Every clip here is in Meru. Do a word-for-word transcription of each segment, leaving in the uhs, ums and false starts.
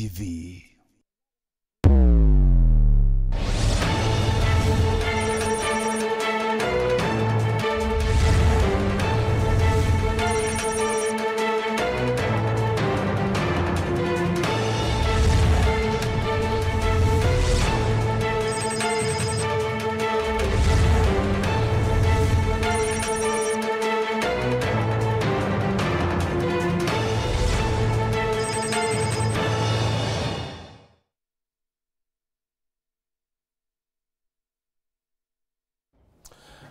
T V.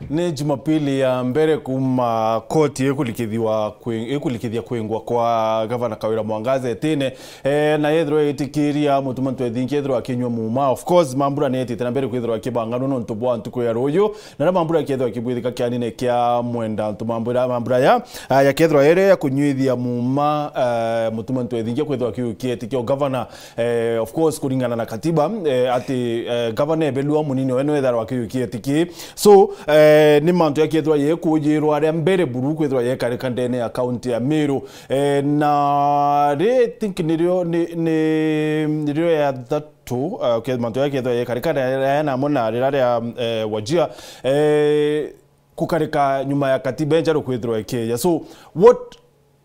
Ni Jumapili ya mbere kuuma koti ikulikithia kwi-, ikulikithia kwingwa kwa Gavana Kawira Mwangaza itine, eh, na yethirwa itikiria Mutuma Ntwethingia ethirwa akinyua muuma. Of course, mambura ni etite na mbere kwithirwa akibanganwa nontu bwa ntuku ya ruuju, na ria mambura kethirwa kibwithika kianine kia mwenda ntu mambura, mambura ya, ah, ya kethirwa ere ya kunyuithia muuma, eh, Mutuma Ntwethingia kwithirwa kiu kietikio gavana. Eh, of course, kuringana na katiba, eh, ati, eh, gavana ebelua munini we niwe etharwa akiukia etiki. So, eh, ni mantu yakethirwa yekujirwa aria mbere buru kwithirwa yekarika ndene ya kaunti ya Meru. Eh, na ri, I think nirio, ni, ni, nirio ya thatu, eh, ke-, mantu yakethirwa yekarika na, na, na mona rira ria, eh, Wajir, eh, kukarika nyuma ya katiba enjeru kwithirwa ikeja. So, what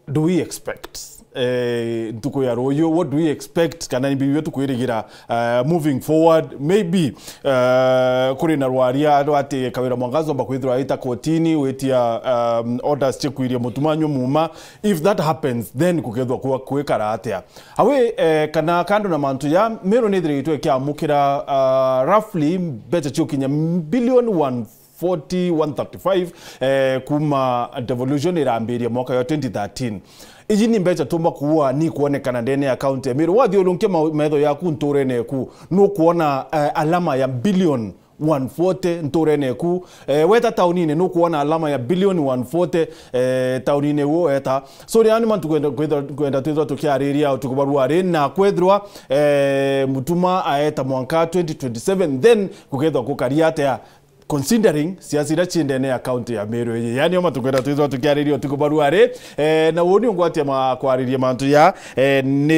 do we expect, eh, ntuku ya ruuju? What do we expect? Kana ni bibi tukwirigira, eh, moving forward? Maybe, eh, kuri na rwaria rwa ati Kawira Mwangaza omba kwithirwa aita kotini, witia, um, orders cia kwiria Mutuma anyue muuma. If that happens, then kukethwa kwa kwikara atia? Awi, eh, kana kando na mantu ya, Meru nithiritwe ikiamukira, uh, roughly mbeca ciukinya billion one forty, one thirty-five, eh, kuma devolution irambiria mwaka wa twenty thirteen. Iji ni mbeca tumba kuua ni kuonekana ndene ya kaunti ya Meru. Wathiurunkia ma-, metho yaku nturene eku, nukuona, eh, alama ya billion one forty nturene eku. Eh, weta taunine, nukuona alama ya billion one forty, eh, taunine uo weta. So, riani mantu kwenda, kwenda, kwenda twithwa tukiariria utuku barua ri, na kwethirwa, eh, Mutuma aeta mwanka twenty twenty-seven, then kukethwa kukaria atia? Considering siasa iria ci ndene ya kaunti ya Meru iji. Yani, oma tukwenda twithwa tukiariria utuku barua ri, eh, na uni ungwatia ma kwariria mantu ya, eh, ni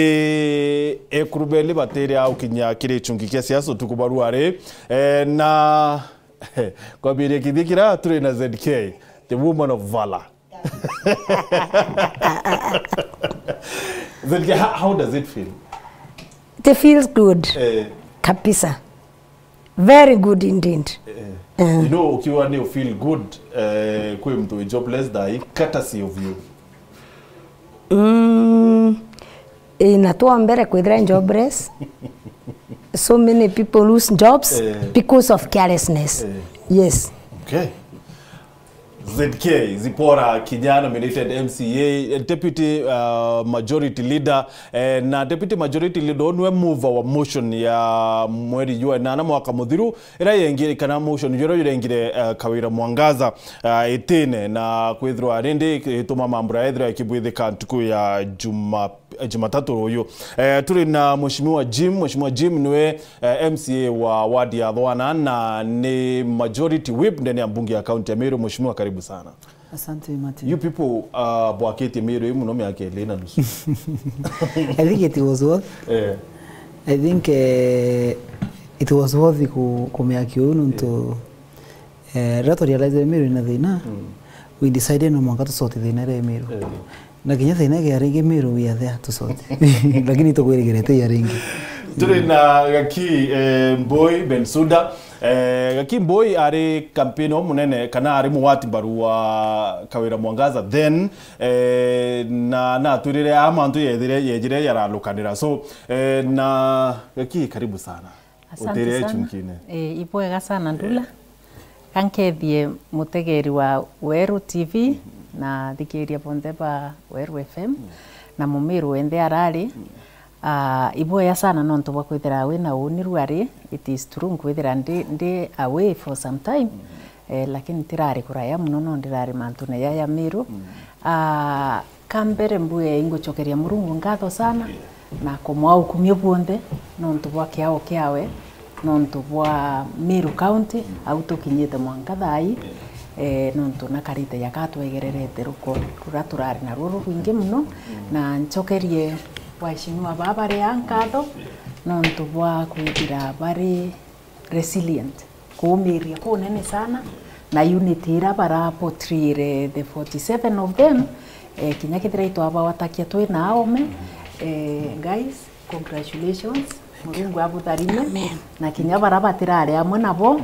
ekurubeli batiri au kinya kiri chungi kia siasa utuku barua ri, eh, na kwambiria kithikira turi na Z K, the woman of valor. Z K, how, how does it feel? It feels good. Eh. Kabisa. Very good indeed. Eh. Eh. You know, ukiwa ni feel good, eh, kwi mtu wi jobless thaa ii, courtesy of you. Mm, ina twa mbere kwithira jobless. So many people lose jobs, eh, because of carelessness. Eh. Yes. Okay. Z K, Zipporah Kinyana, nominated M C A, Deputy, uh, Majority Leader, eh, na Deputy Majority Leader, niwe mover wa motion ya mweri jwa enana mwaka muthiru, ira yengi-, kana motion jura jurengire, eh, Kawira Mwangaza, eh, itine, na kwithirwa rindi ituma mambura ethirwa ikibwithika ntuku ya Juma-, eh, Jumatatu ruyu. Eh, turi na Mheshimiwa Jim. Mheshimiwa Jim niwe, eh, M C A wa ward ya Thwana na ni Majority Whip ndene ya mbunge ya kaunti ya Meru. Mheshimiwa, karibu sana. Asante, Martin. You people, uh, bwakitie Meru ii muno miaka iri na nusu. I think it was worth. Eh. I think, eh, it was worth ku-, kumiakia uu nontu, eh, riria twa realize Meru ina thina, mm, we decided no mwanka tucote thina iria i Meru. Eh. Na kinya thina igia ringi Meru we are there tucote. Lakini tukwirigirite ia ringi. Turi na Gaki, eh, Mbui Bensuda. Eh, Gaki Mbui ari campaign o munene, kana ari mugwati mbaru wa Kawira Mwangaza then, eh, na, na atwirire a mantu yethire, yejire yaralukanira. So, eh, na Gaki, karibu sana. Asante sana. Utire chunkine. Eh, ibwega sana Ndula. Eh. Kankethie mutegeri wa Weru T V, mhm, na thikiria bonthe ba Weru F M, mhm, na Mumiru wenthe arari. Mhm. Ah, iboya sana nontu bwa kwithira wina uni ruari, it is true, nkwithira ndi, ndi away for some time, mm, eh, lakini tirari kuraya muno, no ndirari mantune ya, ya Meru. Mm. Ah, ka mbere mbuge ingucokeria Murungu ngatho sana, yeah, na kumwaa ukumio bwonthe nontu bwa kiao kiawe, nontu bwa Meru County, mm, au tukinyite mwanka thaa ii, yeah, eh, nontu nakarite jaka twegererete ruko rura turari naruo rurwingi muno, mm, na ncokerie Waheshimiwa baba bari a nkatho nontu bwa kwithira bari resilient, kuumiria kunene sana, na unity ira bara portrayre the forty-seven of them, eh, kinya kethira itwabawatakia twi na aome, eh, guys, congratulations. Murungu abutharime. Amen. Na kinya bara batirari amwe nabo,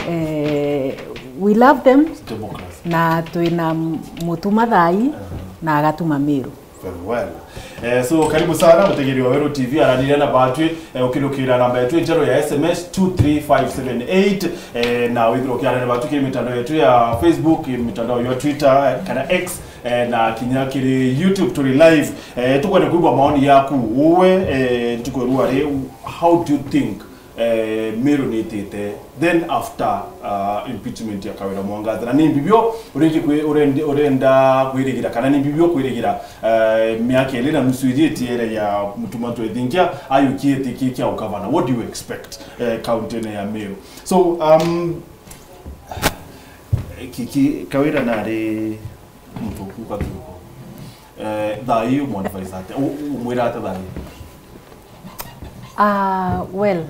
eh, we love them. Democracy. Na twina mutuma thai na agatuma Miru. Very well. Eh, so karibu sana mutegeri wa Weru T V, araniria na batwi, eh, ukirukira namba yetu njeru ya S M S two three five seven eight, eh, na withirwa ukiarania na batwi kiri mitandao yetu ya Facebook, mitandao ya Twitter, eh, kana X, eh, na kinya kiri YouTube turi live. Eh, tukwenda kuigua maoni yaku uwe, eh, ntuku ya ruari, how do you think eh, Miru nitite, then after, uh, impeachment ya Kawira Mwangaza, na ni mbibio uriki kwi-, urendi-, urenda kwirigira, kana ni mbibio kwirigira, eh, miaka iri na nusu ijiti ere ya Mutuma Ntwethingia ayukie giti ki kia ugavana? What do you expect, eh, county-ini ya Miru? So, um, ki-, ki-, Kawira nari muntu kuka thuko. Eh, thaa ii umu advise atia? U-, umwira atia thaa ii? Ah, well,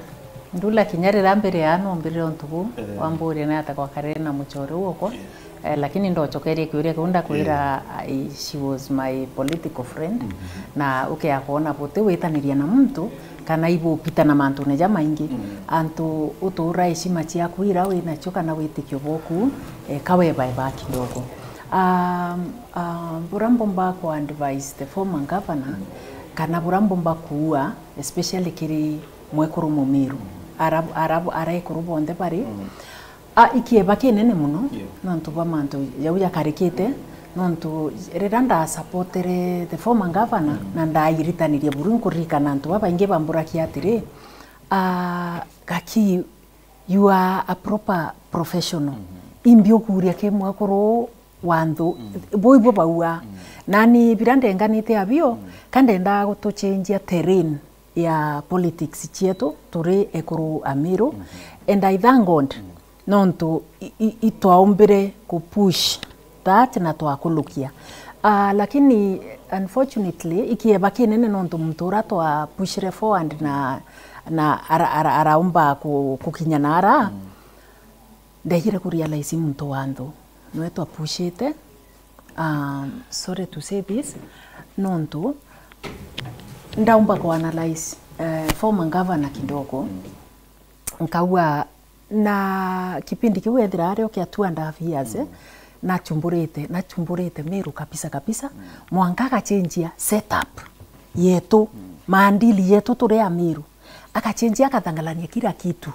ndula kinya riria mbere ya nombirire untu buu, eh, wamburia ni atia gwakarire na muchore uu okwa. Yeah. Eh, lakini ndochokerie kiuria kiu ndakwira, eh, I, she was my political friend. Mhm. Na ukea kwona buti witaniria na muntu, kana ibupita na mantune jamaingi. Mhm. Antu utuura heshima ciaku ira winacio kana witikio bwoku, eh, kawebaeba kidogo. Um, Ah, bura mbumba ku advise the former governor, kana bura mbumba kuua, especially kiri mwekuru Mumiru, ara, ara, ara ekuru bonthe bari, ah, ikieba kinene muno, yeah, nontu bwa mantu jau jakarikite, nontu riria ndasupportere the former governor, na ndairitaniria buru, nkuririkana antu babaingi bamburakia atiri, ah, gaki, you are a proper professional. Mhm. Imbi ukuria ki mwekuru wa nthu, mm, bo ibo baua. Mm. Nani bira ndenganite abio, mm, ka ndendaa gutuchenjia terrain ya politics cietu turi ekuru a Miru. Mhm. And I thank God, mm, nontu i, i, itwaumbire ku push that na twakulukia. Ah, lakini unfortunately, ikieba kinene nontu muntu ura twa pushire forward na, na ara, ara, araumba ku, kukinya na ara, mm, ndejire ku realize muntu wa nthu nwe twa pushite. Um, sorry to say this, nontu ndaumba ku analyze, eh, former governor kidogo, nkauga, na kipindi kiu ethira ari o kia two and a half years, eh, nachumburite, nachumburite Miru kabisa kabisa, mwanka agachenjia setup yetu, maandili yetu turi a Miru. Agachenjia, agathangalania kila kitu.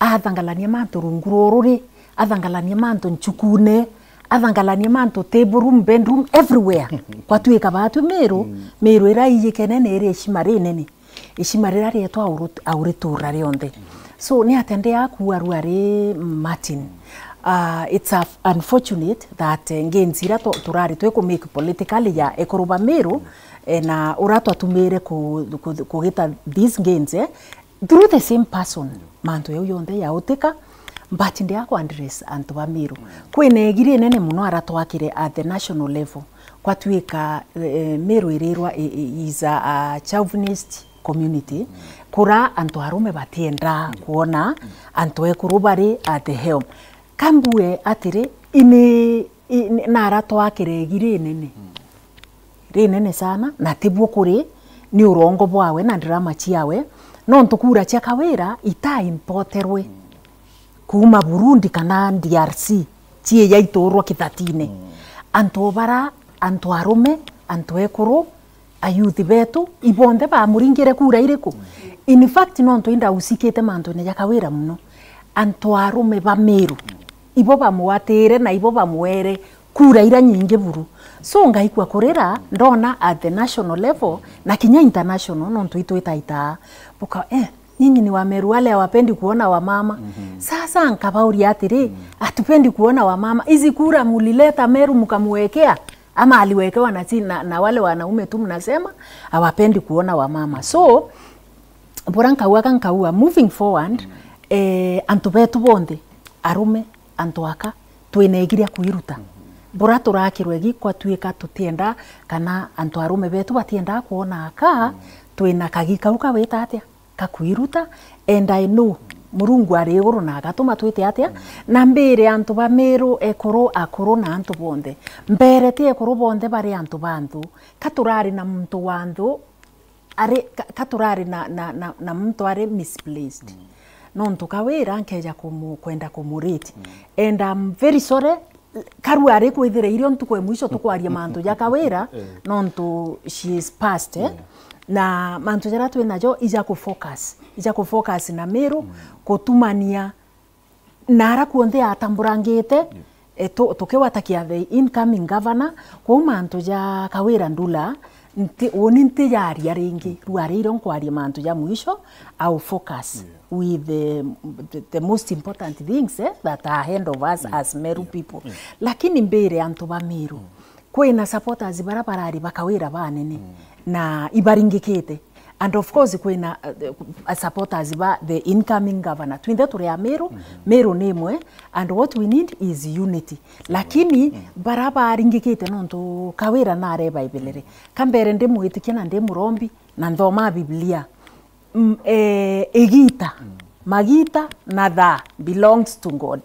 Athangalania mantu rungu rururi, athangalania mantu nchukune, athangalania mantu table room, bedroom, everywhere. Kwatuika batwi Miru, Miru ira iyikene ni iri ishima rinene. Ishima rira rietwa auri-, auritura rionthe. So, ni atia ndia kuua ruari Martin? Ah, it's a, unfortunate that, eh, gains ira tu-, turari twi ku make politically ya ekuru ba Miru, eh, na ura twatumire ku-, ku-, kugita these gains, eh, through the same person, mantu jau yonthe yautika, but ndia ku address antu ba Miru. Kwina egi rinene muno ara twakire at the national level. Kwatuika, eh, Miru irirwa i-, i-, is a, a chauvinist community, kura antu arume batiendaa kwona antu ekuru bari at the helm. Kambue atiri, ini, i-, ni-, nara twakire egi rinene. Rinene sana, na tibuo kuri, ni urongo bwawe na drama ciawe, nontu kura cia Kawira ita importerwe kuuma Burundi kana D R C, ciija iturwa kithatine. Antu bara, antu arume, antu ekuru, ayuthi betu, ibonthe bamuringire kura iriku? In fact, nontu indausikite mantune ja Kawira muno, antu arume ba Miru ibo bamwatire na ibo bamwere kura ira nyingi buru. So, ngaikua kurira ndona at the national level na kinya international, nontu itwitaitaa buka, eh, nyinyi ni Wameru wale hawapendi kuona wamama. Sasa nkabauria atiri, hatupendi kuona wamama. Hizi kura mulileta Meru mkamwekea? Ama aliwekewa na, si, na, na wale wanaume tu mnasema hawapendi kuona wamama. So, bura nkauaga nkaua, moving forward, eh, antu betu bonthe, arume, antu aka, twina egi ria kwiruta. Bura turakirwe egi kwatuika tutienda, kana antu arume betu batiendaa kwona aka, Twina kagi kau kawita atia? Kakwiruta, and I know Murungu ari iguru na agatuma twite atia? Na mbire antu ba Miru, ekuru, akuru na antu bonthe. Mbere ti ekuru bonthe bari antu ba nthu. Ka turari na muntu wa nthu, ari, ka, ka turari na, na, na, na muntu ari misplaced. Nontu Kawira nkeja kumu-, kwenda kumurate. And I'm very sorry, Karu ari kwithira irio ntuku e mwisho tukwaria mantu ja Kawira, nontu she is past, eh? Na mantu jaria twinajo ija ku focus, ija ku focus na Miru, kutumania na ara kuonthe atamburangite, eh, tu-, tukiwatakia the incoming governor, kwou mantu ja Kawira Ndula, nti-, uni ntijaria ringi, riu ari irio nkwaria mantu ja mwisho, I'll focus with the, the, the most important things, eh, that are ahead of us as Meru people. Lakini mbire antu ba Miru, kwina supporters bara barari ba Kawira banene, na ibaringikite. And of course, kwina, uh, uh, supporters ba the incoming governor. Twinthe turi a Miru, Miru ni imwe, and what we need is unity. Lakini bara baringikite nontu Kawira nareba ibelere. Ka mbere ndimwitikia na ndimurombi, na nthoma Biblia. Mm, eh, igita, magita na thaa belongs to God.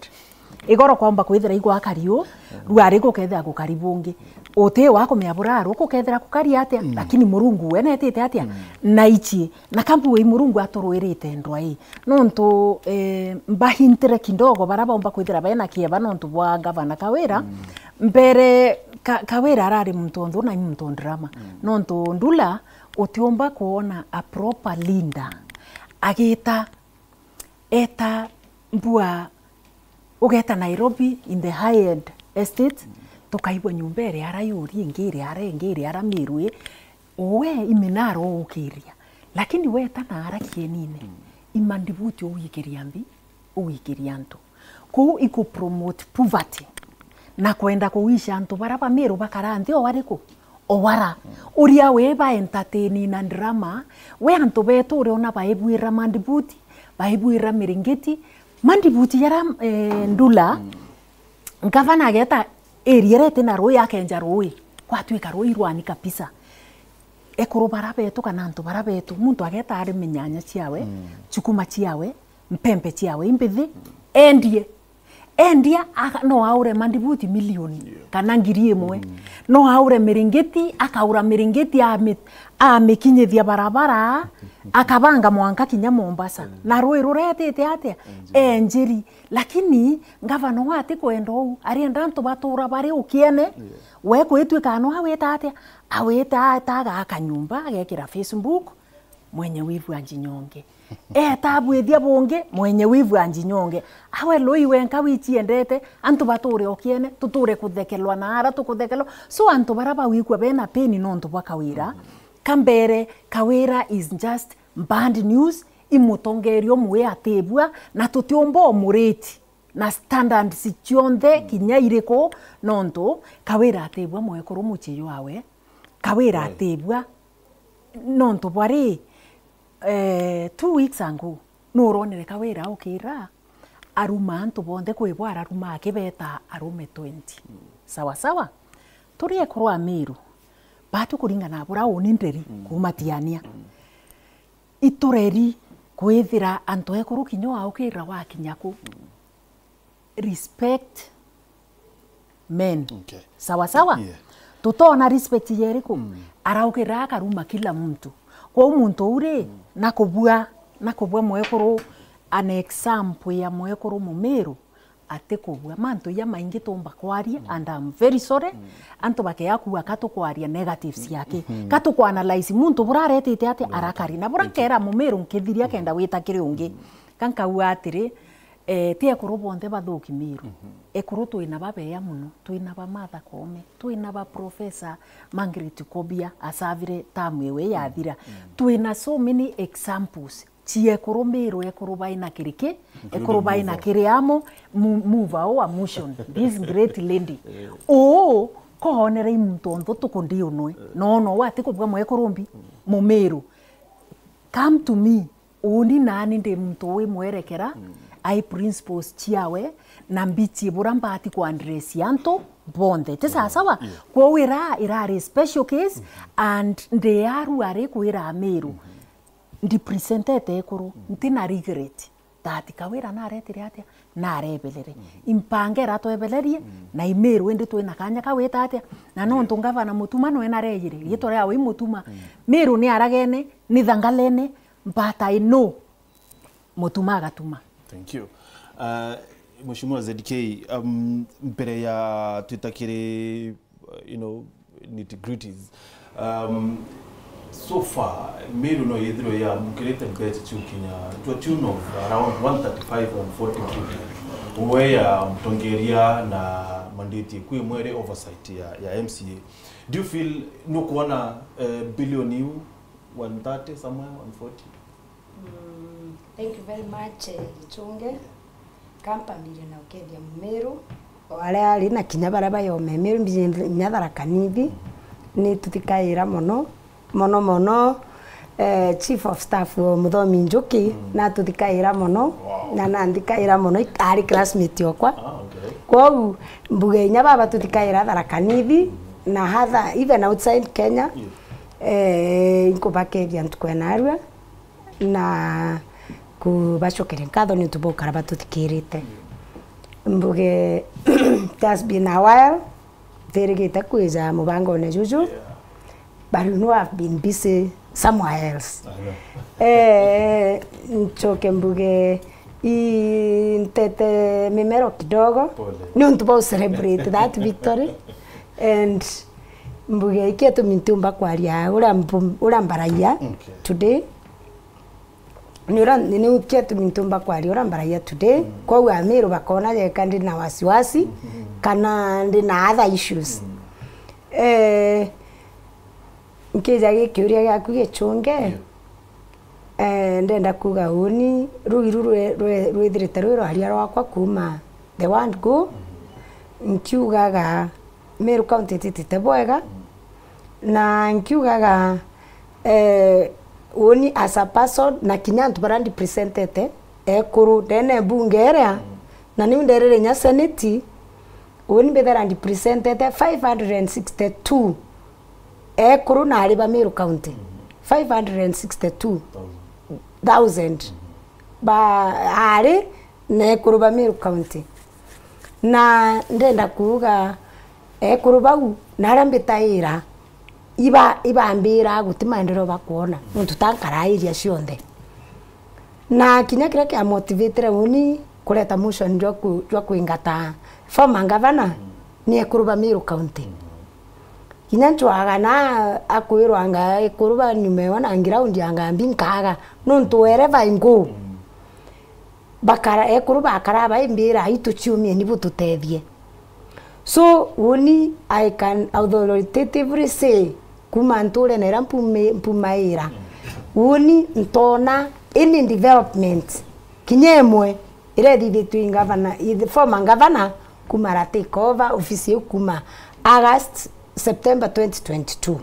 Igoro kwamba kwithira igwakari u, rwari gukethira gukari bungi. Uti wa kumenya buraru gukethira gukari atia, lakini Murungu we netite atia? Na ichi, na kambu wi Murungu aturwirite ndwai. Nontu, eh, mbahintire kidogo bara baumba kwithira bena kieba nontu bwa gavana Kawira. Mbere, Ka-, Kawira arari muntu o nthu na i muntu o ndrama. Nontu Ndula utiumba kwona a proper leader agita, eta mbua, ugeta Nairobi in the high-end estate, tukaigua nyumba iria ara yuri, ingi iria ara, ingi iria ara Miru i, uwe iminara uukiria. Lakini weta na ara kienine, imandibuti uwikiria mbi, uwikiria antu. Kuu iku promote poverty na kwenda kuwisha antu bara ba Miru bakara nthi o ariku? O wara. Uria wi ba entertain na drama, we antu betu uriona baibwira mandibuti, baibwira miringiti, mandibuti jara, eh, Ndula, ngavana ageta area iria iti na rui akenja rui, gwatwika rui rwani kabisa. Ekuru bara betu kana antu bara betu, muntu ageta arime nyanya ciawe, chukuma ciawe, mpempe ciawe imbithi, endie. Endia, aka-, no aure mandibuti milioni kana ngiri imwe. No aure miringiti, akaura miringiti, ami-, amikinyithia barabara, akabanga mwanka kinya Mombasa. Na rui ruretite atia? Enjiri. Lakini ngavana we atikwenda uu, arienda antu batura bari ukiene. We kwitwika no awita atia? Awita ataga akanyumba, agekira Facebook, mwenye wivu anjinyonge. Eta abwithia bungi, mwenye wivu anjinyonge. Awe lui wenka wichiendete, antu bature okiene, tuture kuthekelwa na ara tukuthekelwa. So antu bara bawikua bena pain nontu bwa Kawira, ka mbere, Kawira is just bad news, i mutongeria umwe atibua, na tutiumba umuriti na standards cionthe kinya iriku, nontu Kawira atibua mwekuru mucii jwawe, Kawira atibua nontu bwa ri, eh, two weeks ago, nuronere Kawira ukira aruma antu bonthe kwibwa araruma akibeta arume twenty. Sawa sawa? Turi ekuru a Miru, batu kuringana na bura uni nderi kuuma Tiania. Itureri kwithira antu ekuru kinya waukira wakinya ku. Respect men. Okay. Sawa sawa? Yeah. Tutona respect yeriku? Araukira akaruma kila mtu. Kwou muntu uri, na kubua, na kubua mwekuru, an example ya mwekuru Mumiru, ati kubua. Mantu ja maingi tumba kwaria, and I'm very sorry, antu bakea kuua ka tukwaria negatives yake. Ka tukuanalyze muntu bura aretite ati arakari. Na bura nkera Mumiru nkithiria kenda wita kiri ungi. Ka nkauga atiri, eh, ti ekuru bonthe bathuki Miru. Ekuru twina babea muno, twina ba Martha Koome, twina ba Professor Margaret Kobia, asavire tamu iwe yathira. Twina so many examples. Ciekuru Miru, ekuru baina kiriki, ekuru baina kiriamo, mu-, mover wa motion, this great lady. Uu, koonere i muntu onthe tuku ndi unwe. No, no, wati kubua mwekuru mbi, Mumiru. Come to me. Uni nani ndi muntu wi mwerekera, ai principles ciawe na mbichi bura mbati ku address antu bonthe. Ti sawa sawa? Kwou ira irari special case, and ndi aru ari kwira Amiru, ndipresentete ekuru, ntina regret that Kawira naretire atia, narebelere. Impange iratwebelerie, na Imiru indi twina kanya ka gwita atia. Na nontu ngavana Mutuma nwe nareyire, riitwa riawe i Mutuma. Miru ni aragene, ni thangalene, but I know Mutuma agatuma. Thank you. Uh, Mheshimiwa Z K, um, mbere ya twita kiri, uh, you know, nitty gritties, um, so far, Miru no yithirwe yamukirite mbeca ciukinya to a tune of around one thirty-five and forty billion. We ya mutongeria na mandate kwi mwere oversight ya, ya M C A. Do you feel nukwona, uh, billion iu one thirty somewhere, one forty? Mm, thank you very much, eh, Gichunge. Kampambire na ukethia Mumiru. O aria ari na kinya baria bayome Miru, mbiji nya Tharaka Nithi, ni tuthikaira mono, mono mono, eh, Chief of Staff o Muthomi Njuki, na tuthikaira mono, na nanthikaira mono, ari classmate okwa. Ah, okay. Kwou, mbuge inya baba tuthikaira Tharaka Nithi, na hatha, even outside Kenya, eh, nkubakethia ntuku ya narua. Na kubacokeria nkatho niuntu bwa gukara batuthikirite. Mbuge, it has been a while, ntirigite kwija mubangone juju, but you know I've been busy somewhere else. Eh, ncoke mbuge, i ntete mimero kidogo, niuntu bwa celebrate that victory. And mbuge, iki gitumi ntiumba kwaria uria mbu-, uria mbaragia today. Ni uria, ni, ni ukia tumi ntumba kwaria uria mbaragia today. Kwou Amiru bakona jeka ndi na wasiwasi, kana ndi na other issues. Eh, nkija gi kiuria giaku Gichunge, eh, ndenda kuuga uni, ruu iru rwe-, rwe-, rwithirite rwi rwaria rwakwa kuuma the word go, nkiugaga Miru County ititite bwega, na nkiugaga, eh, uni as a person, na kinya antu baria ndipresentete, ekuru, ndene bunge iria, na niu nderire inya seneti, uni mbithera ndipresentete five hundred and sixty-two ekuru na ari ba Miru County. Five hundred and sixty-two thousand ba ari na ekuru ba Miru County. Na ndenda kuuga ekuru bau, na aria mbitaira, iba-, ibambira guti maendeleo bakwona, nontu ta nkara area cionthe. Na kinya kiria kia motivatire uni kureta motion jwa ku-, jwa kwingata former governor ni ekuru ba Miru County. Kinya ncwaga na akwirwa anga ekuru ba nyuma ewa na ground anga mbi nkaga, nontu wherever I go, bakara, ekuru bakara baimbira, "Ai, tuciumieni bututethie." So, uni, I can authoritatively say, kuma nturene iria mpumi-, mpumaira, uni ntona any development, kinya imwe, iria ithithitue i ngavana, i the former governor, kuma ara take over ofisi iu kuma August, September twenty twenty-two.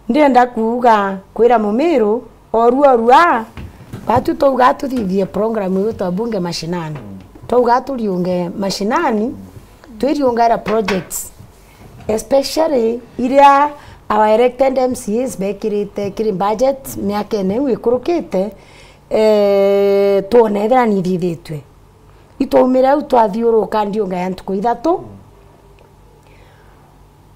Ndienda kuuga kwira Mumiru, orua orua, batu twauga tuthithie program igwitwa Bunge Mashinani. Twauga turiunge mashinani, twiriungaira projects, especially iria our elected M C As bekirite kiri budget miakene iu ikurukite, eh, twone ethira nithithitue. Itwaumire au twathiuruka ndiunga ya ntuku ithatu,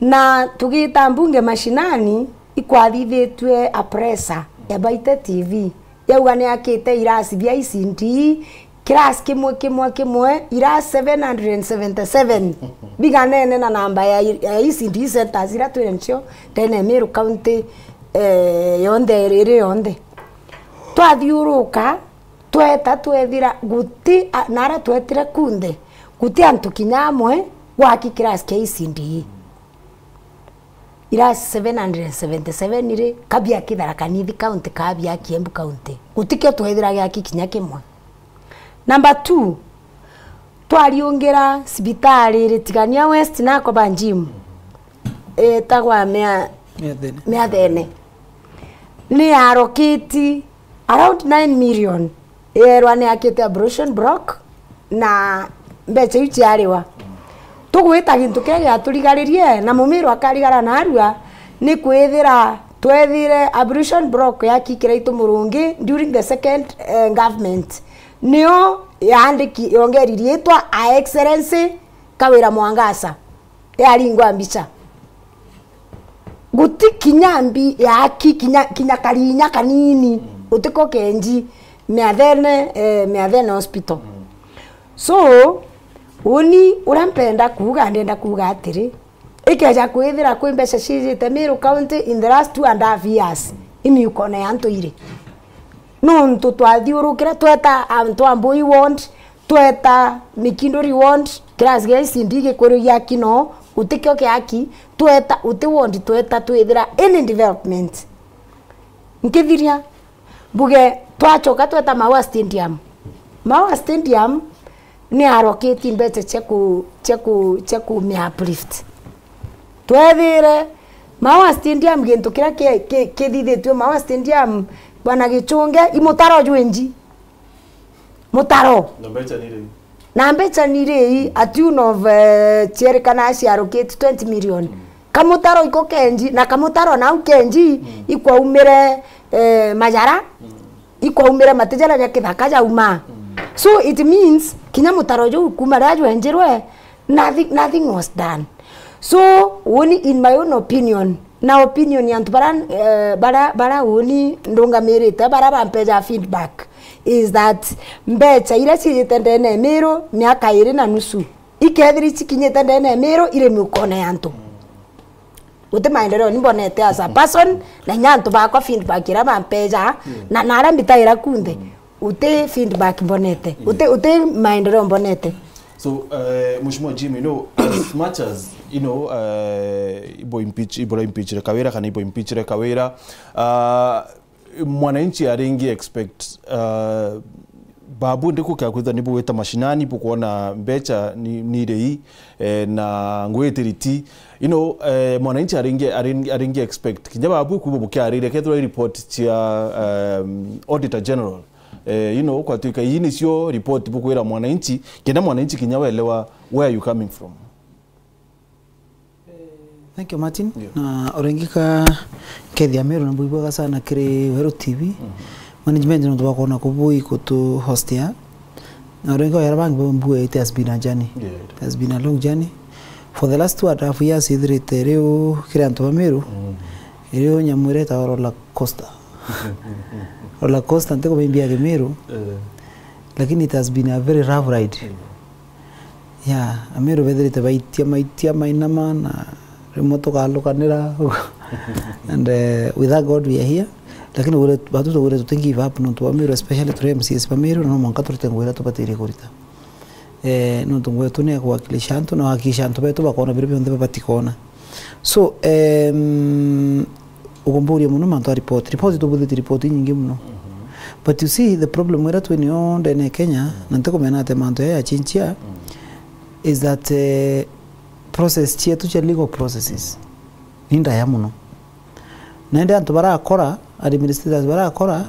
na tugita mbunge mashinani, ikwathithitue a presser ya Baite T V. Yauga ni akite irasi bia I C D, class kimwe, kimwe, kimwe, irasi seven hundred and seventy-seven. Biganene na namba ya, ya I C D centers iria twina cio ndene ya Meru County, eh, yonthe, iri yonthe. Twathiuruka, tweta twethira guti a-, na aria twetire kunthe, guti antu kinya amwe gwaki kirasi kia I C D. Irasi seven hundred and seventy-seven ri, kabiaki Tharaka Nithi County, kabiaki Embu County. Gutikio twethira giaki kinya kimwe. Number two, twariungira cibitari iri Tigania West na Koba Gym, itagwa Mea-, Miathene. Miathene. Ni arokiti around nine million Eerwa ni akite ablution block na mbeca iu ciariwa. Tugwita gintu kiria giaturigaririe na Mumiru akarigara narua, ni kwithira twethire ablution block yaki Kiraitu Murungi during the second, eh, government. Nio yaandiki-, yongeri riitwa a Excellency Kawira Mwangaza, yaringwa mbica. Guti kinya mbi yaki, kinya, kinya karinya kanini, utiko kenji Miathene, eh, Miathene Hospital. So, uni uria mpenda kuuga, ndenda kuuga atiri, ikeja kwithira kwi mbeca ciijite Meru County in the last two and a half years, imiukone ya antu iri. Nontu twathiurukira, tweta antu a Mbui ward, tweta Mikinduri ward, class gesi ndigi kwirwo giaki no, utikio kiaki, tweta, uti ward, tweta twithira any development. Nkithiria, mbuge, twachoka tweta Maua Stadium. Maua Stadium ni aroketi mbeca cia ku-, cia ku-, cia kumia uplift. Twethire Maua Stadium, gintu kiria ki-, ki-, kithithitue Maua Stadium, bwana Gichunge, i mutaro jwinji. Mutaro. Na mbeca ni ri? Na mbeca ni ri, a tune of, eh, cierikana ciarukite twenty million. Kamutaro iko kenji, na kamutaro nau kenji, ikwaumire, eh, majara, ikwaumire matijara ja kithaka jauma. So it means, kinya mutaro juu kuma riria jwenjirwe, nothing, nothing was done. So, uni, in my own opinion, na opinion ya antu bara, eh, bara, bara uni ndungamirite, bara bampeja feedback, is that mbeca iria ciijite ndene ya Meru miaka iri na nusu, ikethira icikinyite ndene ya Meru iri miukone ya antu. Guti maendeleo ni mbonete as a person, na inya antu bakwa feedback iria bampeja, na, na aria mbitaira kunthe. Uti feedback mbonete. Uti, uti maendeleo mbonete. So, eh, Mheshimiwa Jim, you know, as much as, you know, eh, ibo impeach, ibura impeachire Kawira kana ibo impeachire Kawira, ah, mwananchi aringi expect, ah, babu ndiku kia kwithwa ni bugwita mashinani, bukwona mbeca ni, ni ri, eh, na ngwitiri ti, you know, eh, mwananchi aringi, aringi, aringi expect kinya babu kubo bukiariria kethirwa i report cia, um, Auditor General, eh, you know, kwatuika ii nicio report bukwira mwananchi, kenda mwananchi kinya welewa where are you coming from. Thank you, Martin. Yeah. Na uringika kethia Meru na mbui bwega sana kiri Weru T V. Mhm. Management nontu bakwona kubui kutu hostia. Na uringika wera bangi bambu, it has been a journey. Yeah. It has been a long journey. For the last two and a half years, ithirite riu kiri antu ba Meru. Mm. Iriu nyamu iria itawa roller coaster. Roller coaster, ntikubimbia Kimiru. Eh. Lakini it has been a very rough ride. Mm. Yeah, Amiru bethirite baitia, maitia, mainama, na rimwe tukalukanira. And, eh, we thank God we are here. Lakini ugire, batu tugire tuti give up, nontu ba Amiru, especially turi M C As ba Amiru, na no mwanka turite ngugi iria tubatirie kurita. Eh, nontu ngugi yetu ni ya kuwakilisha antu, na kuhakikisha antu betu bakona biria bionthe babati kona. So, em, ukumburia muno mantu a report. Report, tubuthitie report inyingi muno. Mhm. But you see, the problem iria twi nio ndene ya Kenya, na ntikumena ati mantu aya yachinchia, is that, eh, process cietu cia legal processes ni ndaya muno. Na indi antu barakora, administrators barakora,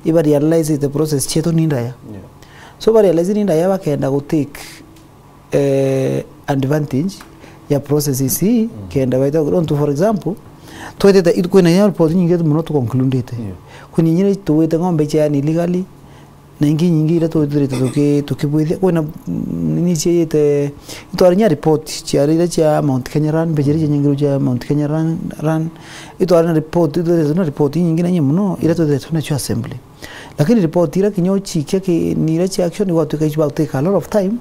iba realize the process cietu ni ndaya. Yeah. So ba realize ni ndaya, bakenda gu take, eh, advantage ya processes ii, kenda baita, nontu, for example, twetete, kwina inya report inyingi muno tu concludete. Yeah. Kwina inya tugwite ng'ombe cia, yani, illegally, na ingi nyingi iria twithirite tuki-, tukibwithia. Kwina, mm, nini ciaite, itwari nya report ciari iria cia Mount Kenya Run, mbeca iria cianyingirwe cia Mount Kenya Run, Run. Itwari na report, itwithirite na report inyingi na inya muno, iria twithirite nacio assembly. Lakini report iria kinya uchikia ki-, ni iria cia action, igwatuika ici ba take a lot of time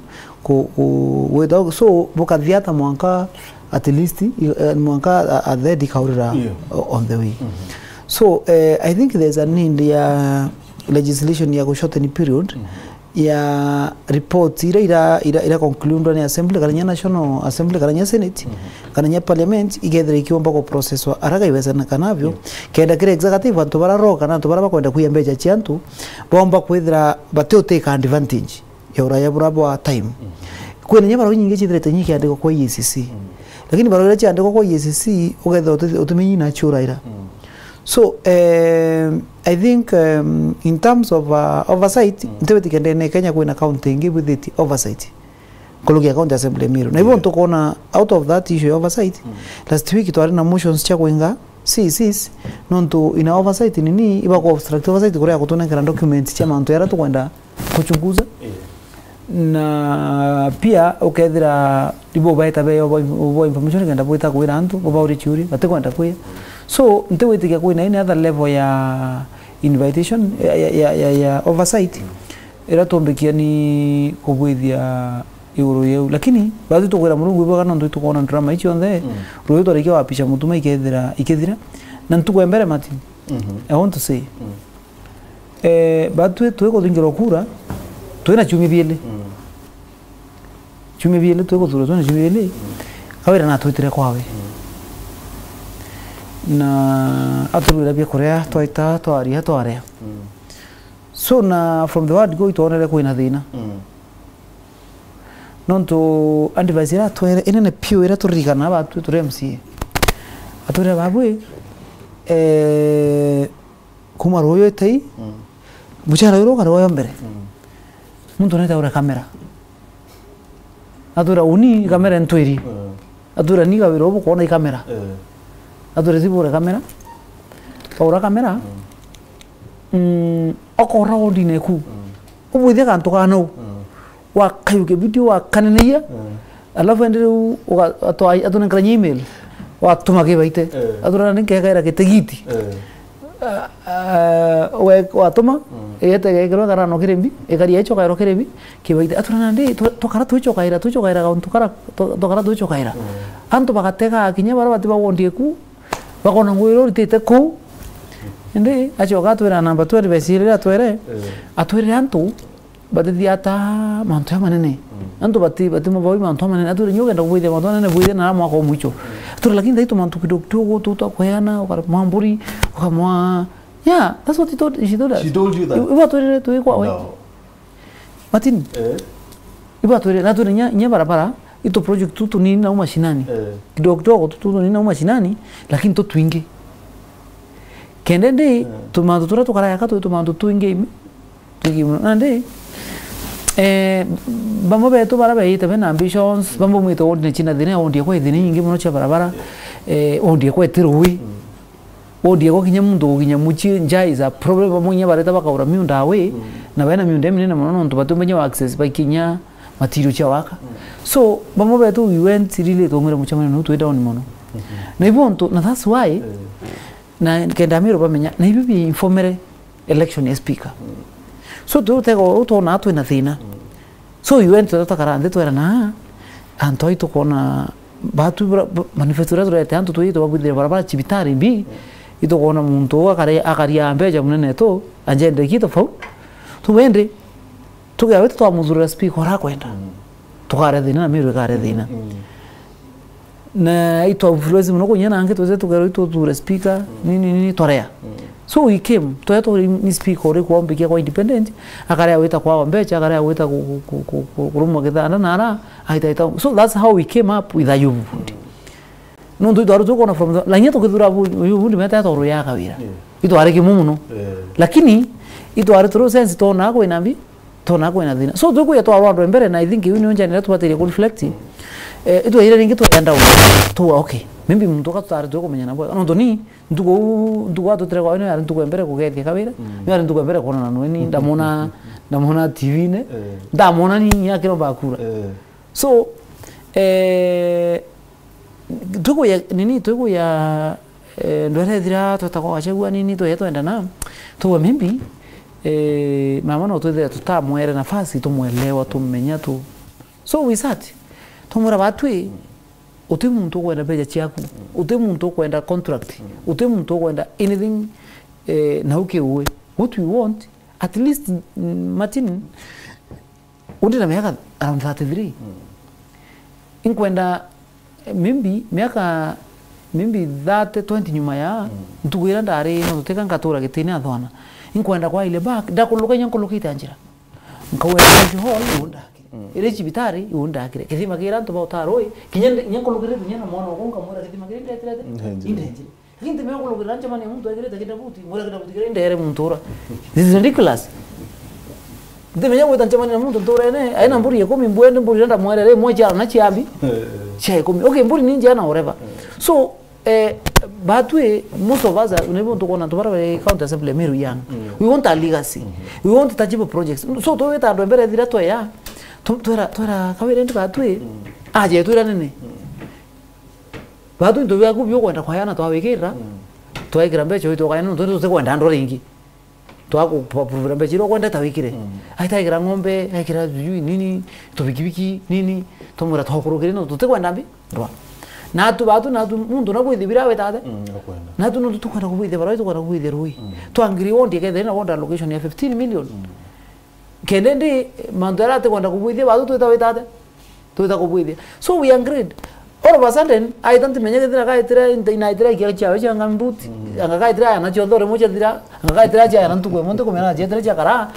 ku-, ku-, gwita, so, bukathia ata mwanka at least, i-, eh, mwanka a, a third ikaurira, yeah, o-, on the way. Mhm. So, eh, I think there's a need ya legislation ya gu shorten period, mhm, ya report ira, ira, ira, ira concludwa ni assembly, kana nya National Assembly, kana nya Senate, mhm, kana nya Parliament, igethira ikiomba ku processwa araga iwezekana kanavyo, yeah, kenda kiri executive, antu bara ro, kana antu bara bakwenda kuiya mbeca cia antu, bomba kwithira bati u take advantage ya uraya bura bwa time. Mhm. Kwina nya barua nyingi cithirite nyikiandikwa kwa E A C C. Mhm. Lakini barua iria ciandikwa kwa E A C C, ugethira uti-, utimenyi na ciuraira. Mhm. So, eh, I think, um, in terms of, uh, oversight, mm, ntiwitikia ndene Kenya kwina county ingi bwithitie oversight nkuruki ya county assembly ya Meru. Na ibo, yeah, ntukona out of that issue ya oversight, mm, last week twari na motions cia kwinga C Cs, nontu ina oversight nini, ibakwa obstruct oversight kuria gutunenkera documents cia mantu yaria tukwenda kuchunguza. Yeah. Na pia ukethira ibo baeta beo bo, bo information kenda bwita kwira antu, bo bauria ciuria, batikwenda kwia. So, ntiwitikia kwina any other level ya invitation, ya, ya, ya, ya, ya oversight, mm, iria twombikia ni kubwithia iguru yeu. Lakini, bathi tukwira Murungu ibwega nontu itukwona drama icio nthe, mm, ruyu twarikia wapisha mutuma ikethira, ikithira. Na ntuku ya mbere, Martin, mhm, I want to say, mm. Eh, batwi twikuthingirwa kura, twina ciumia bieli. Mm. Ciumia bieli twikuthurwa, twina ciumia bieli. Mm. Kawira natwitire kwawe. Mm. Na aturwira bia kuria, twaita, twaria, twarea. Mm. So na from the word go itwonere kwina thina. Mm. Nontu advice iria atwere, inene piu iria turirikana batwi turi M C A. Atwire, "Babwi, eh, kuma ruyu itei, mm, muchara uyu ukari wayo mbere. Mm. Muntu nete ure kamera." Atwira, "Uni kamera ntwiri." Mm. Atwira, "Ni gawira ubu kwona ikamera." Eh. Atwira, "Sibure kamera." Kaura kamera. Mm. Mm, okora ondine ku. Mm. Ubwithia kantu kana u. Mm. Wakayukia video wakaneneia. Mm. Alafu ende riu uga-, atwa-, atunenkera email. Watuma kibaite. Eh. Atura ni nkekaira kitegiti. Eh. Ah, ah, we-, watuma, mm, igete gekirwe karano kirimbi, ikaria icho kairo kirimbi, kibaite. Atura nandi, twa-, twakara twichokaira, twichokaira kauntu kara, twa-, twakara twichokaira. Mm. Antu bagatega kinya bara bati bawondie ku, bakona ngwiro ritite ku. Indi, achoka atwira namba twelve ecirire atwere, eh, atwirire antu, batithia ata mantu jamanene. Mm. Antu bati, bati maboi mantu jamanene. Atwire, "Nyo ugenda kubwithia mantu jamanene, bwithia na mwaka umwicho." Mm. Atwire, "Lakini thaitu mantu kidogo kidogo tu twa kweana, ukamwa mburi, ukamwa." Yeah, that's what he told, she told us. She told you that? Ibo atwirire twi kwawe. No. Martin? Eh? Ibo atwirire, na atwire, "Nya, nya barabara, itu project tu tunini na uma shinani." Eh. Kidogo kidogo tu tunini na uma shinani, lakini tu twingi. Kende ndi, eh, tumantu turia tukarayaka twi tumantu twingi imi. Twingi mono. Nandi, eh, bamwe betu bara beite bena ambitions, bamwe mwite wondine china thina, wondi ekwa ithina nyingi mono cia barabara, eh, wondi ekwa iti rui. Mm. Wondi ekwa kinya muntu gukinya muchie, njaa is a problem, bamwe kinya bareta bakaura miunda awi, mm, na bena miunda iminene mono nontu batiumba kinya access ba kinya material cia waka. Mm. So, bamwe betu we went really twongire mucemanio nuu twi down mono. Mm-hmm. Na ibo ntu, na that's why, eh, na kenda Amiru bamenya, na ibi bi informere election ya speaker. Mm. So, tutego, utwona twina thina. Mm. So, we went tutakara nthi twerana, antu ai tukona, batu bra-, b-, manifesto iria turete antu twi tubabwithire barabara cibitari mbi, mm, itukwona muntu uu akare-, akaria mbeca munene tu, anjende ki tofauti. Tu wendi, tugewe twamuthurira speaker uria akwenda. Mm. Tukare thina na Miru ikare thina. Mm. Na itwa influence mono kunya nangi twese tukerwa ituthure speaker, mm, nini, nini, twarea. Mm. So we came, twaya turi ni speaker uri kwombikia kwa independent, akarea wita kwa mbecha, akarea wita ku-, ku-, ku-, ku-, ku-, kurumwa githanda na ara, aita, aita. So that's how we came up with Ayubu Bundi. Mm. Nontu itwari tukona from the, na inya tukithura bu-, Ayubu Bundi meta toro ya kawira. Yeah. Itwari kimu muno. Yeah. Lakini, itwari turu sense tona kwina mbi, tona kwina thina. So, tukwija twarwa andwe mbere, na I think iu niyo njani iria tubatirie ku reflect. Eh, itwaire ringi twenda u-, tu, okay. Maybe muntu uka tutari twi kumenyana bwega. Nontu ni, ntuku u-, ntuku atutire kwa niyo yari ntuku ya mbere kugethia kawira. Mm. Niyo yari ntuku ya mbere kuonana nwe ni, ndamwona, ndamwona T V-ini. Eh. Ndamwona ni, ni akiromba kura. Eh. So, eh, twikuya, nini, twikuya Eh, ndwere ethira twetagwa Gachagua nini, tweye twendana, tugwe maybe, eh, mama no twithire tutamwere nafasi, tumwelewa, tumenya tu. So we sat, tumwira batwi, uti muntu ukwenda mbeca ciaku, uti muntu ukwenda contract, uti muntu ukwenda anything, eh, na ukiuwe. What we want, at least, mm, Martin, Undi na miaka around thirty-three. Mm. Inkwenda, eh, maybe, miaka, maybe thirty, twenty nyuma ya, mm, ntuku iria ndari, no tutika ngatura gitine athwana. Inkwenda kwa ile back, ndakuluka inya nkulukite njira. Nkauga, "Hall, iu ndakire." Mm. Iri cibitari, iu ndakire. Kithima kira antu ba utarui, kinya ndi-, inya nkulukire kinya na mwana wakwa nkamwira, "Kithima kiri ndetire ati?" Indenjire. Indenjire. Lakini ntimenya kulukira nchemania muntu ekirite kindabuti, ngwira kindabuti kiria indeere muntu ura. This is ridiculous. Ntimenya gwita nchemania na muntu nturene, aina mburi ikumi, mbwene mburi irenda mwerere, imwe ciana na ciambi, cia ikumi. Okay, mburi ni njiana whatever. So, eh, batwi, most of us, are- nibo ntukona antu bara be county assembly ya Meru young. We want a legacy. We want tangible projects. So, twita andu mbere thira tweya, tu- twera, twera Kawira ndi batwi, aje twira nene. Batwi into biaku bio kwenda kwayana twawikira, twaikira mbeca witu ukayana nontu tuti kwenda andu ringi. Twaku approve mbeca iria ukwendete wikire. Aita aikira ng'ombe, aikira sijui nini, tubikibiki nini, tumwira twakurukire nontu tuti kwenda mbi. Rwa. Natu batu natu muntu na kwithibira witate. Natu nontu tukwenda kubwithia baroi, tukwenda kubwithia rui. Twangiri wondi ikethira na ward allocation ya fifteen million. Kende ndi mantu jaria atikwenda kubwithia, batu twita witate? Twita kubwithia. So we agreed. All of a sudden, aita ntimenya kethira gaitira, inaitira ikia ciawe cia ngambuti. Anga gaitira ayana cionthe rimwe ciathira, anga gaitira ciayana ntuku imwe ntikumenya na cietire cia kara.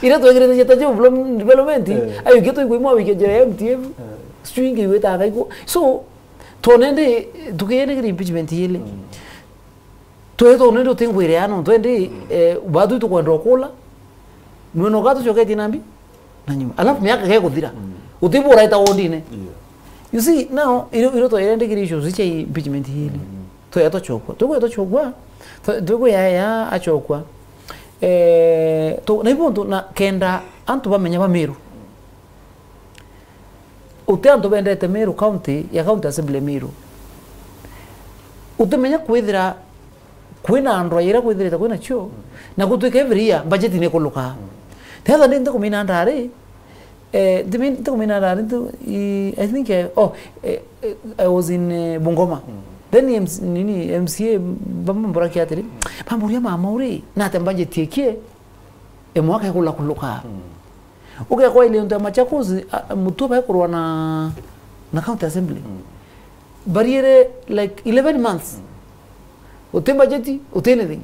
Ira twegirite cieta cia develop- development, ayo kio twigwimwa wikia njira ya M T F. Sijui ingi igwita ngaiko. So, twone ndi, tukiyene kiri impeachment yili. Twetwa nende utingwire ano, twendi, eh, batu tukwenda ukula. Mwena uga tucoketie nambi? Na nyuma. Alafu miaka gekuthira. Utibura ita wondine. You see, now, iro, iro twaire ndikiri issues cia impeachment hili. Twaya tucokwa. Twaya tucokwa. Twaya achokwa. Eh, tu, na ibo ntu na kenda antu bamenya ba Meru. Uti antu bendete Meru County, ya County Assembly Meru. Utimenya kwithira kwina ndwaa iria kwithirite kwina cio, na gutwika every year, budget ni ikulukaa. Tetha ndi ntikumina ndari, eh, ntimi-, ntikumina ndari, nti-, i-, I think, eh, oh, eh, eh, I was in, eh, Bungoma. Then M C, nini, M C A bamwe mburakia atiri, bamburia mama uri, nate budget ikie, e mwaka ikula kulukaa. Ugekwa ile untu ya Machakos, a, mutu baekurwa na, na county assembly. Bariere, like, eleven months. Uti budget, uti anything.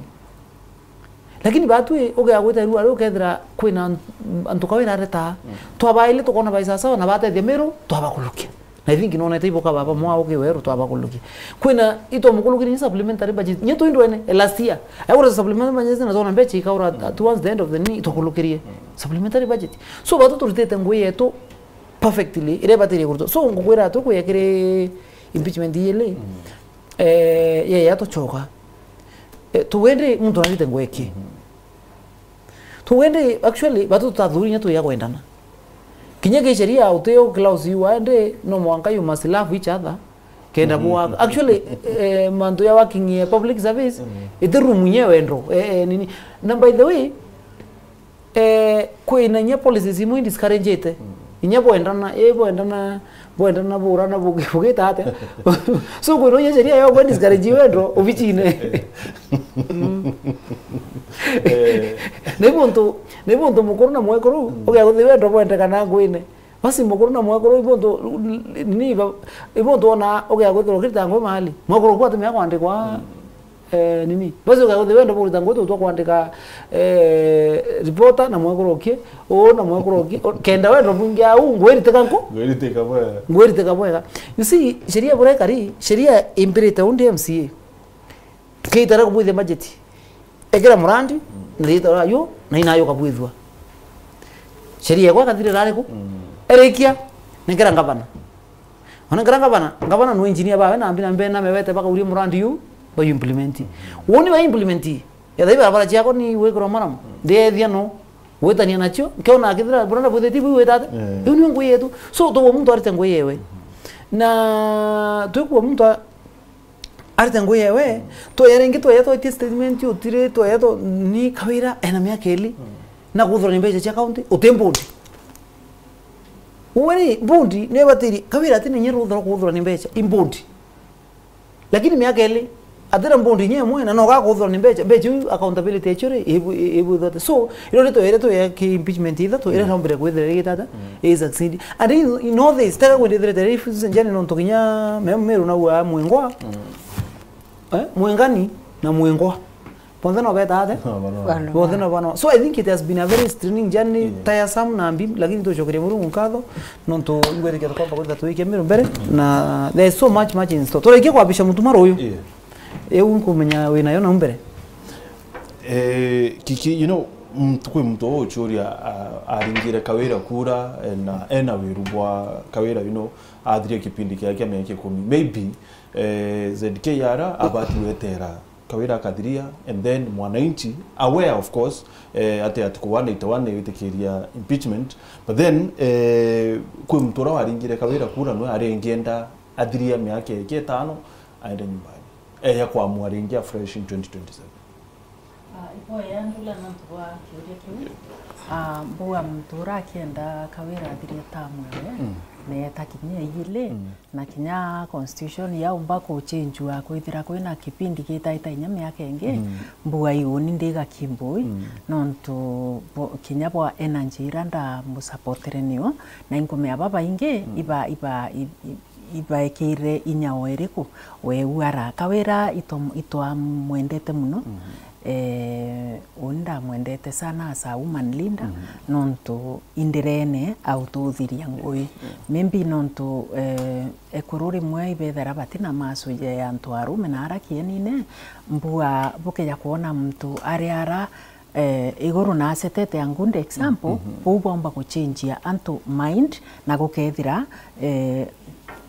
Lakini batwi ugea gwita irua riu ukethira kwina an-, antu Kawira areta. Twabaili tukona bai sawasawa na batethia Meru, twabakulukia. Na I think nonete iboka baba mwa uki weru twabakulukia. Kwina itwamukulukirie ni supplementary budget. Nye twindwene, eh, last year. Aigura supplementary budget na tona mbecha ikaura at, towards the end of the ni itwakulukirie. Supplementary budget. So batu turitite ngui yetu perfectly, iria ibatirie kurutwa. So ngukwira tu kuya kiri impeachment yili. Eh, ye ya tucoka. Eh, tuwendi muntu arite ngui ki. Tuwendi, actually, batu tutathuri nya tuya kwendana. Kinya ki sheria uti yo clause iwa ndi, no mwanka you must love each other. Kenda bwa, actually, eh, mantu ya working, eh, public service, iti room nye wendo. Eh, eh, nini. Na by the way, eh, kwina inya policies imwe discouragete. Inya bwendana, eh, bwendana, bwendana burana bugi-, bugita atia. So, kwina inya sheria yo bwe discourage wendo, obichine. Eh. Ni buntu, ni buntu mukuru na mwekuru, ugia guthi wendo bwendekana ngwine. Basi mukuru na mwekuru, ibuntu, ni ba-, ibuntu ona ugia gwithirwa ukirita ngui mahali. Mwekuru kwa atumia kwandikwa, eh, nini? Basi ugia guthi wendo burita ngui tu twa kwandika, eh, reporter na mwekuru uki, uu na mwekuru uki, o, kenda wendo bungi au, ngwiritika nku? Ngwiritika bwega. Ngwiritika bwega. You see, sheria burekari, sheria impirite undi M C A. Kiitara kubwithia budget. Ekira murandi, na riitwa ria yu, na inayo kabwithua. Sheria ekwa kathirira ariku? Erikia, nenkera ngavana. Onenkera ngavana, ngavana no engineer bawe, na mbi na mbe na mewete bakauria murandi yu, ba implement. Woni ba implement. Yethai barabara ciakwa ni wikirwa maramu. Ndiethia no. Gwitania nacio, nkiona akithira, burana bwithitie bwi witate. Eh. Iu niyo ngui yetu. So, tugwa muntu arite ngui yewe. Na twikua muntu a-, arite ngui yewe, twaya ringi, twaya twatie statement utiri, twaya twa-, ni Kawira ena miaka ili, na kuthurwa ni mbeca cia county, uti mbundi. Uwe ni mbundi, ni batiri, Kawira ati ni nye ruthura kuthurwa ni mbeca, i mbundi. Lakini miaka ili, atira mbundi nye imwe, na no gakuthurwa ni mbeca, mbeca iu accountability yacio ri, ibu-, ibu-, ibu-, so, iro ni twere twaya ki impeachment ithatu, ira rombire kwithira ri gitata, i succeed. And in, in all this, tega kwendithirite ri, if njani no ntukinya, me, meru na ua mwingwa, eh, mwingani na mwingwa. Bonthe no beta ate? No, no. Bonthe no bano. So I think it has been a very straining journey, tiresome na mbi, lakini tucokerie Murungu nkatho, nontu ingwitikia tukomba kwithira twikia Meru mbere, na there is so much, much in store. Turikia kwambisha mutumaro uyu. Yeah. Iu nkumenya wina yo nau mbere. Eh, Kiki, you know, muntu, kwi muntu uchuria, a-, aringire Kawira kura, eh, na ena wiru bwa Kawira, you know, athiria kipindi kia, kia miaka ikumi. Maybe, eh, Z K R abati gwetera Kawira akathiria, and then mwananchi aware, of course, eh, ati Article one eighty-one niwitikiria impeachment, but then, eh, kwi muntu uria waringire Kawira kura nwe aringienda athiria miaka iki itano aende nyumbani. Eya kwamua ringi afresh in twenty twenty-seven. Ah, iboya ndula nontu bwa kiuria kiu. Ah, mbuga muntu uria akienda Kawira athirie term ewe, mm, neeta kinya igili, mm, na kinya constitution yaumba kuchenjua kwithira kwina kipindi gitaita inya miaka ingi, mm, mbuga iuni ndiga kimbui, mm, nontu bo-, kinya bwa energy ira ndamusapotere nio, na inkumea babaingi, mm, iba, iba, i-, i-, ibaekire inya o iriku? Weu ara Kawira itwa-, itwamwendete muno. Mhm. Eh, uni ndamwendete sana as a woman leader, mhm, nontu indirene aututhiria ngui. Mhm. Maybe nontu, eh, ekuru rimwe ibethera batina maso ja antu arume na ara kienine, mbua bukeja kwona muntu ari ara eh, iguru na asetete a good example, mhm, mhm, buu bwaumba guchenjia antu mind, na gukethira, eh,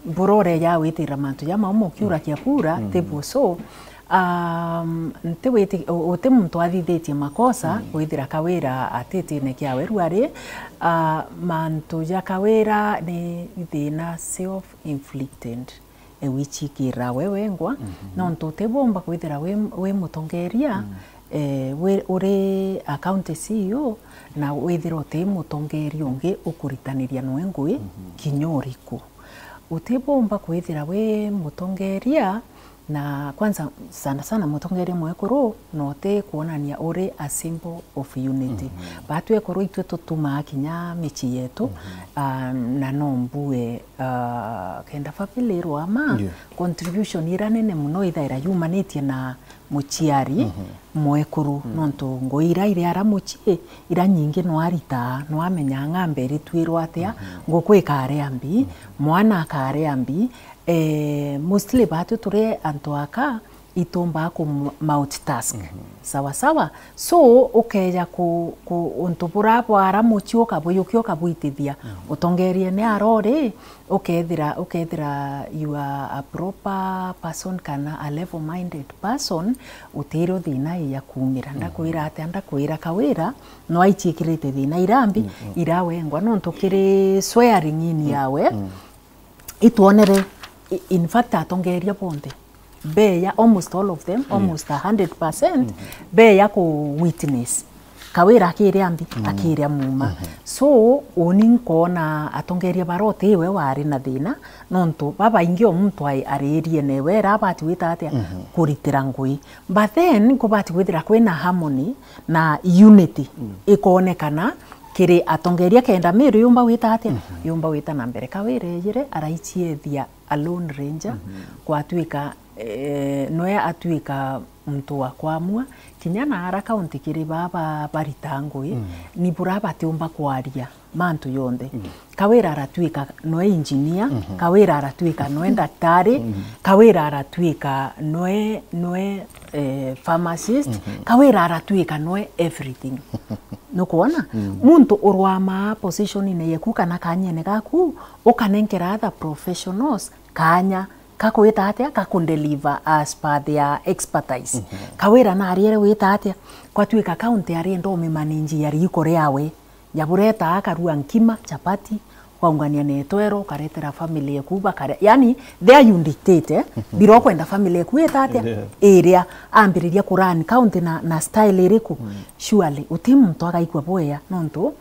burore ya gwitira mantu ja maumu ukiurakia kura, mhm, tibu. So, um, nti witi-, u-, uti muntu athithitie makosa, mhm, kwithira Kawira atitine kiawe ruari, ah, mantu ja Kawira ni thina self-inflicted. E, wichikira we wengwa, mhm, nontu utibomba kwithira wi, wi mutongeria, mm, eh, wi, uri a county C E O, na withira uti mutongeria ungi ukuritaniria nwe ngui, mhm, kinya uriku. Utibomba kwithira wi mutongeria, na kwanza sana sana mutongeria mwekuru, na uti kwonania uri a symbol of unity. Mhm. Batwi ekuru itwi tutumaa kinya micii yetu, mhm, ah, na no mbue ah, kenda family irwama, yeah, contribution ira nene muno ithaira yumanitie na muciari, mhm, mwekuru, mhm, nontu ngui ira iri ara mucii, ira nyingi no aritaa, no amenyaa ng'ombe iritwirwa atia, mhm, nguku ikaria mbi, mhm, mwana akaria mbi, eh, mostly batwi turi antu aka, itumbaa ku multitask. Mhm. Sawa sawa. So, ukeja ku, ku, untu bura bwara mucii ukabuyukia ukabwitithia. Mhm. Utongerie ni arori, ukethira, ukethira you are a proper person kana a level-minded person, utiri thina iya kumira. Mhm. Ndakwira atia? Ndakwira Kawira, no aichikirite thina irambi, mhm, irawengwa, nontu kiri swearing in, mhm, yawe, mhm, itwonere, i-, in fact, atongeria bonthe, beya, almost all of them, mm, almost a hundred percent, mm, beya ku witness Kawira akiria mbi, mm, akiria muma. Mm-hmm. So, uni nkona atongeria bara uti we wari na thina, nontu babaingi o muntu ai-, aririe newe era abati gwita atia, mm-hmm, kuritira ngui. But then, kubati gwithira kwina harmony na unity, mm, ikonekana kiri atongeria kenda Meru yumba gwita atia? Mhm. Yumba gwita na mbere. Kawira ejire, araichiethia a lone ranger, mhm, kwatwika, eh, noe atwika muntu wa kwamua, kinya na ara kaunti kiri baba barita ngui, mm, ni bura batiumba kwaria mantu yonthe. Mm. Kawira aratwika noe engineer, mhm, Kawira aratwika noe daktari, mhm, Kawira aratwika noe, noe, eh, pharmacist, mhm, Kawira aratwika noe everything. Nukwona? Mm. Muntu urwamaa position-ine yeku kana kanyene gaku, ukanenkera other professionals kanya, kakwita atia, kakundeliver as per their expertise. Mhm. Kawira nariere wita atia, kwatwika county arienda umimanage ya riiko riawe. Yabureta akarua nkima, chapati, ukaungania na etwero, ukaretera family eku, bakaria. Yani, there you dictate, eh? Mhm. Bira ukwenda family eku ita atia? Yeah. Iria, ambiriria kurani county na, na style iriku? Mm. Surely, uti muntu agaikua bwea, nontu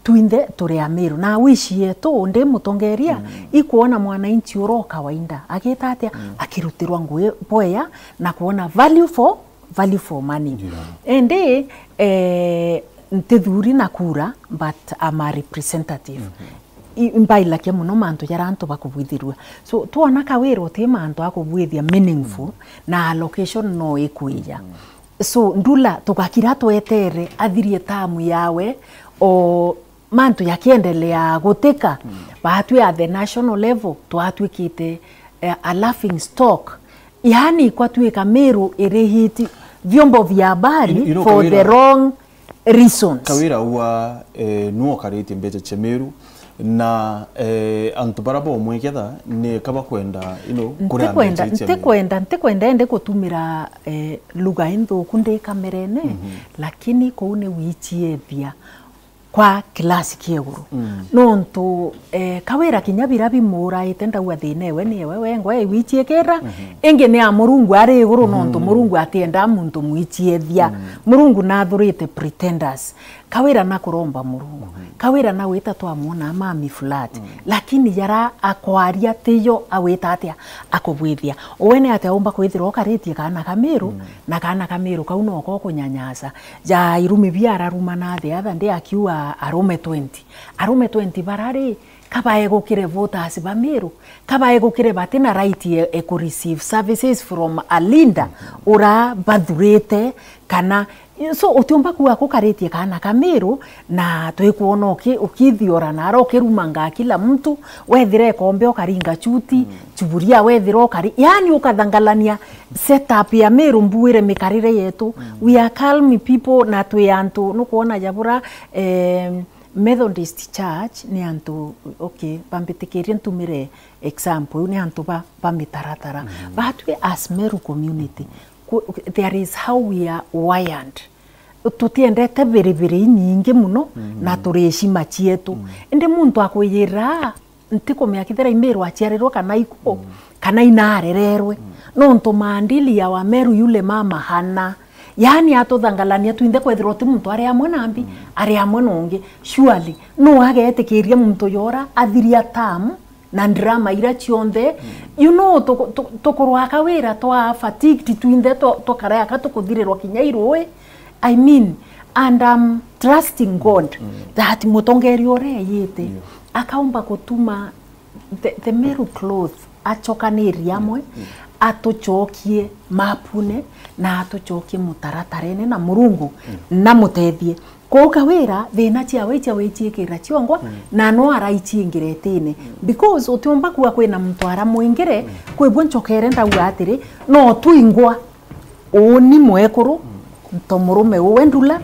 twinthe turi Amiru. Na wish yetu, ndi mutongeria, mm, ikwona mwananchi ura o kawaida, agita atia? Mm. Akirutirwa ngui bwea, na kwona value for value for money. Yeah. Indi, eh, ntithuri na kura, but I'm a representative. Mhm. I-, mbailakia muno mantu jaria antu bakubwithirua. So, twona Kawira uti mantu akubwithia meaningful, mhm, na allocation no ikwija. Mhm. So, Ndula, tugakira twetere athirie tamu yawe, o mantu yakiendelea gutika, batwi at the national level, twatwikite, eh, a laughing stock. Yaani, kwatwika Meru irihiti vyombo vya habari You know, for the Kawira, wrong reasons. Kawira ua, eh, nuo ukaritie mbeca cia Meru, na, eh, antu bara bomwe ketha ni ka bakwenda, you know, kuria Ntikwenda, mbeca icia Meru. ntikwenda, ntikwenda ende gutumira, eh, lugha inthuku ndi kamerene, lakini kuu ni wichiethia kwa class kia iguru. Nontu, eh, Kawira kinya bira bimuraite ndauga thina ewe ni ewe wengwa ewichiikira, ingi ni a Murungu ari iguru, nontu Murungu atiendaa muntu mwichiethia. Murungu nathurite pretenders. Kawira na kuromba Murungu. Kawira na gwita twamwona mami flat. Lakini jara akwaria tiyo agwita atia? Akubwithia. Uwe ni atia umba kwithirwa ukaritie kaana ka Meru, na kaana ka Meru kau noko kunyanyasa? Ja irumi bia araruma na the other day akiuga arume twenty. Arume twenty bara ri, kabaegukire voters ba Meru, kabaegukire bati na right e, e ku receive services from a leader ura bathurite, kana, so utiumba kuuga kukaritie kaana ka Meru na twikwona uki-, ukithiora nara ukirumanga kila mtu, wethira ikombe ukaringa chuti, chuburia wethira ukari, yani ukathangalania setup ya Meru mbuire mikarire yetu. We are calm people na twi antu, nukwona jabura, eh, Methodist Church ni antu, okay, bambitikirie ntumire example, iu ni antu ba, ba mitaratara. Batwi as Meru community, ku-, there is how we are wired. Tutiendete biribiri inyingi muno, na turi heshima cietu. Indi muntu akwiyira, ntikumenya kithira i Meru aciarirwe kana iku, kana inarererwe. Nontu maandili ya Wameru yule mama hana. Yani atuthangalania twinthe kwethirwa ti muntu ari amwe na mbi, ari amwe na ungi. Surely, nu agetikiria muntu yora athiria term na drama ira cionthe? You know, tuku-, tu-, tukurwa Kawira twa fatigued twinthe tu-, tukareka tukuthirirwa kinya irui. I mean, and I'm trusting God that mutongeria uria eyite akaumba gutuma the, the Meru cloth, achokanirie amwe, atucokie mapune na atucokie mutaratarene, na Murungu na mutethie. Kwou Kawira, thina ciawe icia wiciikira ciongwa, na no araichiingira itine. Because utiumba kuuga kwina muntu aramwingire, kwibua ncokere ndauga atiri, no twingwa. Uuni mwekuru, nto murume uwe Ndula,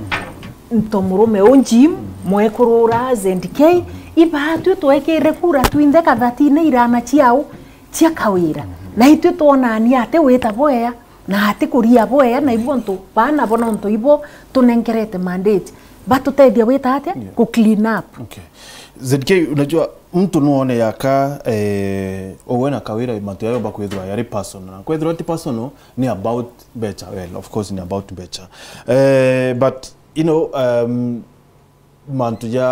nto murume u Jim, mwekuru ura Z K, ibaatwi twekire kura twinthe kathatine irana ciao cia Kawira. Na itwi twonania ati wita bwea, na ati kuria bwea, na ibu antu baa nabo nontu ibo tunenkerete mandate. Batutethia wita atia? Yeah. Ku clean up. Okay. Z K, unajua, mtu nuone yaka, eh, uwe na Kawira mantu yayomba kwithirwa yari personal. Na kwithirwa ti personal, ni about mbecha. Well, of course, ni about mbecha. Eh, but, you know, um, mantu ja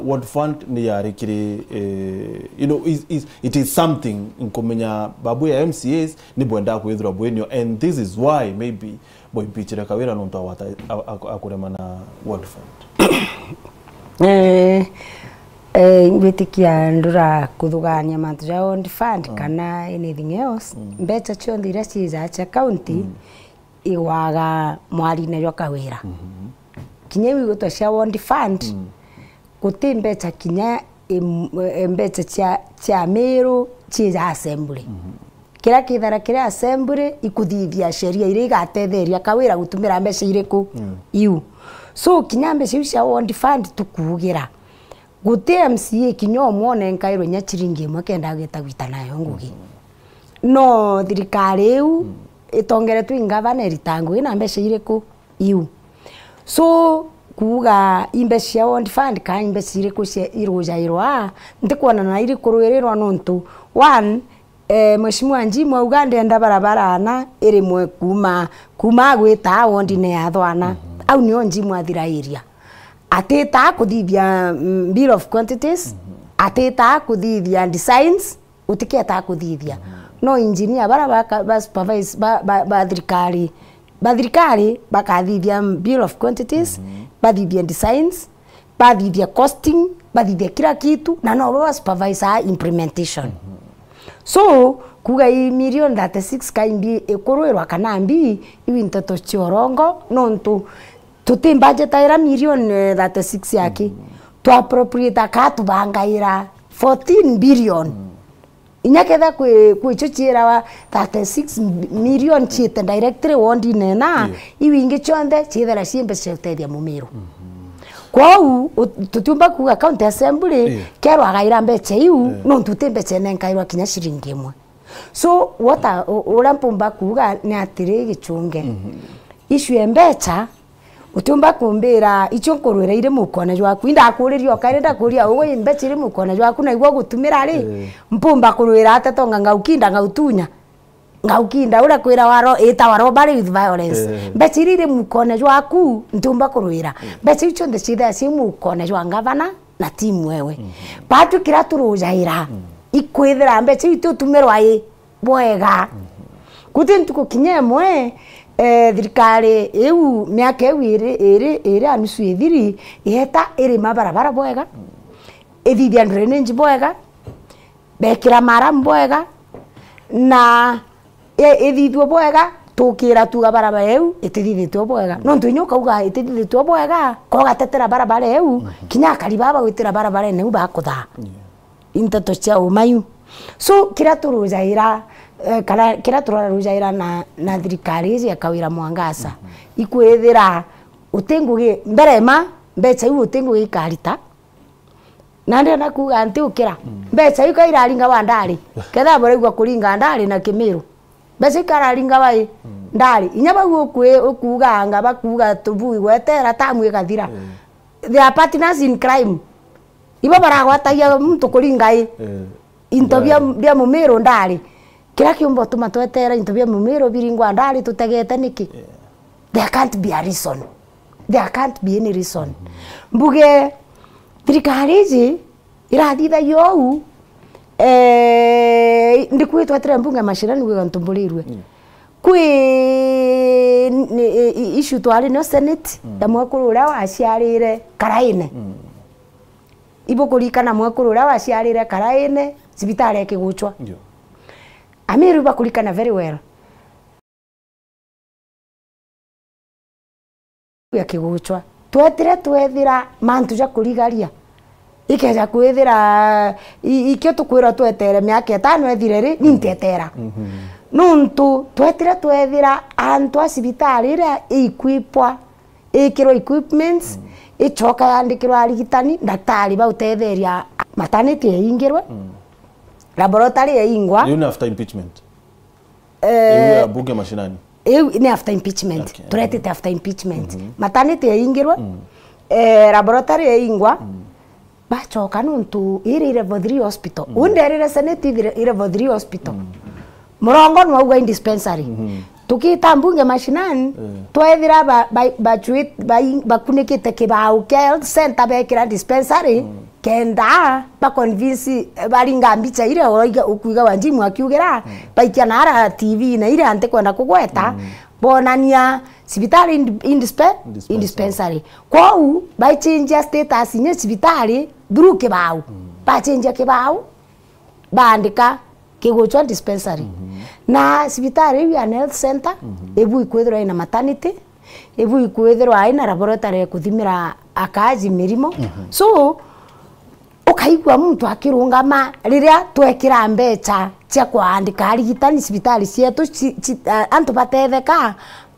World Fund ni yari kiri, eh, you know, is, is, it is something nkumenya babu ya M C As ni bwendaa kwithirwa bwinio, and this is why maybe boimpichire Kawira nontu awata-, a-, a-, akurema na World Fund. Eh, eh, ingwitikia ndura kuthugania mantu ja World Fund kana anything else. Mbecha cionthe iria ciijaa cia county igwaga mwarine jwa Kawira. Kinya iu igwitwa cia World Fund, guti mbecha kinya im-, e, mbecha cia, cia Meru ciija assembly. Kiria kithara kiri assembly ikuthithia sheria iria igatetheria Kawira gutumira mbecha iriku? Iu. So, kinya mbecha iu cia World Fund tukuugira, guti M C A kinya umwe onenkairwe inya chiringi imwe kenda agita gwita nayo ngugi. No thirikari iu itongeretwe i ngavana irita ngugi na mbecha iriku? Iu. So, kuuga i mbeca cia World Fund kana i mbeca iriku cia irujairwa, ntikwona na iriku rwirirwa nontu, one, eh, Mheshimiwa Jim auga ndenda barabara ana irimwe kuuma, kuuma agwita wondine ya Thwana. Au nio Jim athirairia. Atitaa kuthithia, mm, bill of quantities, atitaa kuthithia designs, utiketa kuthithia. No engineer bara baka-, ba supervise, ba, ba, ba thirikari, ba thirikari bakathithia bill of quantities, bathithia designs, bathithia costing, bathithia kila kitu, na no bo ba supervise implementation. So, Kuuga i million thirty-six ka imbi ikurwirwa kana mbi, iu i nteto cia urongo, nontu tuti budget ira million, eh, thirty-six yaki. Mm. Twa appropriate ka tubangaira fourteen billion. Mm. Inya ketha kwi, kwi cio ciirawa thirty-six million ciite directly wondine na, yeah, iu ingi cionthe ciithira cii mbeca cia utethia Mumiru. Mhm. Kwou, u-, tutiumba kuuga county assembly, yeah, kerwa agaira mbeca iu, yeah, nontu ti mbeca inenkairwa kinya ciringi imwe. So, what I, u-, uria mpumba kuuga ni atiri, Gichunge. Mhm. Issue ya mbeca, utiumba kumbira icio nkurwira iri mukone jwaku. Indakuriria o kairi, ndakuria, ugwe mbeca iri mukone jwaku, na igwe ugutumira ri? Eh. Mpumba kurwira atia tonga ngaukinda ngautunya? Ngaukinda uria kwirawa ro-, itawa robbery with violence. Eh. Mbeca iria iri mukone jwaku, ntiumba kurwira. Mm. Mbeca iu cionthe ciithira cii mukone jwa ngavana na timu ewe. Mhm. Batu kiria turujaira, mm, ikwithira mbeca iu itutumirwa i bwega. Mhm. Guti ntuku kinya imwe, eh, thirikari iu, miaka iu iri, iri, iri a nusu ithiri, ieta irima barabara bwega, mm, ithithia drainage bwega, bekira maramu bwega, na i-, ithithue bwega, tukira tuga barabara iu itithithitue bwega. Mm. Nontu inya ukauga itithithitue bwega, kogatetera barabara iu, mhm, kinya akari baba gwitira barabarene iu bakuthaa. Yeah. I nteto cia uma iu. So, kiria turujaira, eh, kana kiria turarujaira na, na thirikari iji ya Kawira Mwangaza, mhm, ikwithira uti ngugi, mbere ma, mbeca iu uti ngugi ikarita, na ndienda kuuga nti ukira. Mm. Mbeca iu ka iraringa wa ndari, ketha buraigua kuringa ndari na Kimiru. Mbeca iu kararinga wa i? Mm. Ndari. Inya bau ukwi-, ukuuga anga bakuuga tubui gwetera tamu igathira. Mm. They are partners in crime. Ibo baragwatagia muntu kuringa i? Eh, into bia, ndari, bia Mumiru ndari. Kiria kiumba utuma twetera into bia Mumiru biringwa ndari tutegete niki? Yeah. There can't be a reason. There can't be any reason. Mm-hmm. Mbuge, thirikari iji irathithagia uu, eh, ndikwitwa twetire mbunge mashinani gwi gontu mburirue. Mm. Kwi ni, i, i, issue twari nayo Senate, mm, ya mwekuru uria waciarire Karaine. Mm. Ibukuririkana mwekuru uria waciarire Karaine, cibitari ya Kiguchwa. Ndio. Amiru bakuririkana very well. Ya Kiguchwa. Twetire twethira mantu ja kurigaria. Ikeja kwithira, i-, ikio tukwirwa twetere miaka itano ithire ri, ni ntetera. Mhm. Nuntu twetire twethira antu a cibitari iria iikwipwa, ikirwa equipments, mm, icoka yandikirwa arigitani, ndaktari bautetheria, maternity yaingirwe, mm, laboratory yaingwa. Riu ni after impeachment? Eh, iu ya mbunge mashinani? Iu ni after impeachment. Okay. Turetete after impeachment. Mhm. Maternity yaingirwe, mm, eh, laboratory yaingwa, mm, bacoka nuntu iri i level three hospital. Mm. Uu nderire Senate ithire i level three hospital. Mm. Murongo nwauga i dispensary. Mhm. Tukiita mbunge mashinani, eh, twethira ba-, ba-, bacui-, bai-, bakunikite kibau kia health center bekira dispensary, mm, kenda ba convince, eh, baringa mbicha iria uraiga, ukuiga Wanjimu akiugira, mm, baikia nara T V na iria ntikwenda kugweta, mm, bonania cibitari in, in dispe-, in dispensary. Dispensary. Kwou, baichenjia status inya cibitari through kibau. Mm. Bachenjia kibau, baandika Kiguchwa dispensary. Mhm. Na cibitari iu ya health center, mhm, ibu ikwithirwa ina maternity, ibu ikwithirwa ina laboratory ya kuthimira akaji mirimo. Mhm. So, ukaigua muntu akirungama riria twekira mbecha cia kwaandika arigitani cibitari cietu, ci-, ci-, a-, antu batetheka,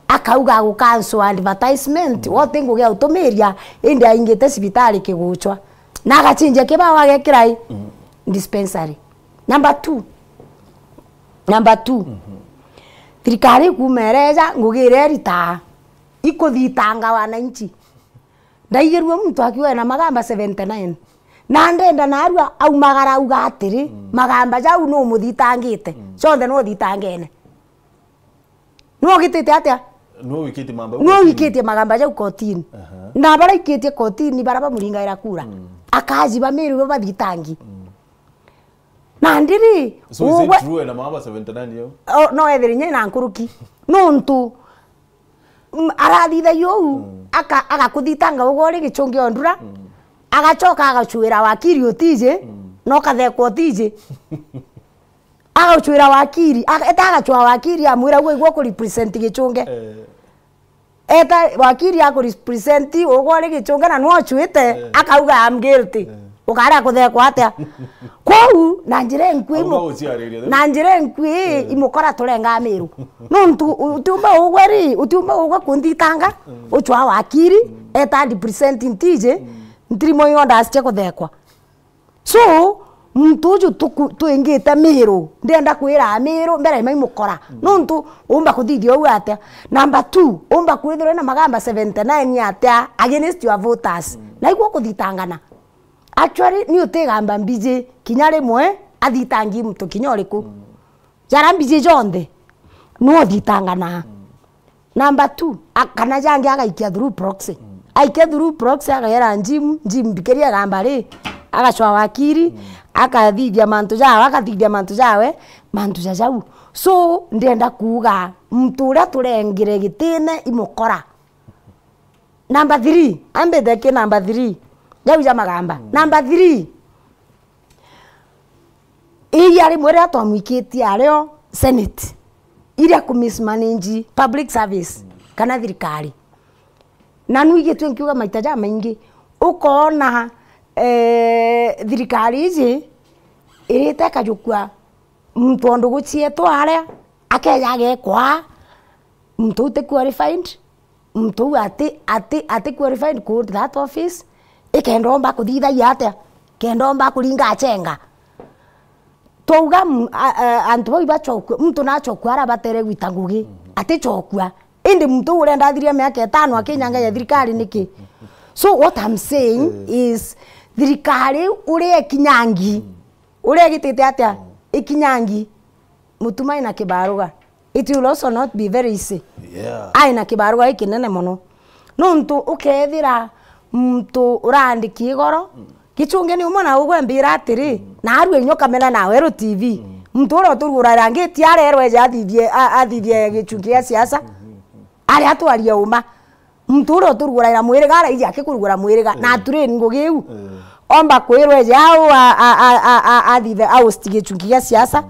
akauga agucancel advertisement, mm, wote ngugi ya utumiria, indi aingite cibitari Kiguchwa. Na agachinjia kibao agekira i? Mm. Dispensary. Number two. Number two. Mhm. Thirikari ikuuma ireeja ngugi iria iritaa, ikuthitanga wananchi. Ndaigirue muntu akiuga ena magamba seventy nine. Na ndenda narua aumagara auga atiri, mm, magamba jau nu umuthitangite. Mm. Cionthe nu uthitangene. Nwe ugitite atia? Nwe wikitie mamba Nwe kotini? Wikitie magamba jau kotini. Aha. Na bara ikitie kotini, bara bamuringaira kura. Mm. Akaji ba Meru bo bathitangi. Mm. Na ndiri, So is it ugwe true ena magamba seventy nine yau? Oh, no ethire nye na nkuruki. Nuntu, mm, arathithagia uu, mm, aka-, agakuthitanga ugwe uri gichungi o ndura, mm, agachoka agacuira wakiri utiji, mm, na ukathekwa utiji. Agauchwira wakiri, aga-, eta agachwa wakiri, amwira, "Ugwe igwe ukurepresent Gichunge." Eh. Eta wakiri akurepresent, ugwe uri Gichunge na nwe uchwite, eh, akauga, "I'm guilty." Eh. Ukaria kuthekwa atia? Kwou, na njira inkui, auga imu-, uciaririe, na njira inkui, eh, imukora turenga Miru. Nontu utiumba ugwe ri, utiumba ugwe kunthitanga, mm, uchwa wakiri, mm, eta represent ntiji, mm, ntirimo cionthe cia kuthekwa. So, muntu uju tuku-, twingite Miru, ndienda kwira Miru, mbere maimukora. Mm. Nontu, umba kuthithia uu atia? Number two, umba kwithirwa na magamba seventy nine atia against your voters? Mm. Na igwe ukuthitangana. Actually, ni utigamba mbiji, kinya rimwe, athitangi muntu kinya uriku. Mm. Jara mbiji jonthe, nwe uthitangana. Mm. Number two, a-, kana jangi agaikia through proxy. Mm. Aikia through proxy, agera Jim, Jim, mbikiria gamba ri, agacwa wakiri, mm, akathithia mantu jawe, akathithia mantu jawe, mantu ja jau. So, ndienda kuuga, muntu uria turengire gitine imukora. Number three, ambite ki number three. Jau ja magamba. Mm. Number three, iria rimwe riria twamwikitie ario Senate, iria ku mismanage public service kana thirikari. Na nu igitue nkiuga maita jamaingi, ukoona, eh, thirikari iji irite ikajukua muntu o ndugu cietu aria, akeja agekwa, muntu uu ti qualified, muntu uu ati, ati, ati qualified ku hold that office, ikenda omba kuthithagia atia? Kenda omba kuringa achenga. Twauga m-, a, a, antu bau ibachokua, muntu nachokua ara batere gwita ngugi, mhm, atichokua. Indi muntu uu urenda athiria miaka itano akinyanga ya thirikari niki? So what I'm saying, eh, is thirikari uria ikinyangi, mm, uria igitite atia? Mm. Ikinyangi, mutuma ina kibaruga. It will also not be very easy. Yeah. Ai na kibaruga gikinene mono. Nontu ukethira muntu urandiki igoro, mm, Gichunge ni umwe na ugwe mbira atiri, mm, na arua inyo kamera na Weru T V. Mm. Muntu uria uturuguraira ngiti arerwa eje athithie, a-, athithie gichungi gia siasa. Mm-hmm. Ari atwaria uma. Muntu uria uturuguraira mwiriga, araiji akikurugura mwiriga, na, mm, atureni ngugi iu. Mm. Omba kwirwa eje au a, a, a, a, a, athithe, a host gichungi gia siasa. Mm.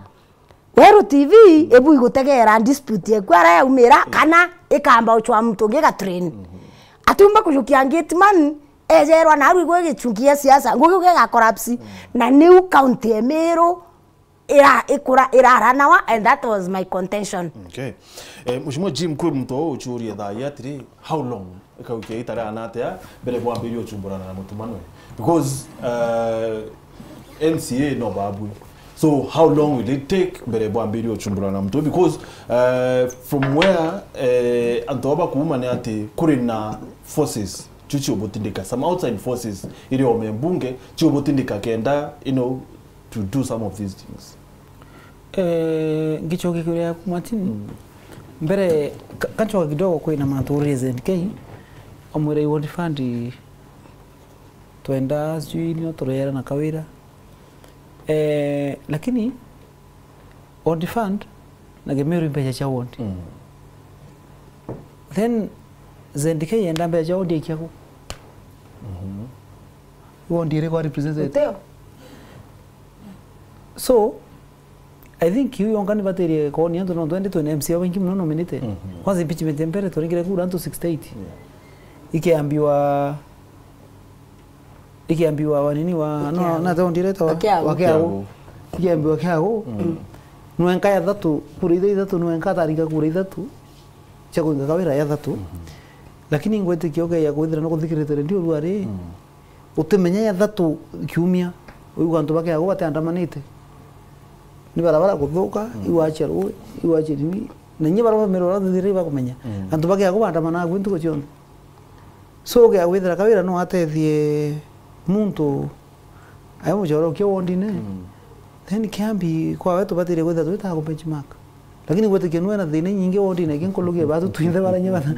Weru T V, mm, ibu igutegera dispute yeku ara yaumira, mm, kana ikamba uchwa muntu ungi gatrain. Mm-hmm. Atiumba kujukia gateman, ejerwa naru igwe gichungi gia siasa, ngugi uge ga collapse. Mm. Na niu county ya Meru ira, ikura, iraranawa, and that was my contention. Okay. Eh, Mheshimiwa Jim, kwi muntu uu uchurie thaa ii atiri, how long? Ikaukia itariana atia mbere bwambirie uchumburana na mutumanwe? Because, uh, M C A no babui. So how long will it take mbere bwambirie uchumburana na muntu? Because, uh, from where, uh, antu aba kuuma ni ati kuri na forces, chuchi ubutindika, some outside forces, iri ome mbunge, chiubutindika kenda, you know, to do some of these things? Eh, ngichoke kuri yaku, Martin. Mm. Mbere, ka-, kachoka kidogo kwina mantu uri Z N K, omwire i ward fund twenda sijui nio tureyera na Kawira. Eh, lakini ward fund na Gemeru mbecha cia ward. Mm. Then Z N K yenda mbecha cia ward ikia ku? Mhm. Ward iriku represented? Uteo. So, I think iu yonka nibatirie kwoni antu nontu endi twina M C A babaingi mono nominated. Mhm. Kwanza impeachment ya mbere twaringire kura antu sixty-eight. Yeah. Ikiambiwa, ikiambiwa wanini wa, no, Kiagu. Na town director wa, wa Kiagu. Wa Kiagu. Kiagu. Ikiambiwa Kiagu. Mm. Nwenka ya thatu, kura itha ithatu, nwenka ataringa kura ithatu cia kuinga Kawira ya thatu. Mhm. Lakini ngwitikia ukeya kwithira no kuthikirite redio rwari. Mm. Utimenya ya thatu kiumia, uigua antu ba Kiagu batiandamanite. Ni barabara kuthuka, mm, iwacia rui, iwacia nini. Na inya bara bamerora thithiri bakumenya. Mm. Antu ba Kiagu baandamanaga kwi ntuku cionthe. So, ukeya kwithira Kawira no atethie muntu ae muchorokia wondine. Mm. Then kiambi kwa we tubatirie kwithira twitaga ku benchmark. Lakini gwitikia nwe na thina inyingi wondine, kinkurukia batu twinthe bara inya batha.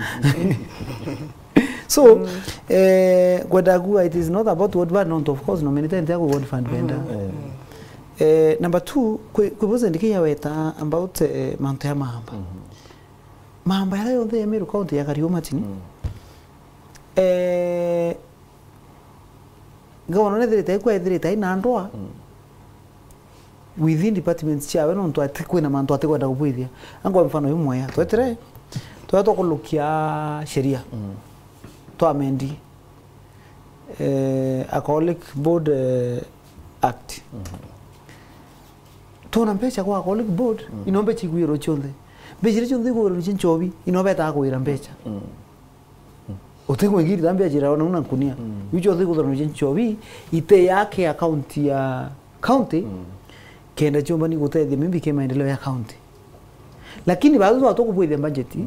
So, mm, eh, kwenda kuga, it is not about ward fund, not, of course, nominated ntia ku ward fund benda. Mm. Eh, number two, kwi, kwi buze ndikia weta about, eh, mantu ya mamba. Mm. Mamba yara yonthe ya Meru County ya Kariuma chini. Mm. Eh, Gavana nethirite aikwa ethirite aina ndwa. Mm. within departments ciawe, nontu ati kwina mantu atikwenda kubwithia. Angwa mfano yu mwea, twetire, twea tukulukia sheria, mm, twa amend, eh, Alcoholic Board, eh, Act. Mm. Twona mbeca kwa Alcoholic Board, mm, ino mbeca igwirwo cionthe. Mbeca iria cionthe igwirwo cia nchobi, ino betaga kuwira mbeca. Mm. Utigwingirira mbeca ira ona una nkunia. Mm. Iu cionthe igwirwo cia nchobi, ite yake account ya county, mm, kenda ciumba ni gutethia maybe ki maendeleo ya county. Lakini bado twa tukubwithia budget, mm,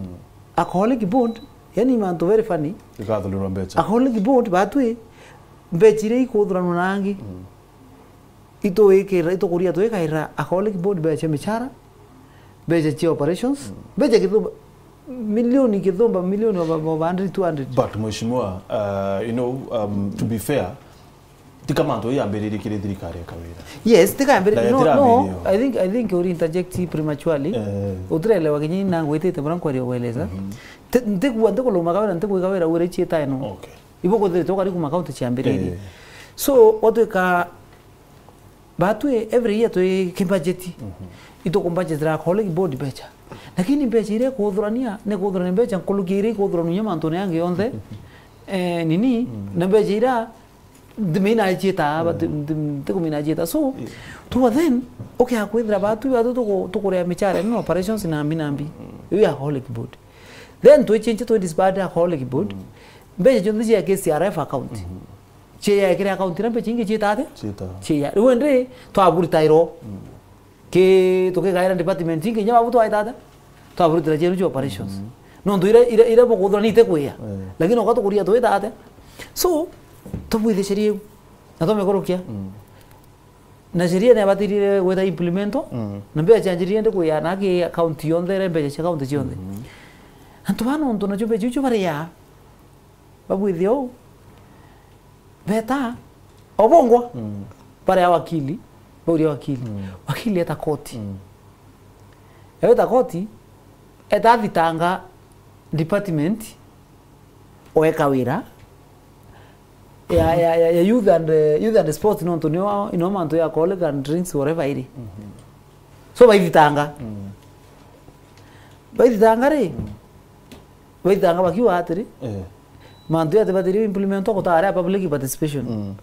Alcoholic Board, yani mantu very funny. Ikathurirwa mbeca. Alcoholic Board batwi mbeca iria ikuthuranwa na angi. Mm. Itwikira, itukuria twikaira Alcoholic Board mbeca cia michara, mbeca cia operations, mm, mbeca kithumba, milioni kithumba, milioni over, over hundred, two hundred. But mheshimiwa, uh, you know, um, to be fair, tika mantu yambiririe kiri thirikari ya Kawira. Yes, tika yambiririe. Na no, no, yatiraambiririo. I think, I think uri interject prematurely. Eh. Utirelewa kinya na ngwitite bura nkwaria kueleza. Mhm. Ti-, ntigua, ntikuluma Kawira, ntigwi Kawira uri chieta ino. Okay. Ibo kuthirite ukari kuma kaunti ciambiririe. Eh. So, watwika batwi every year twi kibajeti. Mhm. Itukumbajitira Alcoholic Board mbeca. Lakini mbeca iria ikuthurania, ni kuthurania mbeca nkuruki iria ikuthuranua mantune yangi yonthe. Eh, nini? Mm. Na mbeca iria ndimina chieta, ba-, mm, ndi-, ndi-, ndikumina chieta. So, yeah, to then, okay, akwithira batwi, batwi tuku-, tukurea michara, no operations na mbi na mbi. Mm. Iu ya Alcoholic Board. Then twichinche twi disband Alcoholic Board. Mm. Mbeca cionthe cia K C R F account. Mhm. Ciaikire account iria mbeca ingi ciita atia? Ciita. Cia. Riu indi twaburitairwo. Mm. Ki tukigaira department ingi inya babu twaita atia? Twaburutira cieru cia operations. Mhm. Nontu ira, ira, ira bukuthura ni ite kwia. Eh. Lakini uka tukuria twita atia? So, tubwithe sheria iu. Na twamikurukia. Mm. Na sheria ni yabatirire gwita implementwa, mm, na mbeca cianjiririe ndi kuya na ki county yonthe, ira mbeca cia county cionthe. Mhm. Antu baa nontu nacio mbeca icio baria, babwithia uu, beta, obongwa, mm, baria wakili, bauria wakili. Mm. Wakili eta koti. Mm. Eweta koti, eta athitanga department, oeka wira, ya, ya, ya, ya youth and, eh, youth and sports, nontu nio, ino mantu ya alcoholic and drinks, whatever iri. Mhm. So, baithitanga. Mm. Baithitanga ri, mm, baithitanga bakiuga atiri, eh, mantu yatibatirio implementwa gutaari a public participation. Mm.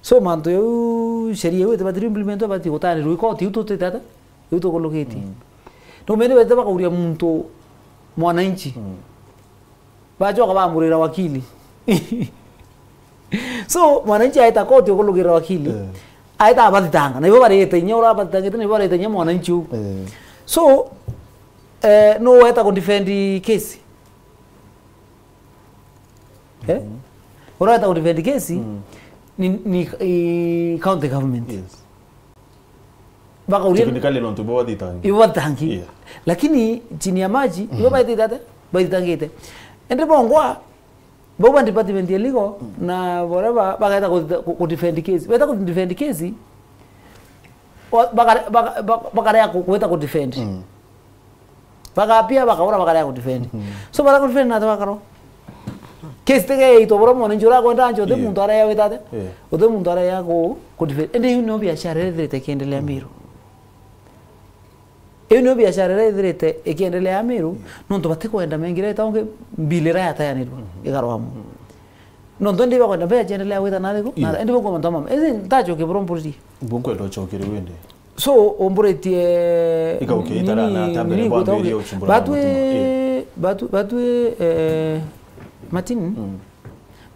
So, mantu jau, sheria iu itibatirio implementwa, ibati gutaarirwa i koti iu tutite ata? Iu tukulukitie. Mm. No mende bete bakauria muntu mwananchi. Mm. Bacoka bamurira wakili. So, mwananchi aeta koti ukulukirira wakili. Eh. Aeta abathitanga. Na ibo barite inya ura abathitangite, na ibo barite inya mwananchi u. Eh. So, eh, no weta ku defend case. Eh? Mhm. Ura weta ku defend case, mm, ni, ni, i, county government. Yes. Bakauria technically nontu ibo bathitangi. Ibo bathitangi. Yeah. Lakini chini ya maji, ibo, mhm, baitite ate? Baithitangite. Ende bongwa, bau ba department ya legal, mm, na whatever, bageta ku, ku, ku defend case. Beta ku defend case, wa, bakare-, baka-, baka-, bakarea ku, gweta ku defend. Mm. Bagapia, bakaura, bakarea ku defend. Mhm. So, bara ku defend na bakaro. Case tege itwa bora mwananchi ura kwenda anjo, uti, yeah, muntu araya wita ate? Yeah. Uti muntu araya ku, ku defend. Ende iu nio biashara ithirite ikiendelea Meru. Iu nio biashara ithirite ikiendelea Meru. Yeah. Nontu batikwenda mengire ita ungi mbili ira yatayanirwa, mhm, ikarwa amwe. Mhm. Nontu indi bakwenda mbeca ciendelea gwita na thiku, yeah, na indi bukwa mantu mama. Indi ntachoke bro mpuriri. Bunkwenda uchokere wende. So, umburitie ikaukia itara na nini, atambere nini bwambiririe gutoke uchumbura na batwi, mutima. Eh. Batwi, batwi, eh, Martin, mm,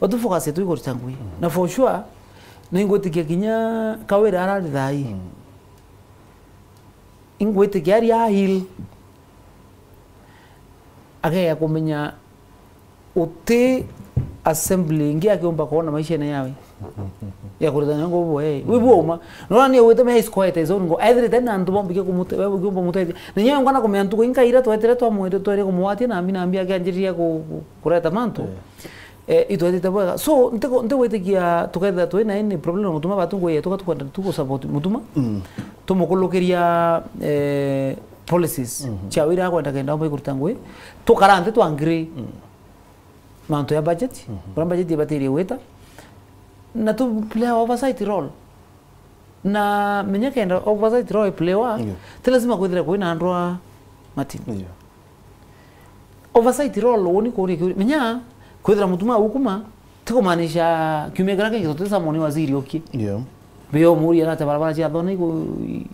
batwi focus yetu iguru cha ngui. Mm. Na for sure, ningwitikia kinya Kawira arari thai. Mm. Ingwitikia ari a heal. Ageya kumenya uti assembly ingi akiumba kuona maishene yawe. Ya kuritania nguvu, eh. Wi bwoma. Nona ni ugite me is quiet as own go. Ethirite na antu bombike kumute-, we ukiumba mutethia. Na nyewe ngona kumenya ntuku inkaira twetire twamwete twere kumwatia na mbi na mbi akianjiriria ku-, ku-, kureta mantu. Eh. Eh, itwetite bwega. So, ntiku-, ntigwitikia tukethira twi na any problem na Mutuma batu ngui yetu, tuka tukwenda tu ku support Mutuma. Mm. Tumukulukiria, eh, policies, mhm, cia wira akwenda kenda omba ikuruta ngui. Tukara nthi twa agree. Mm. Mantu ya budget, mhm, uria budget ibatirie gwita. Na tu play oversight role. Na menya kenda oversight role iplaywa, Yeah. ti lazima kwithire kwina andu a Martin. Yeah. Oversight role uni kuria kiuria. Menya, kwithira mutuma ukuma, ti kumaanisha kiumia kiria kingi tuti summon waziri okie. Yeah. Bio muria nate barabara cia thona iku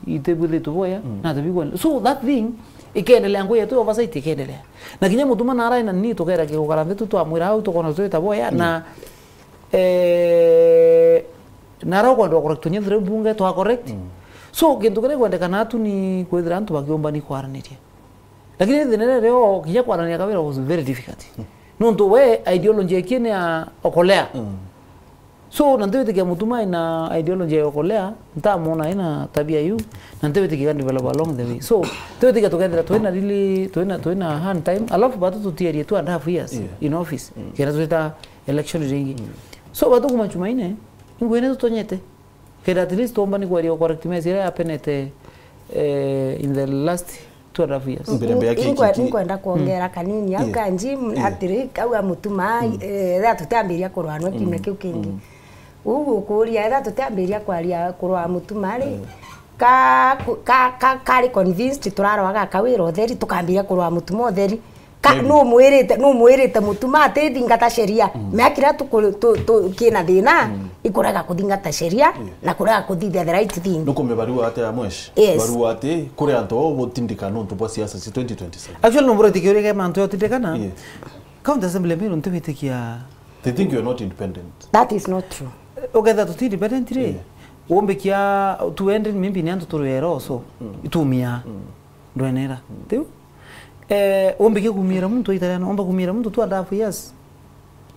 itibwithitwe boya, Mm. nate bikwenda. So that thing ikendelea, ngui yetu oversight ikendelea. Na kinya mutuma narae na ni tukera kigukara nthi tu twamwira au tukona twita boya, Mm. na, eh, nara ukwenda correct nye through bunge twa correct. Mm. So kintu kiria kwendekana tu ni kwithira antu bakiumba ni kwaraniria. Lakini thina iria rio kinya kwarania kawira was very difficult. Nontu we ideology yake ni ya okolea. Mm. So, na ntiwitikia mutuma ina ideology ya okolea, ntamwona ina tabia yu, na ntiwitikia ga develop along the way. So, ntiwitikia tukethira twina really, twina, twina hard time. Alafu batu tutierie two and a half years Yeah. in office. Mm. Kenda twita election ringi. Mm. So, batu kuma Jumaine, ingwene tutonyete. Kenda at least tuomba ni kweria correct mess iria yapenete, eh, in the last two and a half years. Mbere mbere ya Inkwe- kiki- Inkwenda kuongera kanini au Yeah. ka Jim Yeah. atiri, au amutuma, Mm. eh, etha tutiambiria kurwanwa kiumia Mm. kiu kingi. Mm. Uu gukuria, etha tutiambiria kwaria kurwa mutuma ri, Mm. ka, ka, ka, kari convinced turaroaga kawira utheri, tukambiria kurwa mutuma utheri. Ka, Maybe. numwirite, numwirite mutuma atithingata sheria. Mm. Mea kiria tuku-, tu, tu, kina thina, Mm. ikurega kuthingata sheria, Yeah. na kurega kuthithia the right thing. Nukume barua ati ya mwesh? Yes. Barua ati, kuri antu ao gutindika nontu bwa siasa cia twenty twenty-seven. Actually, no mureti kiuria kia mantu ya utindikana. Yeah. County Assembly Meru ntiwitikia. They think you are not independent. That is not true. Uketha tuti independent ri? Yeah. Umbikia tuende maybe ni antu turi ero so. Mm. Itumia. Mm. Ndwenera. Mm. Tiu? Eh, umbikia kumira muntu itariana, umba kumira muntu two and a half years.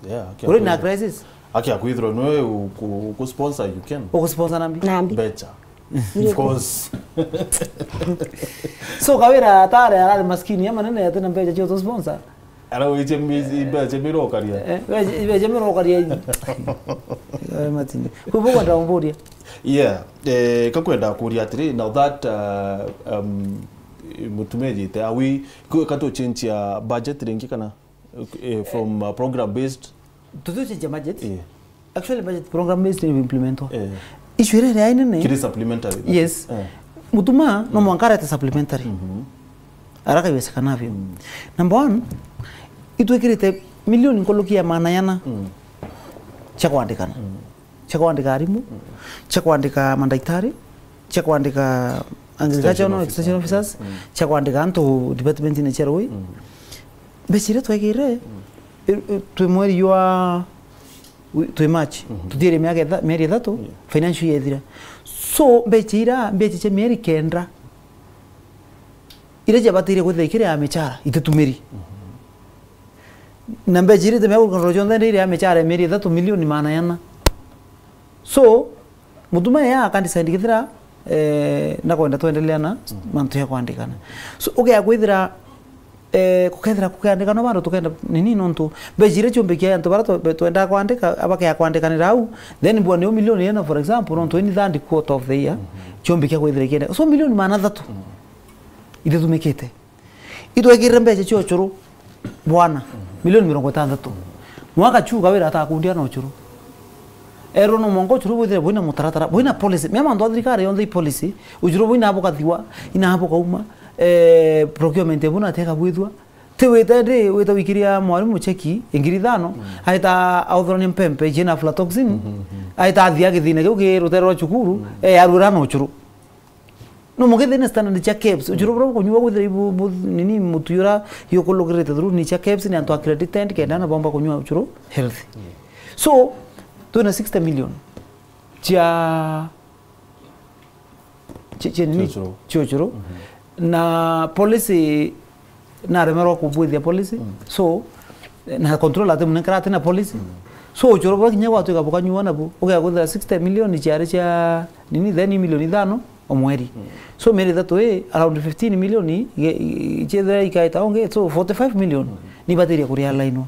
Yeah, aki Uri na akwithirwa- crisis. Aki akwithirwa niwe uku-, uku sponsor you can. Uku sponsor na mbi? Na mbi. Mbecha. Of course. So, kawira atare arari maskini, ama nene atina mbecha cio to sponsor? Ara wiche mi-, mbecha mirokaria. Eh, mbecha, mbecha mirokaria. Eh, Martin. Kwa hivyo, kwenda umburia. Yeah, eh, kakwenda kuria atiri, now that, uh, um, mutumia ejite, are we, ku-, katu change ya budget ringi kana, eh, from, uh, program based? Tutu change ya budget? Yeah. Actually, budget program based ni implementwa. Eh. Issue iria iri nene. Kiri supplementary, that Yes. is, eh. Mutuma, no Mm. mwanka arete supplementary. Mhm. Araka iwezekanavyo. Mm. Number one, itwikirite milioni nkuluki ya maana yana Mm. cia kwandikana. Mm. Cia kwandika arimu, Mm. cia kwandika mandagitari, cia kwandika agricultural Extension officers. extension officers, Mm. cia kwandika antu department-ini cia rui. Mm. Mbeca iria twegire, Mm. i-, i-, twi mweri jwa Wi-, twi March. Mhm. Tuthiire miaka itha-, mieri ithatu, Yeah. financial year ithira. So, mbecha ira, mbecha cia mieri kenda, iria ciabataire kwithira ikiri ya michara, ititumiri. Mhm. Na mbecha iria itemea gukorwa cionthe ndirire ya michara ya mieri ithatu milioni maana yana. So, Mutuma ya akandecide kethira, eh, nakwenda twendelea na Mm. mantu ya kwandikana. So, ugea kwithira, eh, kukethira kukiandikanwa bandu tukenda nini nontu mbeca iria ciumbikia antu baria twe-, twendaa kwandika, abakea kwandikanira au, then bwa niyo milioni ina, for example, nontu any third quarter of the year, Mm-hmm. ciumbikia kwithira ikienda. So, milioni maana athatu Mm. ititumikite. Itwekirire mbeca cia ucuru bwana, milioni mirongo itantatu. Mwaka chu Kawira atakundia na ucuru. Erwo no mwanka ucuru bwithire bwina mutaratara, bwina policy. Mea mantu a thirikari yonthe i policy, ucuru bwina bukathiwa, ina bukauma, eh, procurement buna ateka bwithwa. Ti wite ndi, wite wikiria mwarimu cheki, ngiri ithano, Mm. aita authorania mpempe, jina aflatoxin, Mhm, mhm. aita athia githina kiu ki rutere rwa cukuru, Mm. eh, arwira na ucuru. No mugithire na standard cia KEBS, ucuru buria bukunyua bwithire ibu, bu-, nini, mutu uria yukulukirite through ni cia KEBS, ni antu accredited, kenda na bomba kunyua ucuru healthy. Mm. So, twina sixty million cia, cia, cia nini? Cia ucuru. Cia ucuru. Mhm. Na policy naremerwa kubwithia policy. Mm. So, na controller ati munenkera ati na policy. Mm. So, ucuru bwa kinya gwatuika bukanyua nabu, ugea kwithira sixty million ciari cia nini, then milioni ithano o mweri. Mm. So, mieri ithatu i, around fifteen million i-, i-, ciethira ikaita onge, so forty-five million Mm. ni ibatirie kuria line.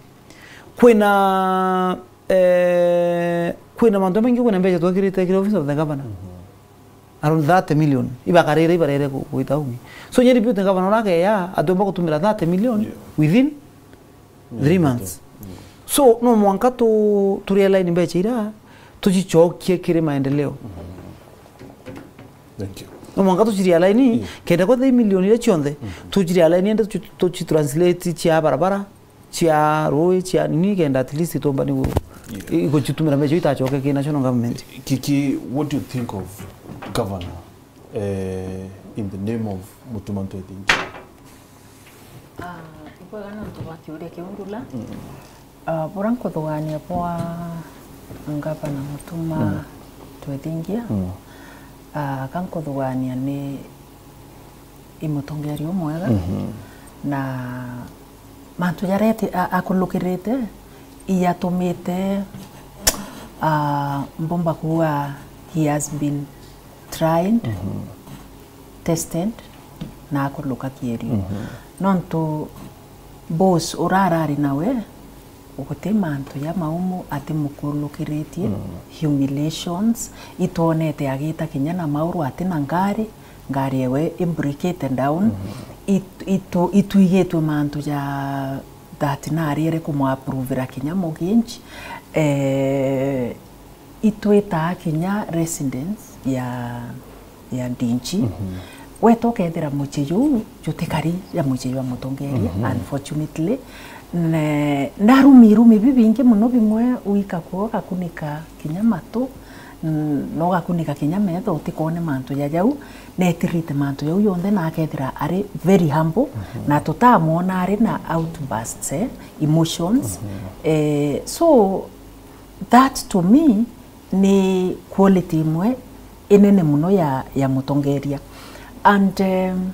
Kwina, eh, kwina mantu maingi, kwina mbeca twekirite kiri office of the governor. Mm-hmm. Around thirty million. Ibakarire, ibarere ku-, gwita ungi. So, nye deputy governor akeya, atomba kutumira thirty million Yeah. within three Yeah, months. Yeah. So, no mwanka tu, tu realign mbeca ira, tucicokie kiri maendeleo. Mm-hmm. Thank you. No mwanka tuciria line, kenda kwa the milioni iria cionthe, tuciria line ende tuci-, tuci translate cia barabara, cia rui, cia nini, kenda at least tumbani gu-, i-, igucitumira mbeca itacoke ki national government. Kiki, what do you think of governor, eh, in the name of Mutuma Ntwethingia? Ah, ibwega nontu bwa kiuria kiu Ndula. Ah, bura nkuthugania bwa Ngavana Mutuma Twethingia, ah, ka nkuthugania ni i mutongeria umwega, na mantu jaria eti-, a-, akulukirite ijatumite, ah, mbumba kuuga he has been tried, tested, na akuluka kierio. Nontu boss uria arari nawe, guti mantu jamaumu atimukulukiritie, humiliations, itwonete agita kinya na mauru ati na ngari, ngari ewe imbrikite down, it-, itu-, itwigitwe mantu ja that nariere kumuapprovera kinya mortgage, eh, itwitaa kinya residence ya, ya D G. Weta ukethira mucii juu jutikari ja mucii jwa mutongeria, unfortunately. Ne-, na rumi, rumi bibingi muno bimwe wika kuo ugakunika kinya matu, n-, na ugakunika kinya metho utikone mantu ja jau, netirite mantu jau jonthe na akethira ari very humble, na tutamwona ari na outbursts, eh, emotions. Eh, so, that to me ni quality imwe inene muno ya, ya mutongeria. And, um,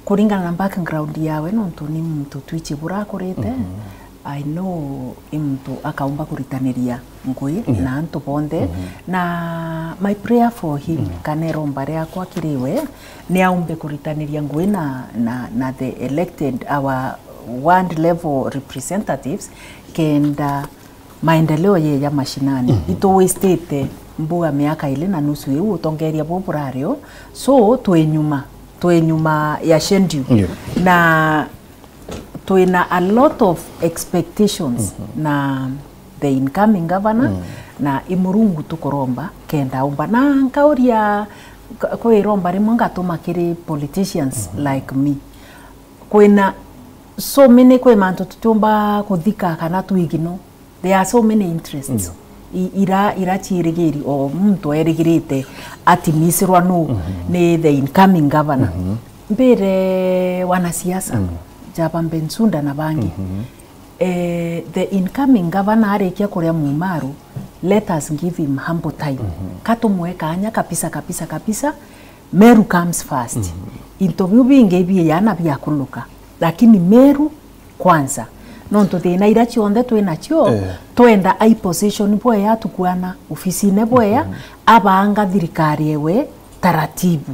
kuringana na background yawe, nontu ni muntu twichi bura akurite, I know i muntu akaumba kuritaniria ngui na antu bonthe. Na my prayer for him, kana iromba riakwa kiri we, ni aumbe kuritaniria ngui na, na, na the elected, our ward level representatives, kenda maendeleo yeja mashinani. Itu wastete mbuga miaka ili na nusu iu utongeria bu burario. So, twi nyuma, twi nyuma ya schedule. Na twina a lot of expectations na the incoming governor, na i Murungu tukuromba kenda umba. Na nkauria, k-, kwi iromba rimwe ngatuma kiri politicians like me. Kwina so many, kwi mantu tutiumba kuthika kana tu ignore. There are so many interests i-, ira, ira ciirigiri o muntu erigirite atimisirwa nu ni the incoming governor. Mbire wanasiasa, Jaba Bensouda na bangi. Eh, the incoming governor arikia kuria mumaru, let us give him ample time. Ka tumwe kanya kabisa, kabisa, kabisa. Meru comes first. Into biu bingi ibiijana biakuluka. Lakini Meru kwanza. Nontu thina ira cionthe twi nacio, twenda ai position bwea, atukuana ofisine bwea, abanga thirikari ewe taratibu.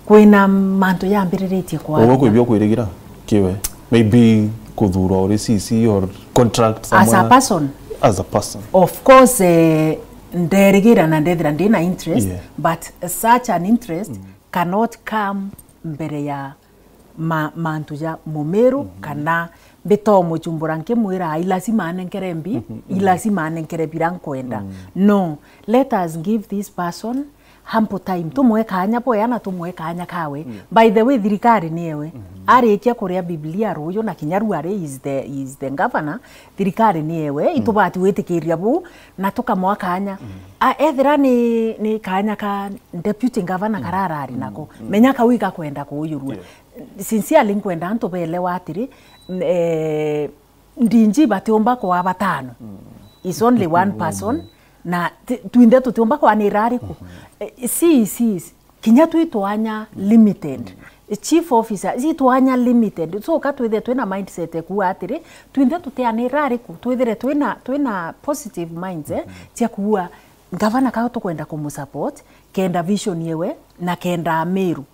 Kwina mantu yambiriritie kwa Uguo kwi bio kwirigira kiwe. Maybe kuthurwa uri C C or contract as a somewhere. Person. As a person. Of course, eh, nderigira na ndethira ndina interest, yeah, but such an interest cannot come mbere ya ma-, mantu ja mumiru, kana mbitomuchumbura nkimwira, "Ai, lazima anenkere mbi, i lazima anenkere bira nkwenda." No, let us give this person ample time. Tumwe kanya bwea na tumwe kanya kawe. By the way, thirikari ni ewe. Arikia kuria Biblia ruyu na kinya ruari is the, is the governor, thirikari ni ewe. Itubati gwitikiria bu na tukamwa kanya. A, ethira ni, ni kanya ka deputy governor kararari nako. Menya kau igakwenda kuuyurua. Sincerely, nkwenda antu beelewa atiri, n-, eh, D G batiumba kwa batano. Is only one person, na ti-, twinthe tutiumba kwanira ariku. Eh, C E Cs, kinya twi twanya limited. Chief officer, ci twanya limited. So, ka twithire twina mindset ya kuuga atiri, twinthe tutianira ariku, twithire twina, twina positive minds, eh, cia kuuga, ngavana kau tukwenda kumusupport, kenda vision yewe, na kenda Amiru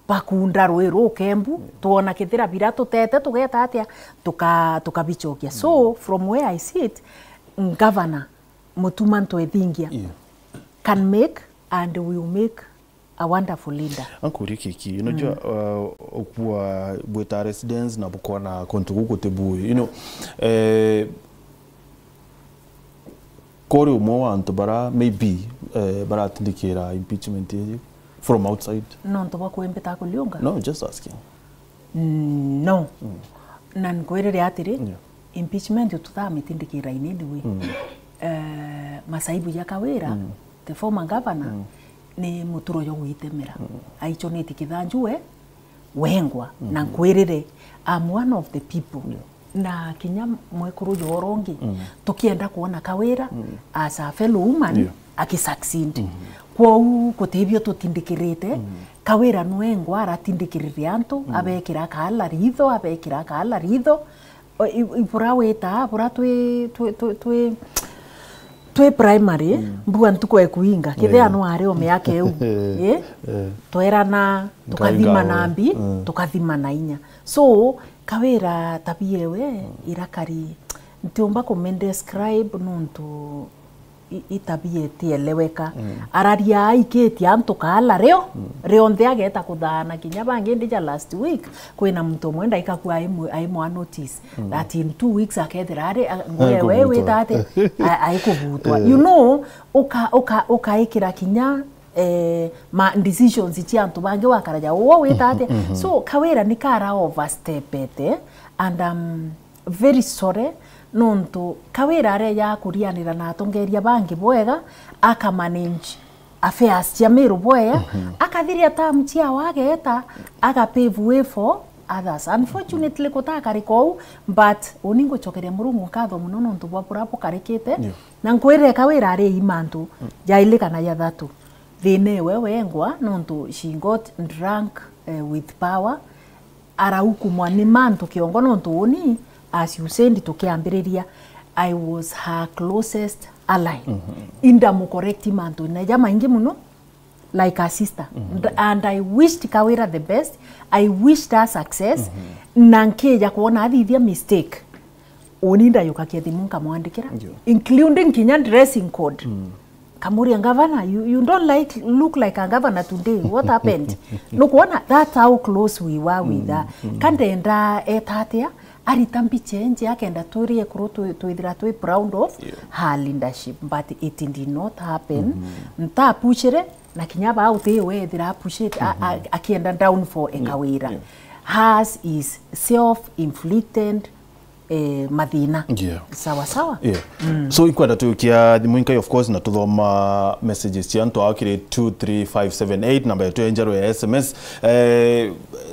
bakunda rui rukembu, twona kithira bira tutete, tugeta atia, tuka-, tukabichokia. So, from where I sit, Ngavana Mutuma Ntwethingia can make and will make a wonderful leader. Ankuria kiki, unajua, uh, ukua bwita residents na bukona kuntu guku ti bui. You know, eh, kuri umwe wa antu bara maybe, eh, baratindikira impeachment iji, from outside? Nontu bwa kwimbita kuliunga? No, just asking. Mm, no. Mm. Na nkwirire atiri, yeah, impeachment tuthamitindikira in any way. Mm. Eh, masaibu ja Kawira, mm, the former governor, mm, ni muturo jwa gwitemera. Mm. Aichoneti kithanju we wengwa, na, mhm, nkwirire, I'm one of the people. Yeah. Na kinya mwekuru joro ungi, mm, tukienda kuona Kawira, mm, as a fellow woman, yeah, akisucceed. Mhm. Kwou gutibio tutindikirite. Mm. Kawira nwengwa aratindikirire antu, mm, abekira kaala ritho, abekira kaala ritho. O, i-, i-, bura wita, bura twi, twi, twi, twi, twi primary, mm, mbua ntuku ekuinga, kethira, eh, no ari o miaka iu, eh? Eh. Twerana, tukathima na mbi, mm, tukathima na inya. So, Kawira tabia ewe, mm, irakari, ntiumba kumidescribe nontu i-, i tabia itieleweka. Mm. Araria aikitie antu kaala rio, mm, rionthe ageta kuthaana kinya bangi. Ndija last week, kwina muntu umwe ndaikakua aimwa notice, mm, that in two weeks akethira ari, a-, ngui ewe wita ati, a-, aikubutwa. Eh. You know, uka-, uka-, ukaikira kinya, eh, ma decisions cia antu bangi wakaraja uo wita ati. Mhm. So, Kawira ni kara overstepete, and, um, very sorry, nontu Kawira areja kurianira na atongeria bangi bwega, akamanage affairs cia Meru bwega, mhm, akathiria term ciawe ageeta, agapave way for others. Unfortunately, gutakarika uu, but uni ngucokeria Murungu nkatho mono nontu bwa bura bukarikite, yeah, na nkwirire Kawira ari imantu, mm, jaili kana jathatu. Thina ewe wengwa, nontu she got drunk, eh, with power, araukumwa ni mantu kiongo, nontu uni, as you said, tukiambiriria, I was her closest ally. Mhm. Indamucorrect mantu na jamaingi mono, like a sister. Mhm. And, and I wished Kawira the best, I wished her success, mhm, na nkija kwona athithia mistake, uni ndayukakia thimu nkamwandikira, ndio, including kinya dressing code. Mm. Kamuria, "Governor, you, you don't like, look like a governor today. What happened?" Nukwona, that's how close we were with her. Mm, mm. Kandenda eta atia, arita mbicha enje, akenda twiri ekuru twi-, twithira twi proud of, yeah, her leadership. But it did not happen. Mm-hmm. Ntapushire, na kinya bau ti we ethira apushite, a-, a-, mm-hmm, akienda downfall e Kawira. Yeah, yeah. Hers is self-inflicted, eh, mathina. Yeah. Sawa sawa? Yeah. Mm. So, ikwenda tukia thimu inkai, of course, na tuthoma messages cia antu ao kiri two three five seven eight, namba yetu ya njeru ya S M S. Eh,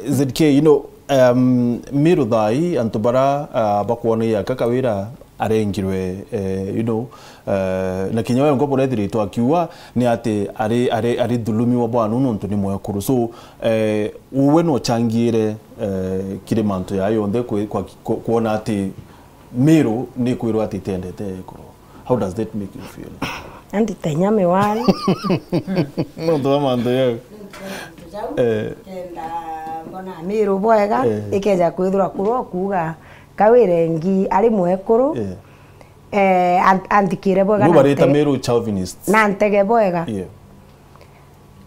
Z K, you know, um, Miru thaa ii, antu bara, ah, bakwona iyaka Kawira arengirwe, eh, you know, eh, na kinya we ngo burethiritwe akiuga ni ati ari, ari, ari thulumiwa bwanu nontu ni mwekuru. So, eh, uwe no uchangiire, eh, kiri mantu jaa yonthe kwi-, kwa-, ku-, kwona ati Miru ni kwirwa ati itendete ekuru. How does that make you feel? Andi tenya miwani. Nontu wa mantu jau. Eh. Kenda mbona Miru bwega, eh, ikeja kwithirwa kurwa kuuga Kawira engi ari mwekuru. Eh. Eh, an-, anthikire bwega. Nubarita Miru chauvinists. Na ntege bwega. Yeah.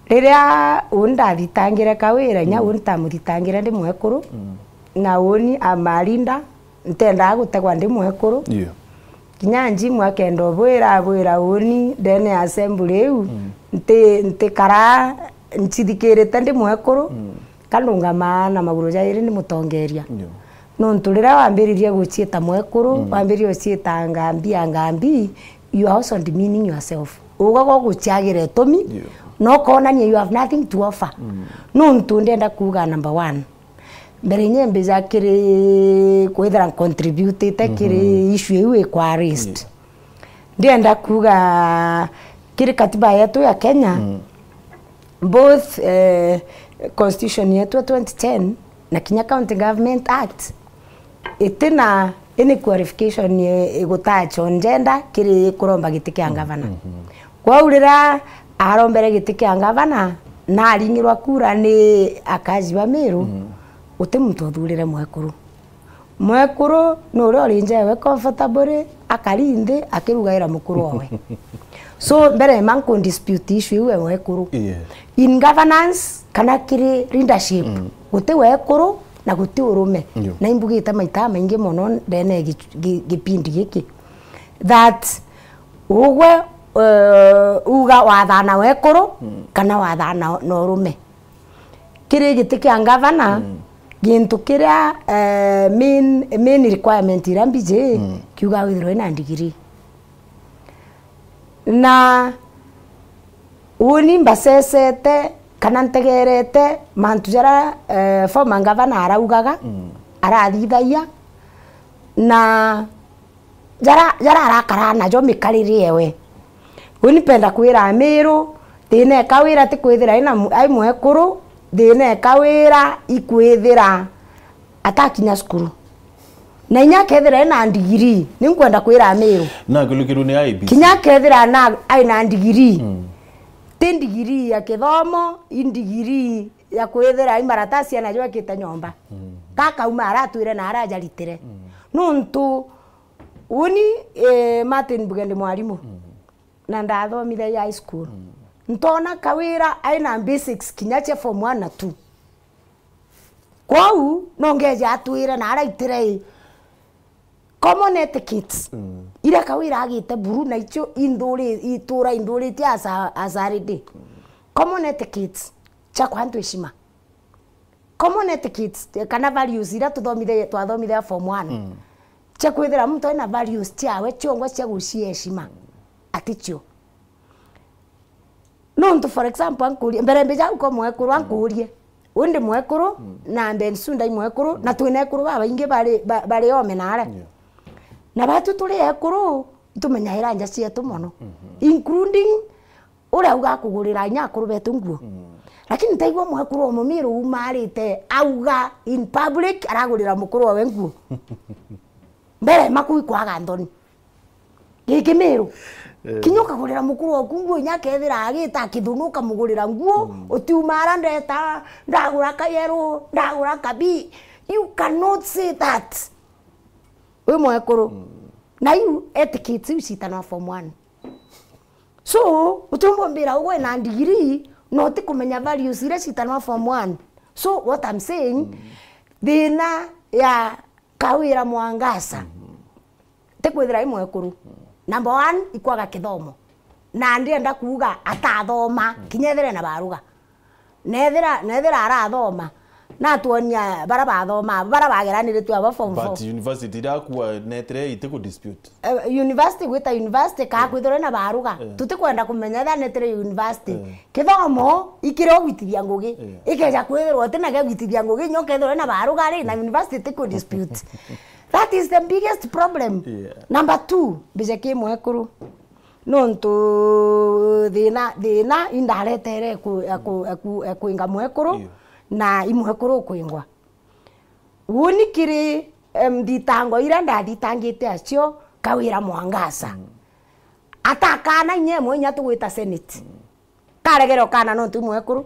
Riria uni ndathitangire Kawira, inya, mm, uni ntamuthitangire ndi mwekuru, mm, na uni amarinda, ntendaa gutegwa ndi mwekuru. Yeah. Kinya njimu akenda ubwira, abwira uni ndene ya assembly iu, mm, nti-, ntikaraa ncithikirite ndi mwekuru, mm, kandungamaa na maguru jairi ndi mutongeria. Yeah. Nontu riria wambiririe guciita mwekuru, mm, wambiririe guciita ngambi ya ngambi, you are also demeaning yourself. Uga gwa guciagira itumi, yeah, na ukonania you have nothing to offer. Mm. Nontu ndienda kuuga number one, mbere inya mbija kiri kwithira ncontributite kiri, mhm, issue iu ikwa raised. Yeah. Ndienda kuuga kiri katiba yetu ya Kenya, mm, both, eh, constitution yetu ya twenty ten na kinya County Government Act, itina any qualification i-, igutacho njenda kiri kuromba giti kia, mhm, ngavana. Mhm. Kwou riria arombere giti kia ngavana na aringirwa kura ni akaji ba Miru, mhm, guti muntu uthurire mwekuru. Mwekuru ni uria uri njewe comfortably, akari nthi akirugaira mukuru owe. So, mbere ma nku dispute issue iu e mwekuru. Yeah. In governance, kana kiri leadership, mm, guti wekuru na guti urume. Ndio. Na imbugite maita maingi mono ndene gi-, gi-, gipindi giki. That ugwe eh, uga wathana wekuru, mm, kana wathana na urume. Kiri giti kia ngavana, mm, gintu kiria, eh, main, main requirement iria mbiji, mm, kiuga withirwe na ndigiri. Na uni mbacecete kana ntegerete mantu jaria, eh, former ngavana araugaga, mm, arathithagia, na jara, jara arakara najo mikarire ewe. Uni mpenda kwira Amiru, thina e Kawira ti kwithira ai na mu-, ai mwekuru, thina e Kawira ikwithira atakinya cukuru. Na inya akethira ena ndigiri, ni nkwenda kwira Amiru. Na kulukirwe ni I B C. Kinya akethira na, ai na ndigiri. Mm. Ti ndigiri ya kithomo, i ndigiri ya kwithira i maratasi anajo ekite nyomba. Mm. Kakauma aratwire na arajaritire. Mm. Nuntu uni, eh, Martin Bugendi mwarimu. Mm. Na ndathomithia high school. Mm. Ntona Kawira ai na basics kinya cia form one na two. Kwou, no ngeja atwire na araitire i. Common etiquettes. Mm. Iria Kawira agite buru na icio induri-, itura induritie as a, as a lady. Mm. Common etiquettes cia kwa antu heshima. Common etiquettes, eh, kana values iria tuthomithie-, twathomithagia form one. Mm. Cia kwithira muntu ena values ciawe ciongwa cia gucieshima. Aticio. Nontu, for example, ankurie, mbere mbija uko mwekuru, mm, ankurie. Uyu ndi mwekuru, mm, na mbe nsu ndai mwekuru, mm, na twina ekuru babaingi bari, ba-, bari ome nare. Yeah. Na batu turi ekuru, itumenyaira nja cietu mono. Mm-hmm. Including uria auga akugurira inya akuru betu nguo. Mm. Lakini ntaigua mwekuru o Mumiru umarite auga in public aragurira mukuru owe nguo. Mbere maku ikwaga nthoni. Giki Miru. Eh. Kinya ukagurira mukuru waku nguo, inya akethira agita akithuna ukamugurira nguo, mm, utiumara ndeta, ndagura kayeru, ndagura kabi. You cannot say that. Wi mwekuru. Mm. Na iu etiquettes iu citanwa form one. So, utiumba umbira ugwe na ndigiri, na utikumenya values iria citanwa form one. So, what I'm saying, mm, thina ya Kawira Mwangaza, mm-hmm, ti kwithira i mwekuru. Mm. Number one, ikwaga kithomo. Na ndienda kuuga atathoma, mm, kinya ethire na baruga. Nethira, nethira arathoma, natuonia bara bathoma, bara bageraniritwe aba form four. But university iria akua netire itiku dispute. Eh, university gwita university, kaa, eh, kwithirwe na baruga. Eh. Tutikwenda kumenya ethira netire university. Eh. Kithomo, ikire ugwitithia ngugi. Eh. Ikeja kwithirwa utina gia gwitithia ngugi, nyo kethirwe na baruga ri, na university itiku dispute. That is the biggest problem. Yeah. Number two, mbije ki mwekuru. Nontu thina, thina indaretere ku-, ya ku-, ya ku-, ya kwinga mwekuru, iyo, na i mwekuru ukwingwa. Uni kiri, em, nthitango iria ndathitangite acio, Kawira Mwangaza. Mm. Atakana inya imwe inya tugwita Senate. Mm. Karegere ukana nontu i mwekuru.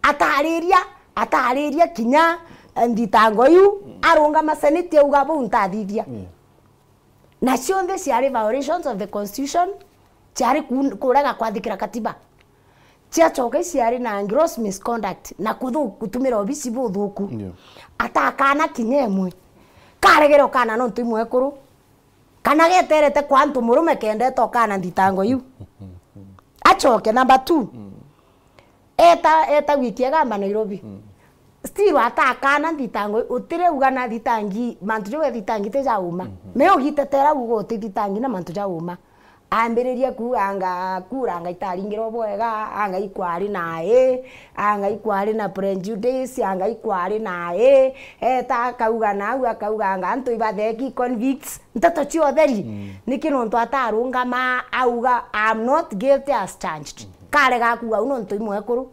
Atariria, atariria kinya, eh, nthitango iu, mm, arungama Senate auga, "Bau ntathithia." Mm. Na cionthe ciari violations of the constitution, ciari ku-, kurega kwathikira katiba. Ciacoka ciari na gross misconduct na kuthu-, gutumira obisi buthuku. Ndio. Atakana kinya imwe. Karegere ukana nontu i mwekuru. Kana geterete kwa antu murume kendete ukana nthitango iu. Acoke number two. Mm. Eta, eta wiki egamba Nairobi. Mm. Still atakana nthitango, utire uga na thitangi, mantu jau ethitangi ti ja uma. Mhm. Me ugitetera uga uti thitangi na mantu ja uma. Ambiririe kuuga anga, kura anga itaringirwo bwega, anga ikwari na ii, anga ikwari na prejudice, anga ikwari na ii. Eta akauga nau, akauga anga antu ibatheki convicts. Nteto cia utheri. Mm. Niki nontu atarungama auga, "I'm not guilty as charged." Mhm. Karega kuuga u nontu i mwekuru.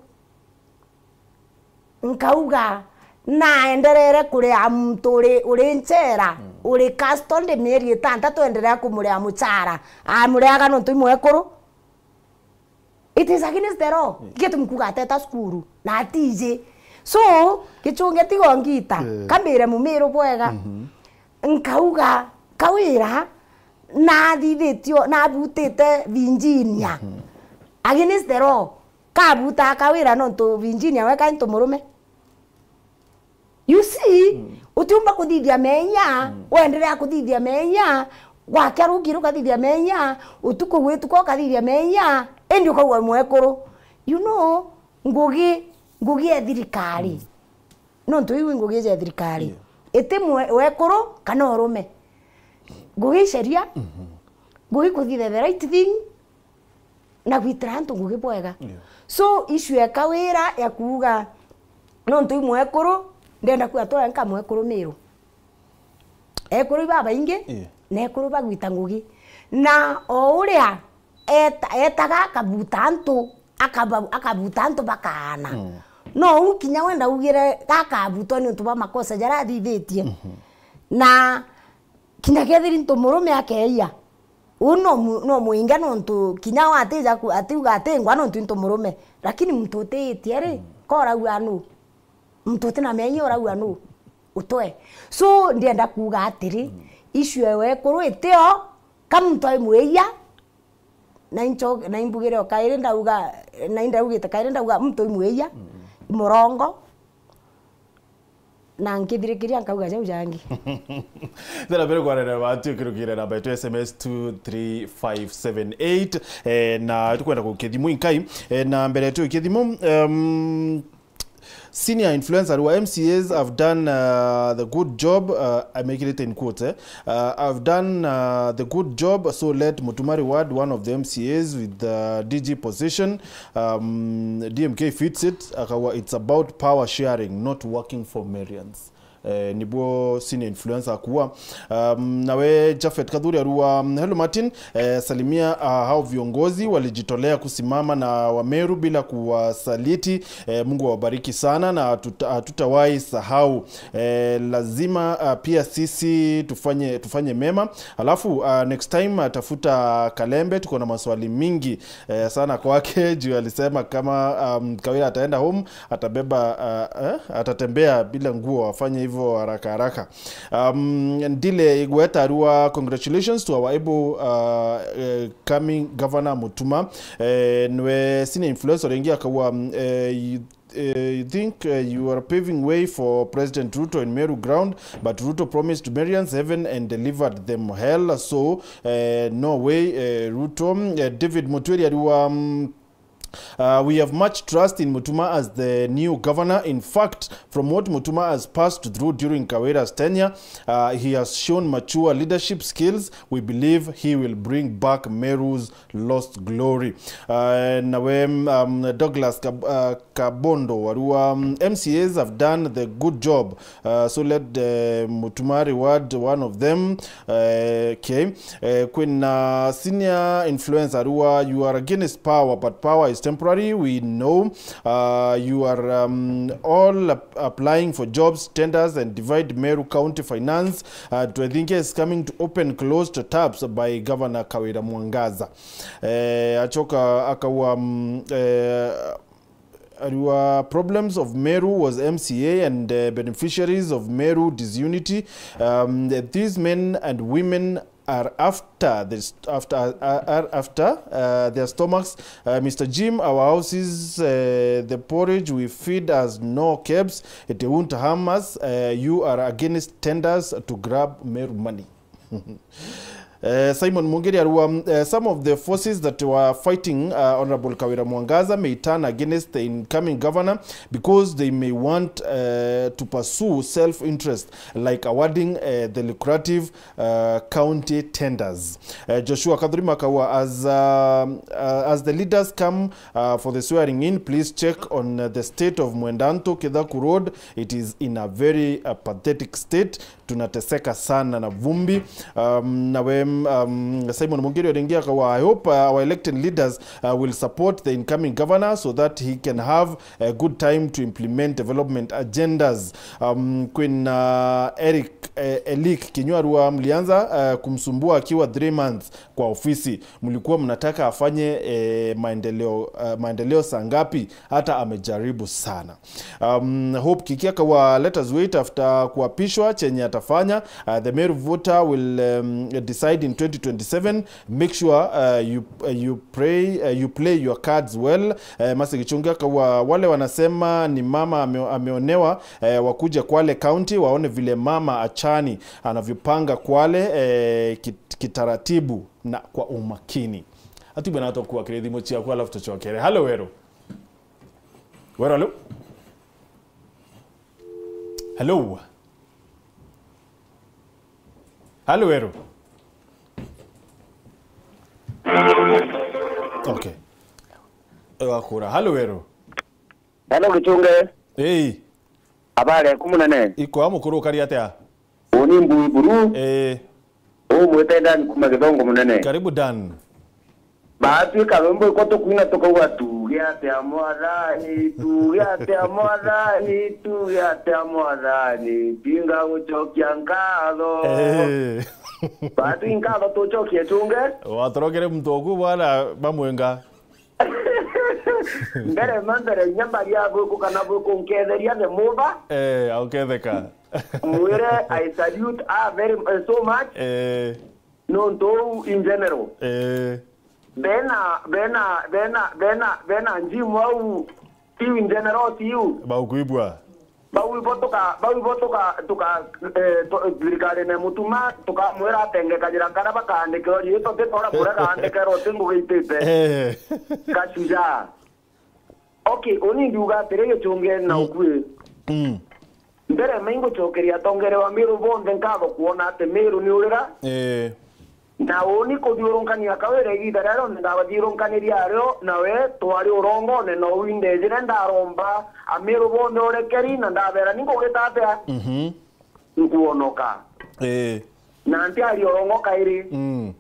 Nkauga, naenderere kuria muntu uri, uri nchera, mm, uri custody mieri itantatu, enderea kumuria muchara. Amureaga nontu i mwekuru. It is against the law. Mm. Ikio tumkuga ateta cukuru, na atiji. So, gichunge tigo ngita, eh, kambire Mumiru bwega. Mhm. Nkauga, Kawira, nathithitio, nabutite Virginia. Mhm. Against the law. Kabutaa Kawira nontu Virginia weka into murume. You see, mm, utiumba kuthithia menya, mm, wendelea kuthithia menya, Gwakia rukiru ukathithia meeyia, utuku gwituka ukathithia meeyia, indi ukauga mwekuru. You know, ngugi, ngugi ya thirikari. Nontu iu i ngugi ya thirikari. Yeah. Iti mwe-, wekuru kana urume. Ngugi i sheria, ngugi kuthithia the right thing, na gwitira antu ngugi bwega. Yeah. So, issue ya kawira ya kuuga, nontu i mwekuru, ndenda kuuga twenka mwekuru Miru. Ekuru i babaingi, yeah, na ekuru bagwita ngugi. Na o uria eta-, etaga akabuta antu, akaba-, akabuta antu bakaana. Mm. No u kinya we ndaugire gakabutwa niuntu bwa makosa jaria athithitie. Mhm. Na kinya kethiri ntu murume akeeia, u no mu-, no mwinge nontu kinya we atija ku-, atiuga atingwa nontu ntu murume. Lakini muntu utiitie ri, mm, ka urauga nu? Muntu utina meeyia urauga nu? Utwe. So, ndienda kuuga atiri, mm, issue ya wekuru itio, ka muntu ai mwiya, na incho-, na imbugire o kairi ndauga, na indaugite kairi ndauga muntu ai mwiya, mm, i murongo, na nkithirikiria nkauga jau jangi. Thera mbere kwarera batu kirukire namba yetu S M S two three five seven eight, eh, na tukwenda kukithimu inkai, eh, na mbere yetu ikithimu, um, senior influencer wa M C As have done, uh, the good job, uh, I make it in quotes, eh? Uh, have done, uh, the good job, so let Mutuma reward one of the M C As with the D G position. Um, D M K fits it, akawa, it's about power sharing, not working for millions. Eh, nibwo senior influencer akuwa. Um, nawe Jafet Kathuri arua, um, hello Martin, eh, salimia, ah, hao viongozi walijitolea kusimama na Wameru bila kuwasaliti. Eh, Mungu awabariki sana na hatuta-, hatutawahi sahau. Eh, lazima, ah, pia sisi tufanye, tufanye mema. Alafu, ah, next time, ah, tafuta Kalembe, tuko na maswali mingi, eh, sana kwake juu alisema kama, um, Kawira ataenda home, atabeba, ah, eh, atatembea bila nguo, afanye hivyo haraka haraka. Um, Ndile Igweta arua, congratulations to our able, uh, uh, coming governor Mutuma. Eh, nwe senior influencer ingi akawa, um, eh, you, eh, you think, uh, you are paving way for President Ruto in Meru ground, but Ruto promised Merians heaven and delivered them hell. So, uh, no way, uh, Ruto. Uh, David Mutwiri arua, um, Uh, we have much trust in Mutuma as the new governor. In fact, from what Mutuma has passed through during Kawira's tenure, uh, he has shown mature leadership skills. We believe he will bring back Meru's lost glory. Uh, nawe, um, Douglas Kab-, uh, Kabondo warua, um, M C As have done the good job. Uh, so let, uh, Mutuma reward one of them. Uh, okay. Uh, kwina senior influencer arua, you are against power, but power is temporary. We know, uh, you are, um, all ap-, applying for jobs, tenders, and divide Meru County finance. Uh, to, I think is coming to open closed tabs by Governor Kawira Mwangaza. Uh, achoka akawa, um, uh, Arua, problems of Meru was M C A and, uh, beneficiaries of Meru disunity. Um, these men and women are after this, after, are, are after, uh, their stomachs. Uh, Mister Jim, our houses, uh, the porridge we feed has no kebs. It won't harm us. Uh, you are against tenders to grab Meru money. Eh, Simon Mungiri arua, um, eh, some of the forces that were fighting, uh, Honorable Kawira Mwangaza may turn against the incoming governor because they may want, uh, to pursue self-interest, like awarding, uh, the lucrative, uh, county tenders. Uh, Joshua Kathurima akawa, as, uh, uh, as the leaders come, uh, for the swearing in, please check on, uh, the state of Mwendanto Kithaku Road. It is in a very, uh, pathetic state. Tunateseka sana na vumbi. Um, nawe, um, Simon Mungiri oringi akawa, I hope, uh, our elected leaders, uh, will support the incoming governor so that he can have a good time to implement development agendas. Um, kwina Eric, eh, Elik Kinyua arua, mlianza, uh, kumsumbua akiwa three months kwa ofisi. Mlikuwa mnataka afanye, eh, maendeleo, uh, maendeleo saa ngapi? Hata amejaribu sana. Um, Hope Kiki akawa, let us wait after kuapishwa chenye atafanya. Uh, the Meru voter will, um, decide in twenty twenty-seven, make sure, uh, you, uh, you pray, uh, you play your cards well. Uh, Mercy Gichungi akawa, wale wanasema ni mama ame-, ameonewa, uh, wakuje Kwale County waone vile mama Achani anavyopanga Kwale, uh, kit-, kitaratibu na kwa umakini. Atibwe na tokua kiri thimu ciaku alafu tucokere. Hello, Weru. Weru, hello. Hello. Hello, Weru. Okay. Wakura. Hello, Weru. Hello, Gichungi. Hey. Habari yaku munene? Iko amu kuru kari atia? Uni Mbui Buru. Eh. Umwite Dan kuma Githongo munene. Karibu, Dan. Baatwika rwimbo ikwa tukwina tukauga, "Tuge atia Mwathani, tuge atia Mwathani, tuge atia Mwathani, mpinga gucokia nkatho." Eh. Baatwi nkatho tucokie Gichungi. Watorokere muntu oku bwana bamwenga. Mbere ma mbere, inya mbari ya bwiku kana bwiku nketheria the mother. Eh, auketheka. Mwire, I salute her very, eh, so much. Eh. Nontu uu in general. Eh. Bena, bena, bena, bena, bena njimu au, tiu in general, tiu. Baukwibua. Bau ibo tuka, bau ibo tuka, tuka, eh, tu-, thirikari ne mutuma, tukamwira atengekanyira karia bakaandikirwa riitwa, ti tora kuria gaandikirwa, ti ngugi itite. Eh. Gashujaa. Okay, uni ndiuga atiri Gichungi na ukui. Mm. Mbere maingucokeria atongeria ba Miru bonthe nkatho kwona ati Miru ni urira. Eh. Na uni kuthiurunkania Kawira igiita riria rionthe ndabathiurunkaniria ario, nawe twari urongone, na uu indejire ndaromba Amiru bonthe urekeri, na ndabera, "Ni ngugita atia? Mhm. Nkuonoka." Eh. Na ntiari urongo kairi. Mm.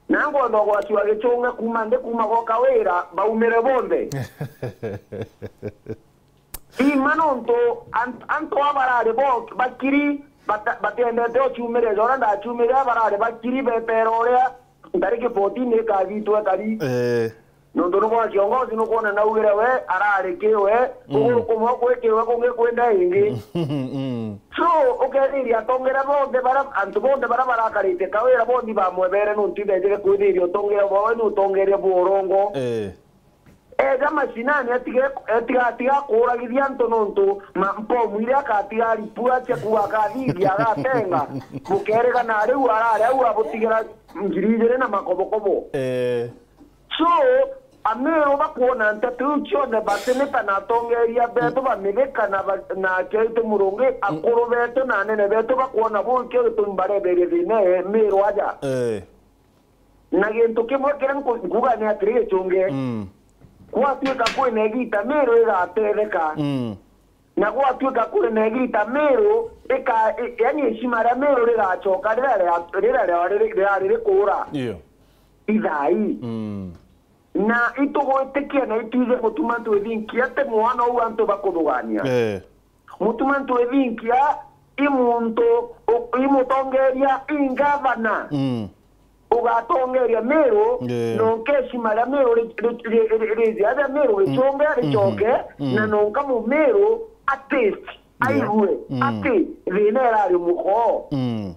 Na ngwenda gwacua Gichungi kuuma nthi, kuuma gwa Kawira, baumire bonthe. Ima nontu ant-, antu aba barari bo bakiri, bata-, batiendete uciumiria, ja uria ndaciumiria, barari bakiri betere uria ntariki fourteen ikathitwe kari. Eh. Nontu nubwa kiongozi nukwona naugire we arari ki we, mm, kuguru kumwe kwi ki we, kungi kwenda ingi. Mm. So, ukethiria atongeria bonthe bara, antu bonthe bara barakarite Kawira bonthe bamwebere nontu ibejire kwithiria utongeria bwawe ni utongeria bwa urongo. Eh. Eja macinani, atige, atiga, atiga kuuragithia antu nontu ma-, mpomu iria akatiga aripua cia kuuga akathithia, agatenga, mukerigana riu arari au abutigira ngiri ijiri na makobokobo. Eh. So, Amiru bakwona nteto iu cionthe batinita na atongeria betu ba mithika na ba-, na aciaitu murungi, akuru betu na anene betu bakwona buu ikio gitumi bareberia thina ee Miru aja. Eh. Na gintu kimwe kiria nku-, nkuga ni atiri Gichungi. Mm. Gwatuika kwina igiita Miru igatetheka. Mm. Na gwatuika kwina igiita Miru ika-, i-, yani heshima ria Miru rigacoka riria ria-, riria ria-, riri-, rirari rikuura. Iyo. Ithai. Mm. Na itugwitikia na itwithe Mutuma Ntwithinkia ti mwana uu antu bakuthugania. Eh. Mutuma Ntwithinkia i muntu u-, i mutongeria, i ngavana. Mm. Ugatongeria Miru, yeah, nonka heshima ria Miru ri-, ri-, ri-, ri-, ri-, ria Miru, mm, Gichungi, mm-hmm, ricoke, mm, na nonka Mumiru a taste, yeah, aigue, mm, ati thina irari muko. Mm.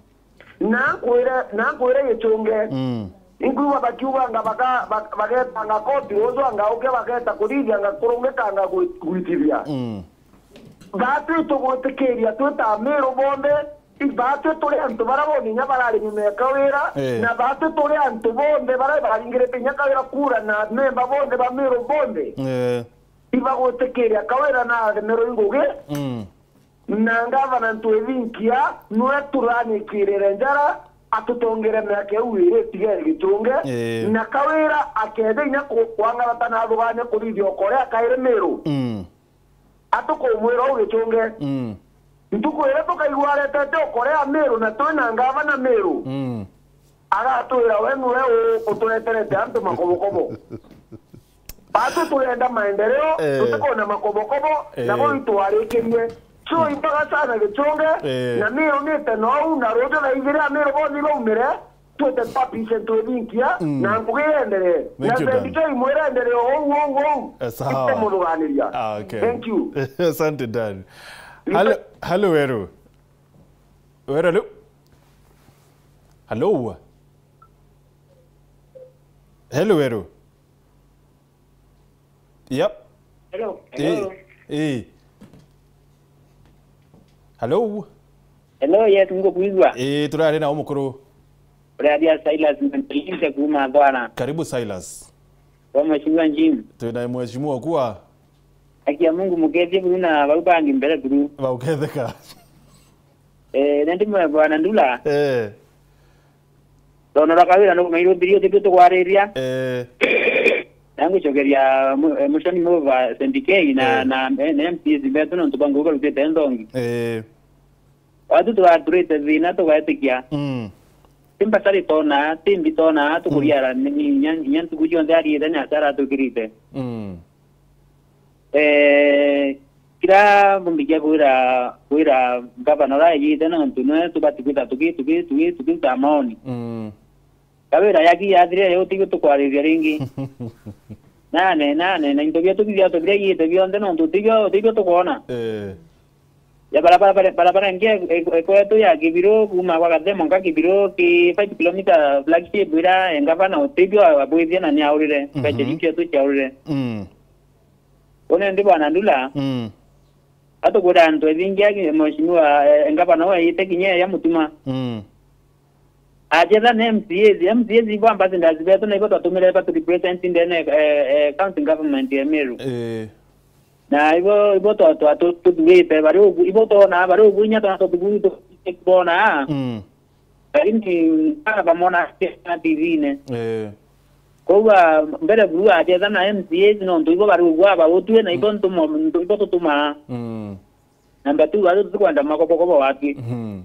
Na nkwire, na nkwire Gichungi, mm, inkwigua bakiuganga baka-, bak-, bagetanga koti ruuju anga uke bageta kuthithianga kurungikanga gwi-, gwitithia. Mm. Baatwi tugwitikiria twi ta Amiru bonthe, i-, baatwi turi antu bara bonthe inya barari nyuma ya Kawira, eh, na baatwi turi antu bonthe bara baringirite inya Kawira kura na memba bonthe ba Miru bonthe, eh, ibagwitikiria Kawira na athemerwe i ngugi, mm, na ngavana Ntwithinkia nwe turanikirire njara, atutongere miaka iu iri itigere Gichungi, eh, na Kawira akethe inya ku-, kwangarata na athugania kurithia ukore akairi Miru. Mm. Atukumwira uu Gichungi. Mm. Ntuku iria tukaigua aretete ukore a Miru na twi na ngavana Miru, mm, agatwira we nwe u-, utureterete antu makobokobo. Batu turenda maendeleo, eh, tutikona makobokobo, eh, na bo itwarikirie. So, mm, ibaga sana Gichungi, eh, na Miru nite nou, na ruuju thaa ijiri a Miru bonthe baumire, twite twapice twithinkia, mm, na ngugi yenderee. Thank you, Dan. Na Z K imwire enderee ou, ou, ou. Eh, sawa. Ite muthuganiria. Ah, okay. Thank you. Asante, Dan. Hello, hello, Weru. Weru, hello. Hello. Hello, hello. Yep. Hello. Eh, Hello. Eh. Hello. Hello, yes, niko kuigua. Eh, turari na umukuru. Uraria Silas Mendelize kuma Thwara. Karibu Silas. Kwa mheshimiwa Jim. Twina mheshimiwa kwa. Akia Mungu mukethie buru na bau bangi mbere buru. Bauketheka. Eh, nendi mwe bwana Ndula. Eh. Tonora kawira no mairo birio tibio tukwariria. Eh. Nangu chogeria mu- eh, mushoni mova Saint K na Eh. na eh, na M P S betu no tubangu barutite ndongi. Eh. Watu turaturite thina tugetikia. Mm. Timbasari tona, timbi tona, tukuriara ni nya nya ntuku cionthe ariite ni asara tukirite. Mm. Eh, kira mumbikia kwira kwira gavana ura ejite nontu nwe tubati kwitha tuki tuki tuki tukiruta maoni. Mm. Kawira yaki yathire yo tigo tukwariria ringi. Nane nane na into bia tukiria tubiria yite bionthe nontu tibio tibio tukwona. Eh. Ya barabara barabara nge ekwetu ya Kibiro kuma kwa Gathemo nka Kibiro ki five kilometer flagship ira engavana utibio abwithia na ni aurire. Mhm. Mbeca icio tu ciaurire. Mm. Une ndi bwana Ndula. Mm. Atukwira antu ethingi aki mheshimiwa eh, ngavana we yite kinya ya mutuma. Mm. Ajetha na M C As, M C As ibo ambassadors betu na ibo twatumire batu represent ndene eh, eh, county government ya Meru. Eh. Na ibo ibo twa twa tu- tuthurite bari ugu ibo tona bari ugu inya twa tuthuru tubona. Mm. Lakini kana bamona na T V-ine. Eh. Koguo mbere buru ajetha na M C As nontu ibo bari ugwa aba utue na ibo ntumo ntu- ibo tutumaa. Mm. Number two, bari tukwenda makobokobo waki. Mhm.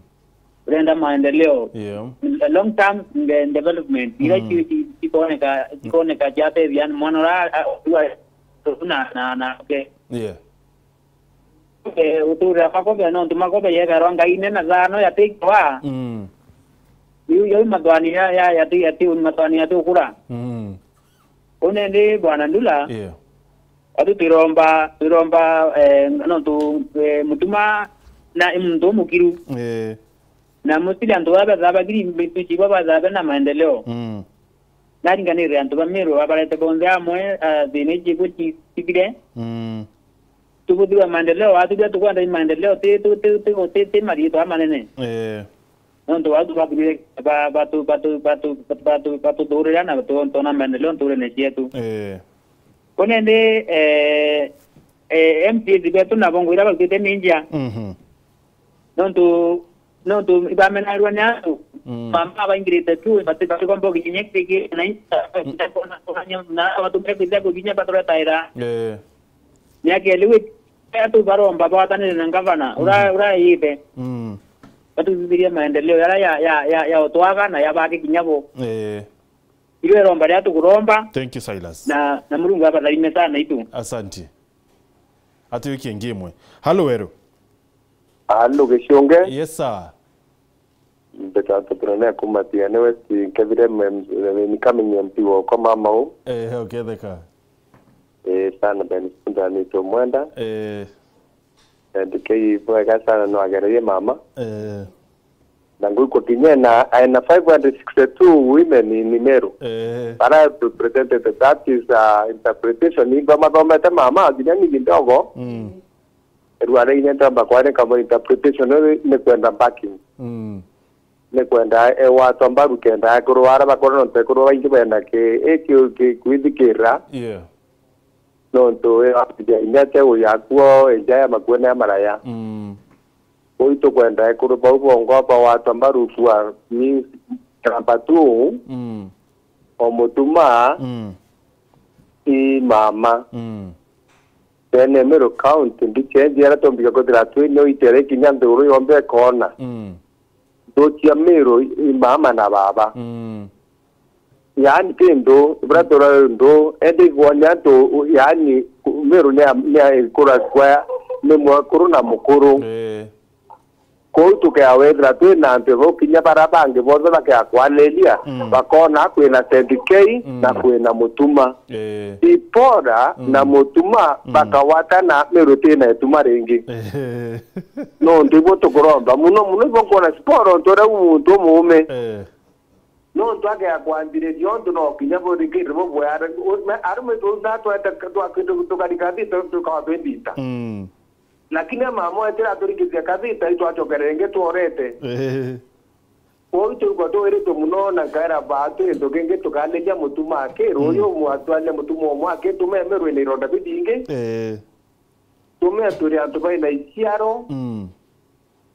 Urenda maendeleo. Yeah. A long term de- development. Ira Mm. ci- ci- cikoneka cikoneka ciatethia mwana ura a- ua- na na na okay. Yeah. Eh, uturira makobe nontu makobe yegarwa ngai nene thano yatikwa. Mm. Yu yau mathwani ya ya yati yati mathwani yatukura. Mm. Une ndi bwana Ndula. Yeah. Watu twiromba twiromba eh, nontu eh, mutuma na i muntu umukiru. Eh. Na mostly antu baba thaba kiri mbitu chiba bathabe na maendeleo. Mm. Naringanire antu ba Meru abarete bonthe amwe ah, thina ichibu chithire. Mm. Tubuthirwa maendeleo watu bia tukwenda i maendeleo ti ti ti ti ti ti mariitwa manene. Eh. Nontu watu bathurire ba- batu batu batu batu batuthurira na tu- tona maendeleo nturene cietu. Eh. Kone ndi eh, eh, M P As betu nabo ngwira barutite ni njia. Mhm. Nontu nontu ibamenarua ni antu. Mm. Mama baingirite tu bati bati kombo kinye kiki na na batumire kwithia kukinya baturetaira. Eh. Miaka iliwi atu baromba bawatanire na ngavana ura ura yibe. Mm. Batuthirie maendeleo yara ya ya ya ya utwaga na ya baki kinya bo. Eh. Iro iromba ria tukuromba. Thank you, Silas. Na na Murungu abatharime sana itu. Asante. Ati wiki ingi imwe. Halo, Weru. Halo, Gicunge. Yes, sir. Mbeta Petrone kuma Tiani West, nkethire mem- incoming M P wokwa mama u. Eh, uketheka. Eh, sana Ben Sunda ni tumwenda. Eh, Ndikei bwega sana no agererie mama. eh, Na ngui kukinyena aina five hundred sixty-two women in Meru. eh. Bara represented, that is uh, interpretation. Ni thoma thomete mama, nginya ni kidogo. Mm. Rware ine ntamba kware kama interpretation ni kwenda backing. Mm. Ni kwenda e watwa mbaru kenda ekuru ara bakora no ntekuru baingi bena ki e ki ki kwithikira. Yeah. Nontu e inya te uyakuo eja ya makuene ya maraya. Mm. Ui tukwenda ekuru bau bongo bawatwa mbaru kwa ni number two. Mm. O mutuma Mm. i mama. Mm. Then Meru County ndichenji ara tombika kuthira twini uitere kinya nthuru yombe kona. Mm. Ndu cia Meru i mama na baba. Mm. Yaani kindu bura tura ndu endi gwanya antu yaani Meru ni ni ikura kwa ni mwakuru na mukuru. Eh. Kou tukea wethira twi na antu bau kinya bara bangi bonthe bakea kwaniria. Mm. Bakona kwina Saint K. Mm. Na kwina mutuma. Eh. Ipora. Mm. Na mutuma. Mm. Bakawatana Meru tina ituma ringi. Eh. Nontu ibo tukuromba muno muno ibo nkwona sporo ntu uria muntu umuume. Eh. Nontu akea kwambiriria untu no kinya buthikirire bubwe. Arume tu na twete twa-, tu-, tukari kathita tukaba twindita. Mm. Lakini mama wetu aturikithia kathita itwacokerere ingi tworete. Eh. Kwou tugwa twiritwe mono na nkaira baatu into kingi tukaniria mutuma aki, ruuyu mm, mwatwania mutuma umwe aki, tumemirwe na ironda bibingi. Eh. Tumea turi antu baina iciaro. Mm.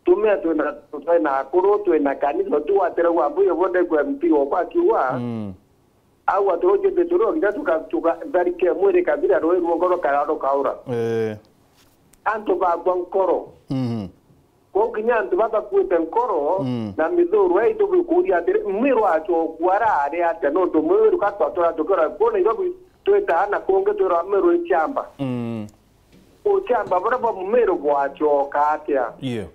Tumea twina, twina akuru, twina kanisa, tu watira gwa mbuyo bonde kwa M P okwa akiuga. Mm. Au aturu jete turu nginya tuka, tuka, tharike mwiri kabira rui rwo ngoro kararo kaura. Eh. Antu bakwa nkoro. Mhm. Kwou kinya antu babakuite nkoro, mm, na mithuru ei tubikuria atiri, mwiru acokua arari atia? Nontu mwiru ka twatura tukira kuo Nairobi twitaga na kungi twira mwiru ichamba. Mm. Uchamba buria bwa mwiru bwacoka atia? Yeah.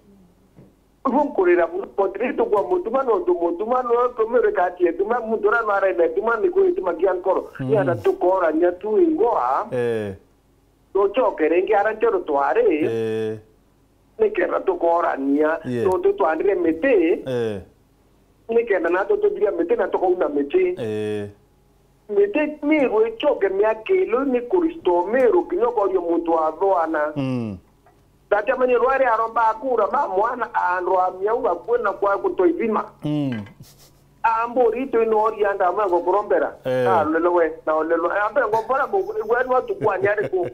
Ibu nkurira mono, tiri tugwa mutuma nontu mutuma no tumire kati etuma muntu uria no arenda etuma ni kwi ituma kia nkoro. Mm. Nienda tukorania tu ingwa. Eh. Tucoke ringi ara ncheru twari. Eh. Nikenda tukorania. Yeah. Nontu twandire miti. Eh. Nikenda natu tuthiria miti na tukauna miti. Eh. Miti miru icoke miaka ilu ni kuristo miru kinya ukoria muntu athwana. Mm. Tati amenye rwari aromba akura ma mwana andwamia u akue na kwa gutwa ithima. Mm. Amburi itu ino oria ndamwe ngokurombera. Eh. Ah, lelo we, na lelo. Ambe ngombora mu-, we no tukwani ariku.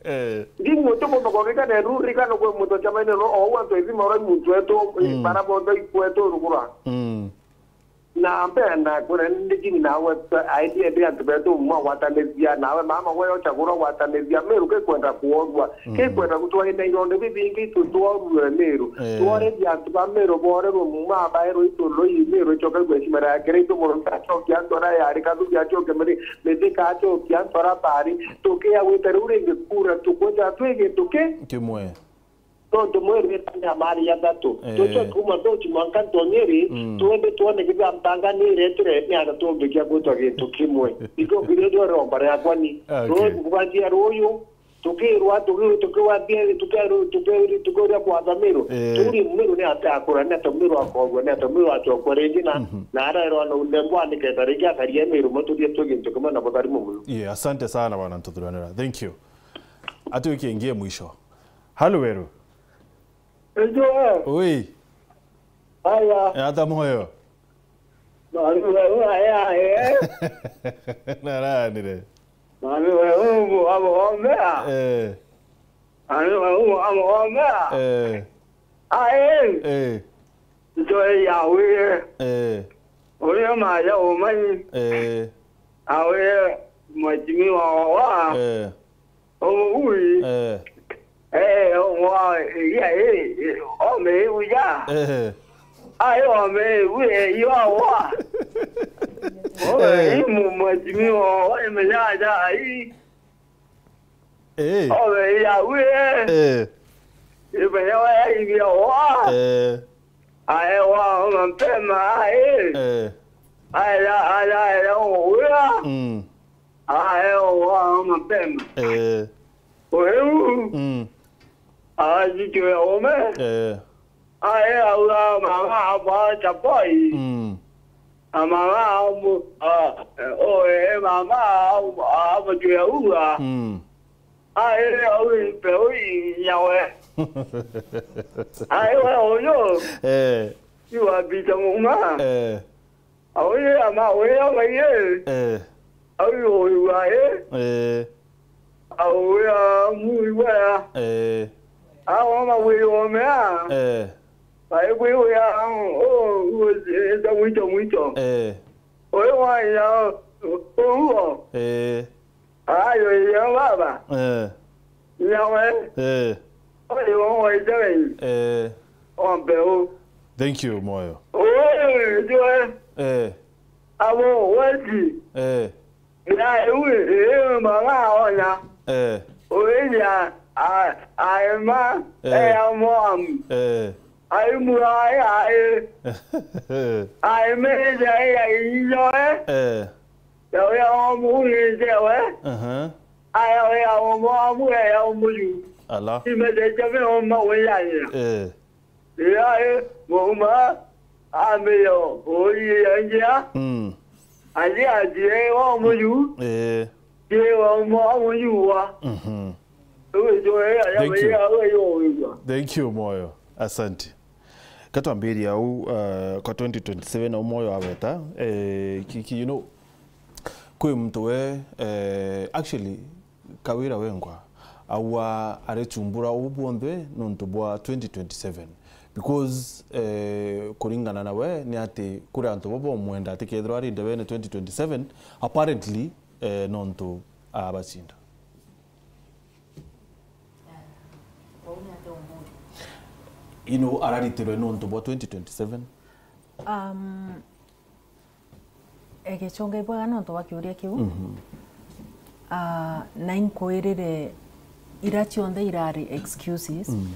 Eh. Ndi muntu kumba kwa rika ne rurika no kwe muntu chama ino no, o wa to ithima ora muntu eto, mm, bara bondo ikweto rugura. Mm. Na mpenda kuna ndikini nawe, aithie ndi antu betu mwagwatanithia, nawe mama we ochagura gwatanithia, miru kikwenda kuorua, mm, kikwenda gutwaina ironde bibingi itu tworue miru. Eh. Tworethia antu ba miru borerwe muma baerwe itu lui miru ichoke gwecimera yakere itu murunga achokia antu ara yari kathugi achoke miri, mithika achokia antu ara bari, tukia gwita riu ringi kura tukwenda twi gintu ki? Kimwe. Tontu mwiru witania mari ya thatu. Eh. Tucwe kuma ndochi mwanka ntonyeri, mm, twende twone kithia ntanga ni iretire ni ata tumbikia gwitwa gintu kimwe. Ikio kiria ndio romba riakwa ni. Okay. Rwe kubanjia ruyu, tukirwa, tuki-, tukiwambia, tukiru-, tukiru-, tukiuria kwatha miru. Eh. Turi miru ni ata akura, ni ata miru akogwa, ni ata miru acokwa ringi na, mhm, na araerwa na undembwa ni kenda ringi akaria miru, muturie twi gintu kimwe na butharimu muno. Yeah, asante sana bwana Ntuthuranira. Thank you. Atuikie ingie mwisho. Halo Weru. Ejo, eh. Ui. Aya. Ata moyo? Mami we, aya, eh. Naranire. Mami we, umu, amo, omea. Eh. Mami we, umu, amo, omea. Eh. Ae. Eh. Njoe ya wire. Eh. Uri ma ya umani. Eh. Awe mwajimi wa wa. Eh. Ui. Eh. Eh, wa, ya, eh, eh, ome, uya. Eh. Ai, ome, ui, eh, yo, wa. Ome, eh, imu, mwajimi, o, eme, ya, ya, ai. Eh. Ome, ya, ui, eh. Eh. Eme, ya, wa, ya, ibi, ya, wa. Eh. Ai, wa, ome, mpema, ai. Eh. Ai, ya, ai, ya, ai, ya, o, uya. Mm. Aewa mapema. Eh. Oeu. Mm. Ajikiwe ome. Eh. Ae aura mama aba chapoi. Mm. Na mama amu, a, oe mama amu, amu juu ya ua. Mm. Ae au pe ui nyawe. Ae we oyo. Eh. Iwa bita muma. Eh. Au ye ama, au ye ama ye. Eh. Au yo iwa ye. Eh. Au ya mu iwa ya. Eh. Au ama we yo mea. Eh. Ai we ya, o, o, esa mwito, mwito. Eh. Oyo wa ya, o, o. Eh. Ayo, iyo baba. Eh. Nyawe. Eh. Oyo, oyo, oyo. Eh. Ombe u. Thank you, Moyo. Oyo, oyo. Eh. Abo, weti. Eh. Ya, ewe, ewe, mama, onya. Eh. Oyo, ya, a, a, ema, eh, ya, moam. Eh. Ai, mura, ai, ai. Ai, meja, ai, ai, inyo, eh. Eh. Ya, ya, omu, ni, je, we. Aha. Aya, ya, omu, amu, ya, ya, omu, yu. Ala. Imejeje, me, oma, we, ya, ya. Eh. Ya, eh, moma. Ambeyo, oi, anjia. Mm. Anjia, anjia, wa muyu. Eh. Ye, wa mu-, wa muyu wa. Mhm. Oi, jo, eh, ya, Thank you. Ya, oi, yo, oi, yo. Thank you, Moyo. Asante. Katwambiria au, uh, kwa twenty twenty-seven au Moyo aweta, eh, ki, ki, you know, kwi muntu we, eh, actually, Kawira wengwa, aua arichumbura uu bwonthe nontu bwa twenty twenty-seven. Because, eh, kuringana na we, ni ati kuri antu baba bomwenda atikethirwa ari ndebene twenty twenty-seven, apparently, eh, nontu abacinda. Ino araritirwe nontu bwa twenty twenty-seven? Um, Egechonga ibwega nontu bwa kiuria kiu. Mhm. Ah, na inkwirire ira cionthe irari excuses Mm.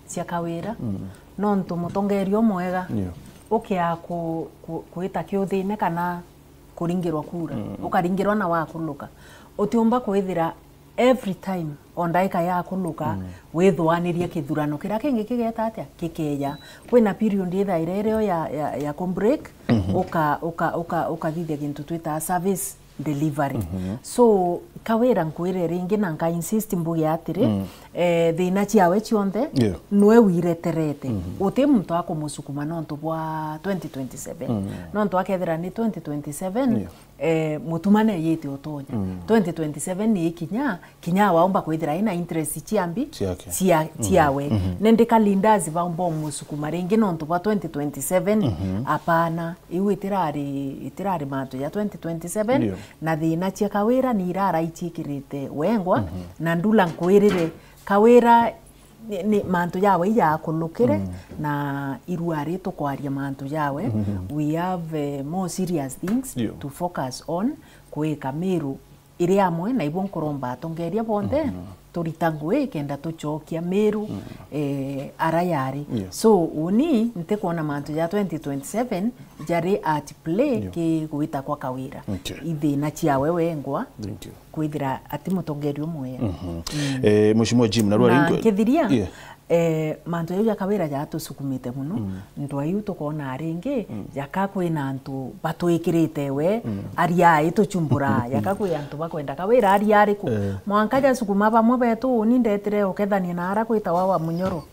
cia Kawira, Mm. nontu mutongeria umwega Yeah. ukia ku-, ku-, kwita kiuthine kana kuringirwa kura, Mm. ukaringirwa na wakuluka. Utiumba kwithira every time o ndaika ya kuluka, Mm. withwanirie kithurano kiria kingi kigeta atia? Kikeja. Kwina period ithaira irio ya, ya, ya ku break, Mhm. uka, uka, uka, ukathithia gintu twitaa service delivery. Mhm. So, Kawira nkwire ringi na nka insist mbuge atiri, Mm. eh, thina ciawe cionthe Yeah. nwe wireterete. Mhm. Uti muntu akumusukuma nontu bwa twenty twenty-seven. Mm. Nontu akethira ni twenty twenty-seven, Yeah. eh, mutumane yite utonya. Mm. Twenty twenty-seven ni ikinya, kinya waomba kwithira ina interest ciambi Ciake. cia, Mm. ciawe. Mhm. Nindi ka leaders baomba umusukuma ringi nontu bwa twenty twenty-seven, Mhm. apana. Iu itirari, itirari mantu ya twenty twenty-seven, Ndio. na thina cia Kawira ni irara iciikirite wengwa, Mhm. na ndula nkwirire Kawira ni, ni mantu jawe ijakulukire, Mm. na irua ri tukwaria mantu jawe. Mm-hmm. We have, eh, more serious things Ndio. to focus on, kwika Miru iri amwe, na ibo nkuromba atongeria bonthe, Mm-hmm. turita ngui kenda tucokia Miru, Mm. eh, ara yari. Yes. So, uni ntikwona mantu ja twenty twenty-seven jari at play Ndio. ki gwita kwa Kawira. Okay. Ithina ciawe wengwa. Thank you. kwithira ati mutongeria umwe. Mhm. Mm. Eh, Mheshimiwa Jim, narua Na ringi nkithiria, Yeah. eh, mantu jau ja Kawira jatusukumite muno. Mm. Ndwa iu tukona ringi, Mm. jaka kwina antu batwikirite we, Mm. ari ai tuchumbura, jaka kwi antu bakwenda Kawira ari ariku. Eh. Mwanka jasukuma bamwe betu, uni ndetire ukethania na ara kwitawa wa Munyoro.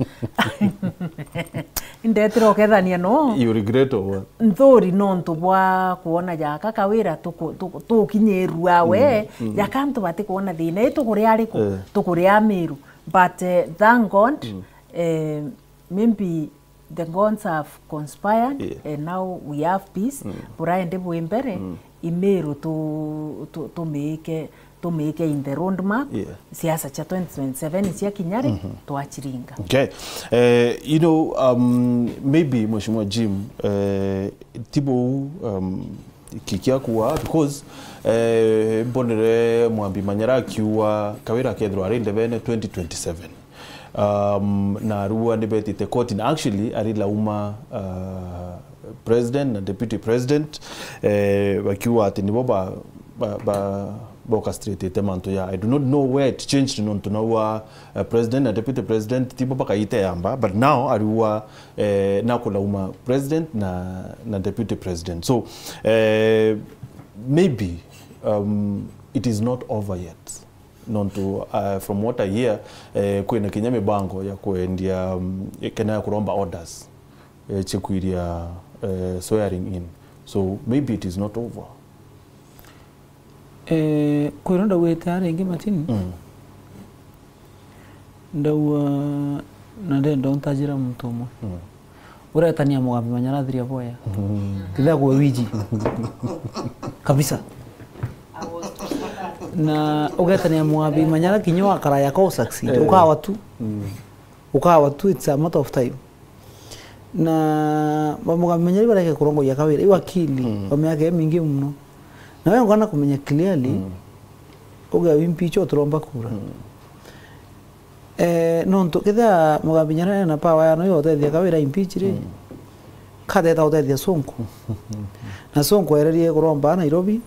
Ndetire ukethania no. You regret or what? Nthuri nontu bwa kwona jaka Kawira tuku-, tuku-, tukinyirua we, Mm, mm. jaka antu batikwona thina. I tukuria ariku? Eh. Tukuria Miru. But, eh, thank God, Mm. eh, maybe the gods have conspired, Yeah. and now we have peace. Mm. Buraende bwi mbere, Mm. i Miru tu-, tu-, tumike, tumike in the road map. Yeah. Siasa cia twenty twenty-seven cia kinya ri, Mhm. twachiringa. Okay. Eh, you know, um, maybe, Mheshimiwa Jim, eh, ti buu, um, ki-, kia kuwa, because, eh, mbonere Mwambi Manyara akiuga Kawira akethirwa ari ndebene twenty twenty-seven. Um, na arua ni betite kotini. Actually, ari lauma, uh, president na deputy president, eh, bakiuga ati nibo ba, ba, ba, ba orchestratete mantu ya. I do not know where it changed nontu naua, uh, president na deputy president tibo bakaite yamba, but now ariua, eh, nakulauma president na, na deputy president. So, eh, maybe, um, it is not over yet. Nontu, uh, from what I hear, eh, kwina kinya mibango ya kwendia, um, kena ya kuromba orders, eh, chikwiria, eh, swearing in. So maybe it is not over. Eh, kwira ndauite ari ingi Martin. Mm. Ndaua na ndenda untajira muntu umwe. Mm. Uretania Mugambi Manyara athiria boya. Mm. Tithia kwe wiji. Kabisa. Na ugetania Mugambi Manyara kinya wakara yako u succeed. Eh. Ukawa tu. Mm. Ukawa tu, it's a matter of time. Na ba Mugambi Manyara ibareke kurongoria Kawira. Iu akili, Mm. wa miaka imingi muno. Na we ngwana kumenya clearly, Mm. uge wimpicha uturomba kura. Mm. Eh, nontu kethira Mugambi Nyarene na power ya no yotethia Kawira impeach ri, Mm. kateta gutethia Sonko. Na Sonko ererie kuromba Nairobi,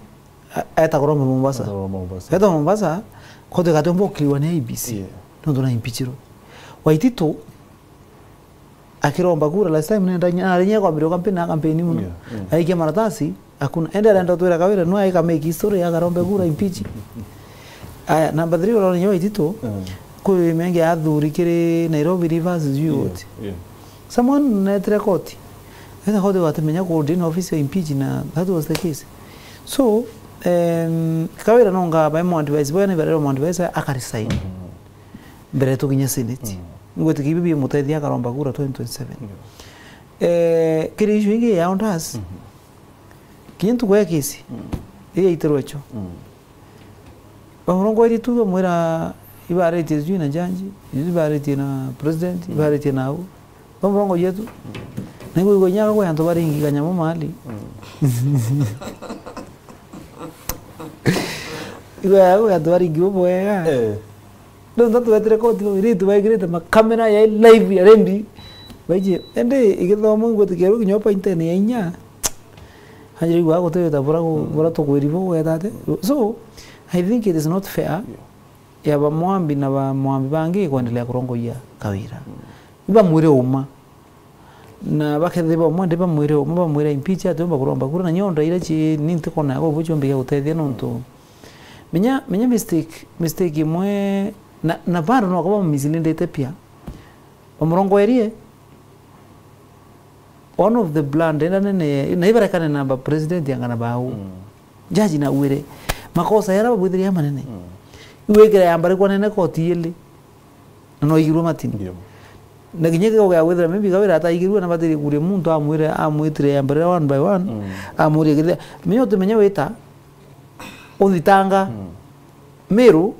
a-, eta kuromba Mombasa. Eta kuromba Mombasa. Eta Mombasa, kote katomba ukiliwa ni I E B C. Yeah. Nontu na impeachirwe. Waititu, akiromba kura last time, nenda nya-, ari nya kwambiriria kampeni na kampeni muno. Yeah, yeah. Aikia maratasi, hakuna. Ende arenda twira Kawira, no aika make history, akarombe kura, impeach. Aya, number three, urona nyo Waititu, mm, kwi mengi athuri kiri Nairobi, Rivers, sijui what. Yeah. Someone netire koti. Enda koti watimenya kodi na office ya impeach na that was the case. So, um, Kawira nonga bae mo advice, boya ni barero mo advice, akaresign. Mm-hmm. Mbere tukinya Senate. Mm. Ngwitikia ibi bimutethia akaromba kura twenty twenty-seven. Yeah. Eh, kiri issue ingi ya Ondas. Mm-hmm. Kinya ntuku ya kesi, mm, iyaitirwe cho. Mm. Bamurongori tu bamwira ibaritie sijui na jaji, ibaritie na president, mm, ibaritie na au. Bamurongo yetu. Mm. Niguo igo inya gwe antu baringi kanyamo mali. Mm. Igo ya gwe antu baringi bubwega. Eh. Riu ntatu wetire koti, bawiritu baigirite makamera ya live ya rendi. Baiji, ende igithomo ngwitikia riu kinya point ya inya. Anjira igua gutewita bura gu-, mm, bura tukwiri bo gweta ati. So, I think it is not fair, yeah, ya bamwambi na bamwambi bangi kwendelea kurongoia Kawira. Mm. Ibamwire uma. Na bakethirwa bamwe ndi bamwire uma, bamwire impeach, atiumba kuromba kura, na nyo ndaira chi ni ntikona ya kubu chiumbikia gutethia nontu. Menya, menya mistake, mistake imwe, na, na bado no kuba misleadite pia. Bamurongwerie, one of the blunt, enda nene, na ibarekane na ba president anga na bau. Mm. Jaji na wire, makosa yara babwithiria manene. Mm. Iwikira ya mbari kwa nene koti ili. Na no igirwe matini. Ndio. Na kinya kio gia gwithira maybe Kawira ataigirwe na batiri kuria muntu amwire, amwitire ya mbere one by one, mm, amuria kithia. Menya utimenya wita, uthitanga, mm, Meru,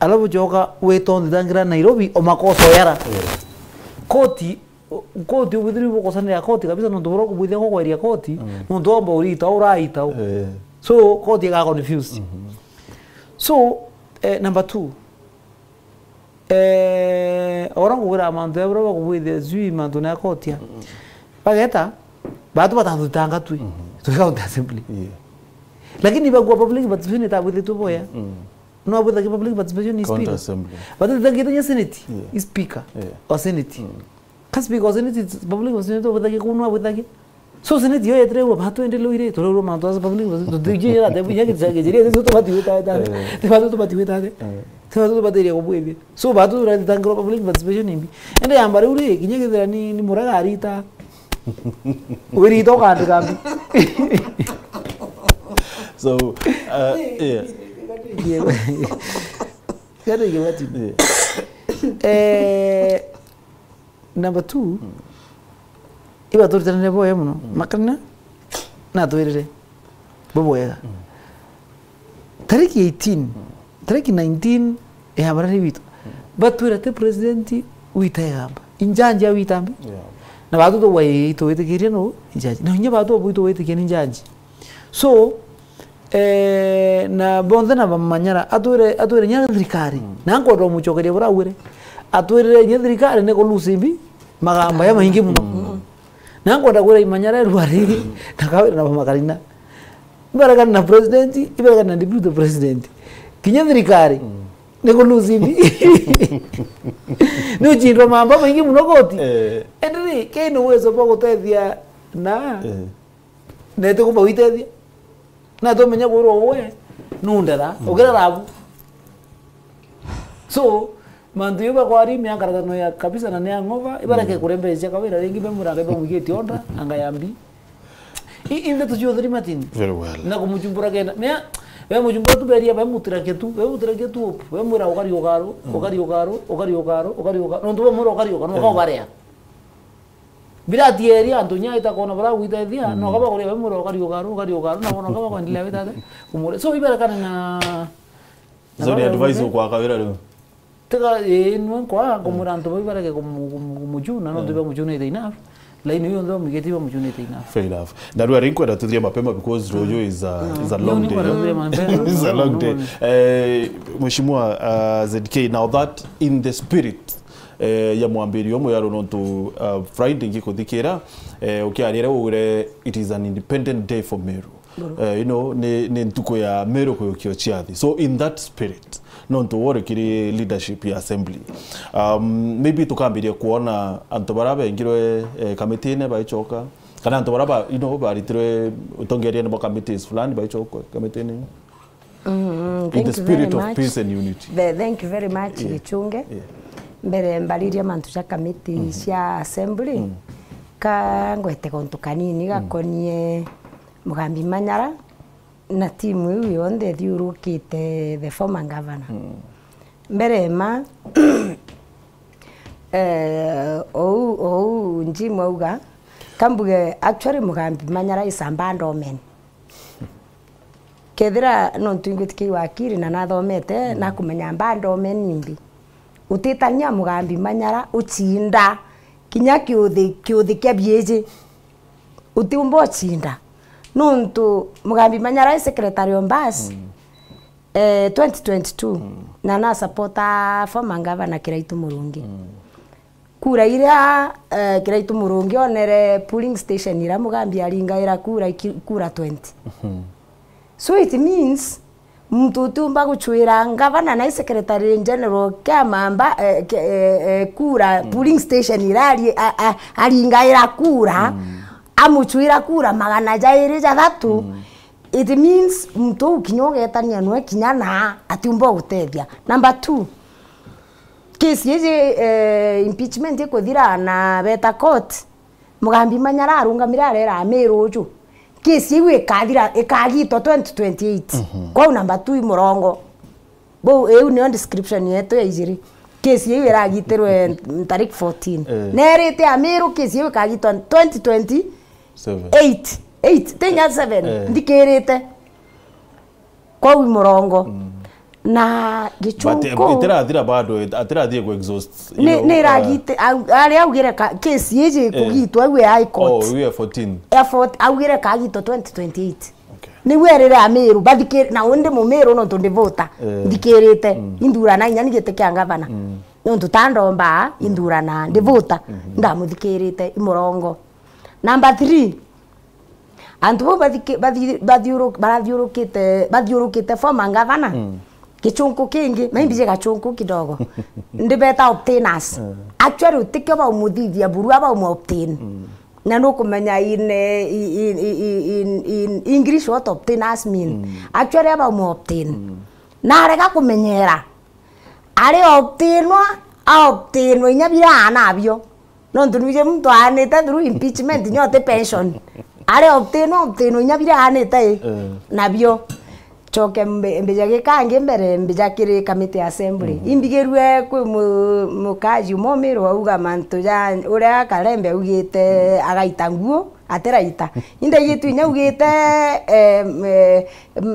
alafu ucoka wita unthitangira Nairobi, o makosa yara. Yeah. Koti, koti ubwithirie bukosanira koti kabisa, nontu bura kubwithia gukweria koti, mm, nontu omba urita, uraita u. Yeah. So, koti iga confused. Mm-hmm. So, eh, number two, Eh, ora ngugira mantu ya bura bakubwithia sijui mantu na kotia. Mm. Bageta, batu batathutanga twi. Mhm. Twi county assembly. Yeah. Lakini bagua public participation itabwithitwe boya. Mm. No abwithage public participation is county speaker. Assembly. Batu thangite nya senate. Yeah. Is speaker. Yeah. Wa senate. Mm. Ka speaker wa senate, public participation to abwithage kuno abwithage. So, senate yo yetire ua batu ende loire, tore uru mantu asa public, tutijira ate, bunya kitu cha kijiria, tu tubati wita ate. Eh. Ti batu tubati wita ate. Eh. Ti batu tubati ria kubwithia. So, batu turatangirwa public participation imbi. Ende yamba riu ri, kinya kithira ni, ni muraga arita. Wirita ukandika mbi. So, uh, yeah. Gari gibati. Yeah. Eh, Number two, mm, ibaturitanire boya mono. Mm. Makanina, natwirire bubwega. Mm. Tariki eighteen, mm, tariki nineteen ya barari witu, mm, batwira ti president wita egamba. Injanji ya wita mbi. Yeah. Na batu tugwa ii tuwitikirie no injanji. Na inya batu bwitu witikia ni njanji. So, eh, na bonthe na bamanyara, atwire, atwire nya thirikari. Mm. Na nkwenda umucokeria bura augire. Atwirire nya thirikari ni ku lose mbi, magamba ya maingi mono. Mm. Na nkwenda kwira imanyara erwari, na Kawira na bamakarina. Ibaregana na president, ibaregana na deputy president. Kinya thirikari, mm, ni ku lose mbi. Ni uchindwa mamba maingi mono koti. Eh. Endiri, kei ni uwezo bwa gutethia na, eh, na itikumba witethia. Na tumenya kwirwa uwe nundera, mm, ukira rabu. So, mantu yu bakwari miangaratano ya kabisa na ni ang'ova, ibareke, mm, kuria mbeca cia Kawira ringi, be muranga iba mwigitie onda, anga ya mbi. I, i ndeto cia utheri Martin. Very well. Na kumuchumbura kenda. Mea, be muchumbura tu beria, be mutirakia tu, be mutirakia tu, be mwira ukariuka ru, mm, ukariuka ru, ukariuka ru, ukariuka. Nontu be mwira ukariuka, no, mm, ukaubaria. Birati eri antu nya itakona bara gwitethia, mm, no kaba kuria be mura ukariuka ru, ukariuka ru, na bona kaba kwendelea witate, kumure. So, ibarekane na, na. So, ni bara advice ukwaka wira riu? Tiga, ii, nwe nkwa, mm, kumura antu bau ibareke kumu-, kumu-, kumuchuna, nontu, mm, bamuchunite enough. Laini uyu onthe bamwigite bamuchunite enough. Fair enough. Na riu ari nkwenda tuthirie mapema because ruyu is a, mm, is a long day. It's a long day. Eh, Mheshimiwa, uh, Z K, now that in the spirit eh, ya mwambirio mweru nontu, uh, Friday ngikuthikira, eh, ukiarire ugure it is an independent day for Meru. Eh, you know, ni, ni ntuku ya Meru kuyukia uciathi. So in that spirit, nontu wori kiri leadership ya assembly, um, maybe tukambiria kuona antu baria bengirwe, eh, kamitine baicoka, kana antu baria ba, you know, baritirwe utongeriene bwa committees fulani baicoka kamitine. Mm, in the spirit of peace and unity. Thank you very much, Gichunge. Yeah. Mbere mbaririe mantu ja committee cia assembly, ka ngwete gontu kanini gakonie Mugambi Manyara na timu iu yonthe ithiurukite the former governor. Mbere ma, eh, ou, ou Jim auga, kambuge actually Mugambi Manyara is a bad omen. Kethira nontu ingwitikia wakiri na nathomete, nakumenya mba ndome nimbi. Utitania Mugambi Manyara ucinda kinya kiuthi, kiuthi kia biiji. Utiumba ucinda. Nontu Mugambi Manyara e secretary o Mbas, eh, twenty twenty-two, na na supporta former governor Kiraitu Murungi. Kura iria, eh, Kiraitu Murungi onere polling station iria Mugambi aringaira kura iki-, kura twenty. So it means muntu utiumba gucwira ngavana na secretary general kia mamba, eh, ke-, eh, eh, kura polling station iria ari-, a-, a-, aringaira kura, amucwira kura magana jairi jathatu. It means muntu uu kinya ugetania nwe kinya na atiumba gutethia. Number two, case iji, eh, impeachment ikuthira na beta court, Mugambi Manyara arungamire arera Amiru uju, case iu ikathira, ikagitwa twenty twenty-eight. Kwou number two i Murongo. Bou, iu niyo description yetu ya ijiri. Case iu iragitirwe tariki fourteen. Eh. Nerite Amiru case iu ikagitwa twenty twenty-eight. Seven. Eight. Eight, tinya seven. Eh. Ndikirite. Kwou i Murongo. Na Gichunku itirathira bado, atirathie ku exhaust, you ni, know, ni uh, iragite, au-, aria augire ka-, case iji kugitwa iu ya High Court. Oh, iu ya fourteen. Ya fourteen, augire kagitwa twenty twenty-eight. Okay. Niu erire Amiru, bathikiri-, na undi Mumiru nontu ndi voter, eh, nthikirite, indurana inya ni giti kia ngavana. Nontu ta ndomba, indurana, ndi voter, ndamuthikirite, i Murongo. Number three, antu bau bathiki-, bathi-, bathiuru-, barathiurukite, bathiurukite former ngavana, gichunku kingi, maybe je gachunku kidogo. Ndibeta obtainers. Actually, utikio baumuthithia, buru abaumwa obtain. Na nukumenya in, eh, in, in, in, in English what obtainers mean. Actually, abaumwa obtain. Na arega kumenyera. Ari obtainwa, a obtainwa inya bira anabio. Nontu nwije muntu aanite through impeachment, nyote pension. Ari obtainwa, obtainwa inya bira aanite i. Eh. Nabio. Choke mbe-, mbija gikangi mbere, mbija kiri committee assembly. Imbigirue kwi mu-, mukaji umwe Miru auga mantu ja uria Karembe augite agaita nguo, atiraita. Indaigitwe inya augite, em, eh,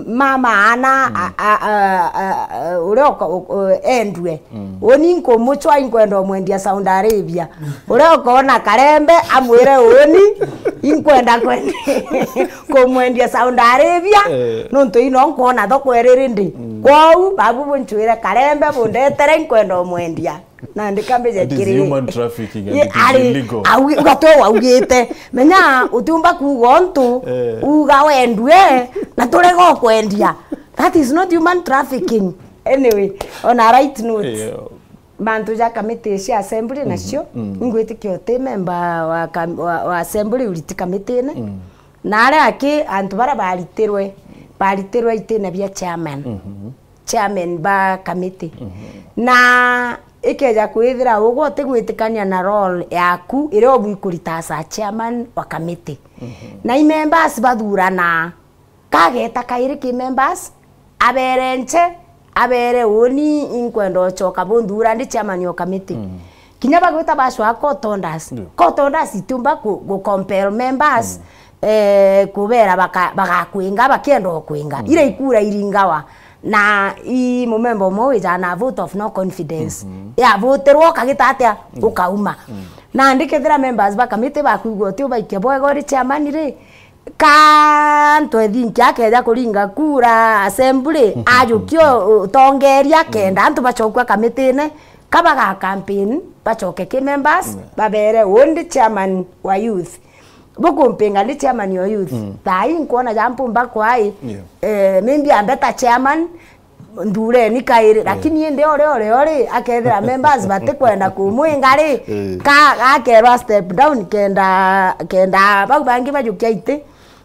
mama ana, a, a, a, a, a, uria uka-, u-, u-, endue. Uni nkumuchwa, inkwenda umwendia Saudi Arabia. Uria ukoona Karembe, amwire uni, inkwenda kwendi-, kumwendia Saudi Arabia, eh, nontu ino nkwona thoko iriri ndi. Kwou, babu bunchwire Karembe, bundetere, inkwenda umwendia. Na ndikambije kiri human trafficking and it is illegal. Ugatwe waugite. Menya, utiumba kuuga untu, eh, uga wendue, na turega ukwendia. That is not human trafficking. Anyway, on a right note, yeah. Mantu ja committee cia assembly nacio, ingwitikia uti member wa kam-, wa, wa assembly uriti committee-ine. Na aria aki antu baria baritirwe, baritirwe itine bia chairman. Chairman ba committee. Na ikeja kwithira ugwe utigwitikania na role yaku iria ubwikurita as a chairman wa committee. Na i members bathurana. Kageta kairi ki members, abere nche, abere uni, inkwenda uchoka bunthura ndi chairman o committee. Kinya bagwita bacwa court orders. Court orders itiumba ku, ku compel members, eh, kubera baka-, bagakwinga, bakienda ukwinga. Ira ikura iringawa, na i mumemba umwe wijana vote of no confidence. Yavoterwa ukagita atia? Ukauma. Nandi kethira members ba committee bakwigua uti ubaikia bwega uri chairman ri, ka ntwethinki akeja kuringa kura assembly, ajukia utongeria kenda antu bachokua committee-ine, ka baga campaign, bachoke ki members, babere undi chairman wa youth. Bukumpinga ndi chairman o youth. Mm. Thaa ii nkwona ja mpumba kwai. Yeah. Eh, maybe ambe ta chairman, nthureni kairi. Yeah. Lakini indi ore, ore, ore, akethira members batikwenda kumwinga ri, eh, ka, gakerwa step down kenda, kenda bau bangi bajukia iti.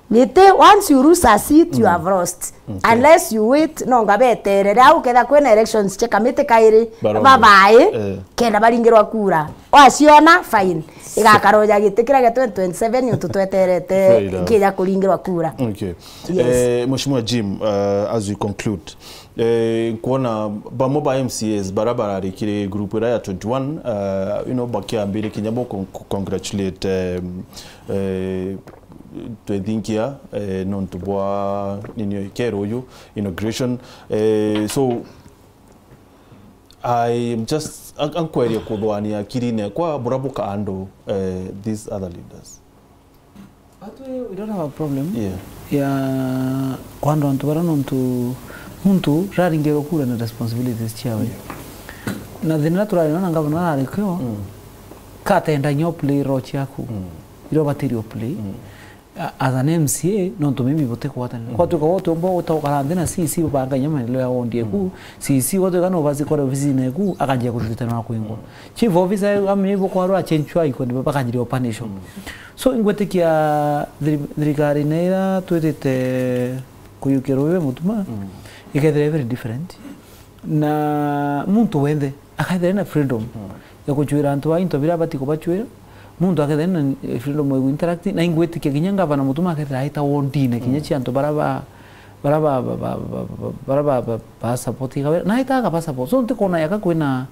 Niti, once you lose a seat, you, mm, have lost. Okay. Unless you wait, no nga beterere. Au ketha kwina elections cia kamiti kairi, barongo, babae, eh, kenda baringirwa kura. Waciona, fine. Igakara uja giti kiria gia twenty twenty-seven niuntu tweterete, fair enough, kija kuringirwa kura. Okay. Yes. Eh, Mheshimiwa Jim, uh, as we conclude, eh, nkuona bamwe ba M C As bara bararikire group ira ya twenty-one, uh, you know, bakiambire kinya bo con-, congratulate, um, eh, twethinkia, eh, nontu bwa nini kero uyu inauguration. Eh, so, I am just, an-, ankweria kuthwania akirine kwa bura buka andu, eh, these other leaders. But we, we don't have a problem, yeah, ya kwandwa antu bara nontu muntu raringirwo kura na responsibilities ciawe. Yeah. Na thina turari na ngavana arari kio, mm, katenda nyo play role ciaku. Mm. Iro batiri play. Mm. A-, as an M C A, nontu maybe butikwatanira. Mm. Kwatuika we utiumba guta gukara nthi na C C bubanga inya maendeleo ya ward eku, mm, C C gwatuika no basi kore ofisine eku, akanjia kuthitana na kwingwa. Mm. Chief officer, amenye ibo kwarwa achenchwa iko ni bakanjiria upanisho. Mm. So, ingwitikia thiri-, thirikari na ira twitite kuyukia ruiwe Mutuma, mm, ikethira very different. Na muntu wenthe akethira na freedom, mm, ya kuchwira antu ba into bira abati kubachwira. Muntu akethira na freedom ya interact, na ingwitikia kinya ngavana Mutuma akethira aita wondine kinya, mm, cia antu bara ba, bara ba, ba, bara ba, ba, ba support Kawira, na aita akaba support. So, ntikona yaka kwina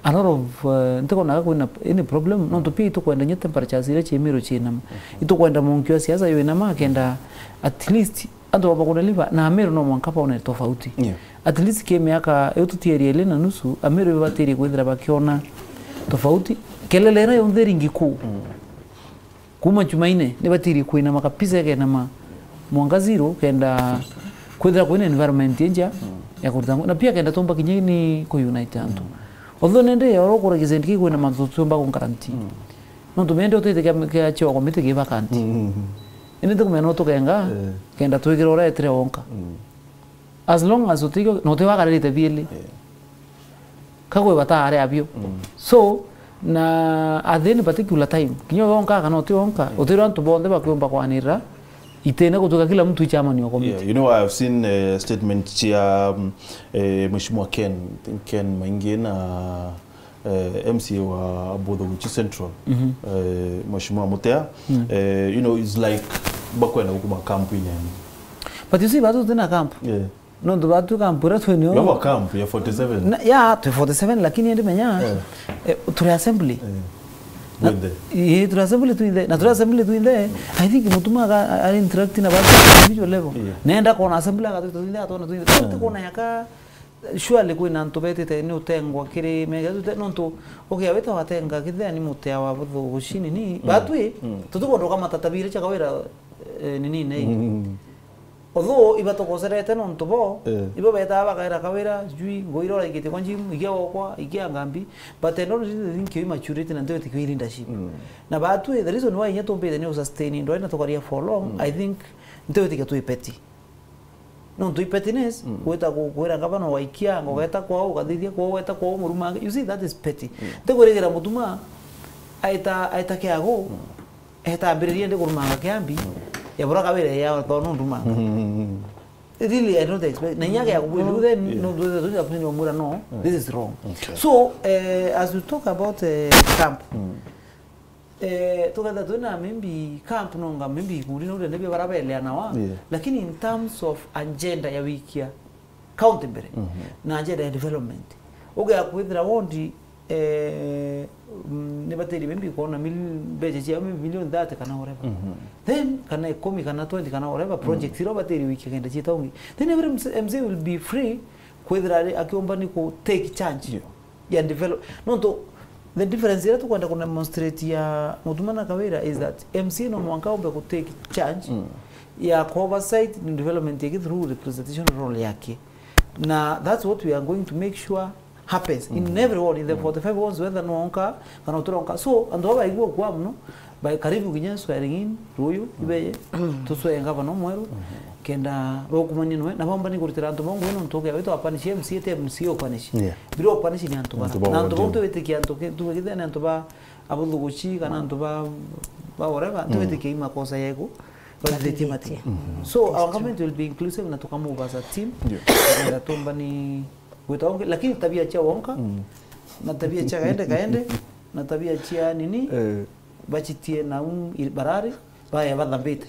a lot of, uh, ntikona yaka kwina any problem, nontu pia itukwenda nya temperatures iria cia Meru ciinama. Mm. Itukwenda munkio wa siasa yo inama, akenda at least antu baba kudeliver, na Ameru no mwanka baone tofauti. Yeah. At least ki miaka iu tutieri ili na nusu, Ameru ibatirie kwithira bakiona tofauti. Kelele ira yonthe iringi kuu. Mm. Kuma Jumaine, nibatirie kuinama kabisa, ikenama mwanka zero, kenda kwithira kwina environment inja, mm, ya kuruta ngu-, na pia kenda tumba kinya ni ku unite antu. Mm. Although nende ya oro kura kizenti ki kwina mantu tutiumba ku guarantee. Mm. Nontu mende utite kia, kia chio komiti ki vacant. Mm, mm, mm. Indi ntikumenya no tukenga, eh, kenda twikira uria etire wonka. Mm. As long as utikio, no utiwagararite bieli. Eh. Kagwe bataare abio. Mm. So, na at any particular time, kinya wonka kana uti wonka, mm, utira antu bonthe bakiumba kwanirira, itene gutuika kila mtu i chairman wa committee. Yeah, you know, I have seen a statement cia, um, eh, Mheshimiwa Ken, I think Ken Maingi na eh, M C A wa Buthuguchi Central, mhm, eh, Mheshimiwa Mutea, mm, eh, you know, it's like bakwenda gukuma camp inene. But you see, batu tina camp. Yeah. Nontu batu camp ira twenio. You have a camp ya forty-seven. Na, ya, twi forty-seven, lakini indi menya, eh, eh, turi assembly. Eh. Na, withe. Ii, turi assembly twinthe. Na turi assembly twinthe, I think Mutuma aga, ari interact na batu individual level. Yeah. Nenda kona assembly agatwita twinthe, atona twinthe. Eh. Tutikona yaka Surely kwina antu betite ni utengwa kiri mega tute, nontu ukia wita watenga kithea ni mutea wa buthuguchi ni, mm, batwi, mm, tutikwenda ukamata tabia iria cia Kawira, eh, nini nei. Mm. Although iba tukoserete nontu bo, eh, ibo betaa bakaira Kawira, sijui, ngui iria uraikitie kwa gym, ikia wokwa, ikia ngambi, but I don't really think you maturity na ntiwitikia leadership. Mm. Na batwi, the reason why inya tumbite ni usustain ndwari na tukaria for long, mm, I think ntiwitikia twi petty. Nontu i pettiness, mm, gwita ku-, kwira ngavana waikia, ngogeta kwao, ukathithia kwao, weta kwao, murumange. You see, that is petty. Mm. Ntikwirigira Mutuma aita, aita kiagu, mm, eta ambiririe ndi kurumanga kiambi, mm, ya bura Kawira ya thono nduma. Mm. Really, I don't expect. Na inya kiagu bwiru, then, yeah, no, no, no, no, no, no, no, this is wrong. Okay. So, eh, as we talk about, eh, camp, mm. Eh, tukethira twina maybe camp nonga maybe ikundi no urende bia bara beleanawa, yeah, lakini in terms of agenda ya wikia county mbere, mhm, na agenda ya development, ugea kwithira wondi, eh, mm, ni batiri maybe kuona mil-, mbeca cia maybe million thirty kana whatever. Mhm. Then, kana ikumi kana twenty kana whatever, mm, projects iria batiri wikia kenda ciita ungi. Then every M C, M C will be free kwithira ari akiumba ni ku take charge. Yeah. Ya develop. Nontu, the difference iria tukwenda ku demonstrate ya Mutuma na Kawira is that M C A no mwanka ombe ku take charge, mm, ya ku oversight ni development yake through representation role yake. Na that's what we are going to make sure happens in, mm, every ward, in the, mm, forty-five wards, whether no onka, kana utironka. So, antu aba baigua kwa muno, By karibu kinya swearing in, ruyu, ibeye, tuswee ngavana omweru, kenda rukumanie noe, na bomba ni kurutira antu bo ngugi nontu ukia witu apanish M C A, ti M C A upanish. Yeah. Biro upanish ni antu bana. Antu ba Na antu ward bau iyo. Tuwitikia antu ki-, tuwitikia ni antu ba abuthuguci, kana antu ba, ba whatever, tuwitikia i makosa yeku, bathitie mati. So, our government will be inclusive na tukamove as a team. Yeah. Kenda tumbani gwita ungi, lakini tabia cia wonka, na tabia cia kaende kaende, na tabia cia nini, Eh. bachitie nau i-, barari, baya bathambite.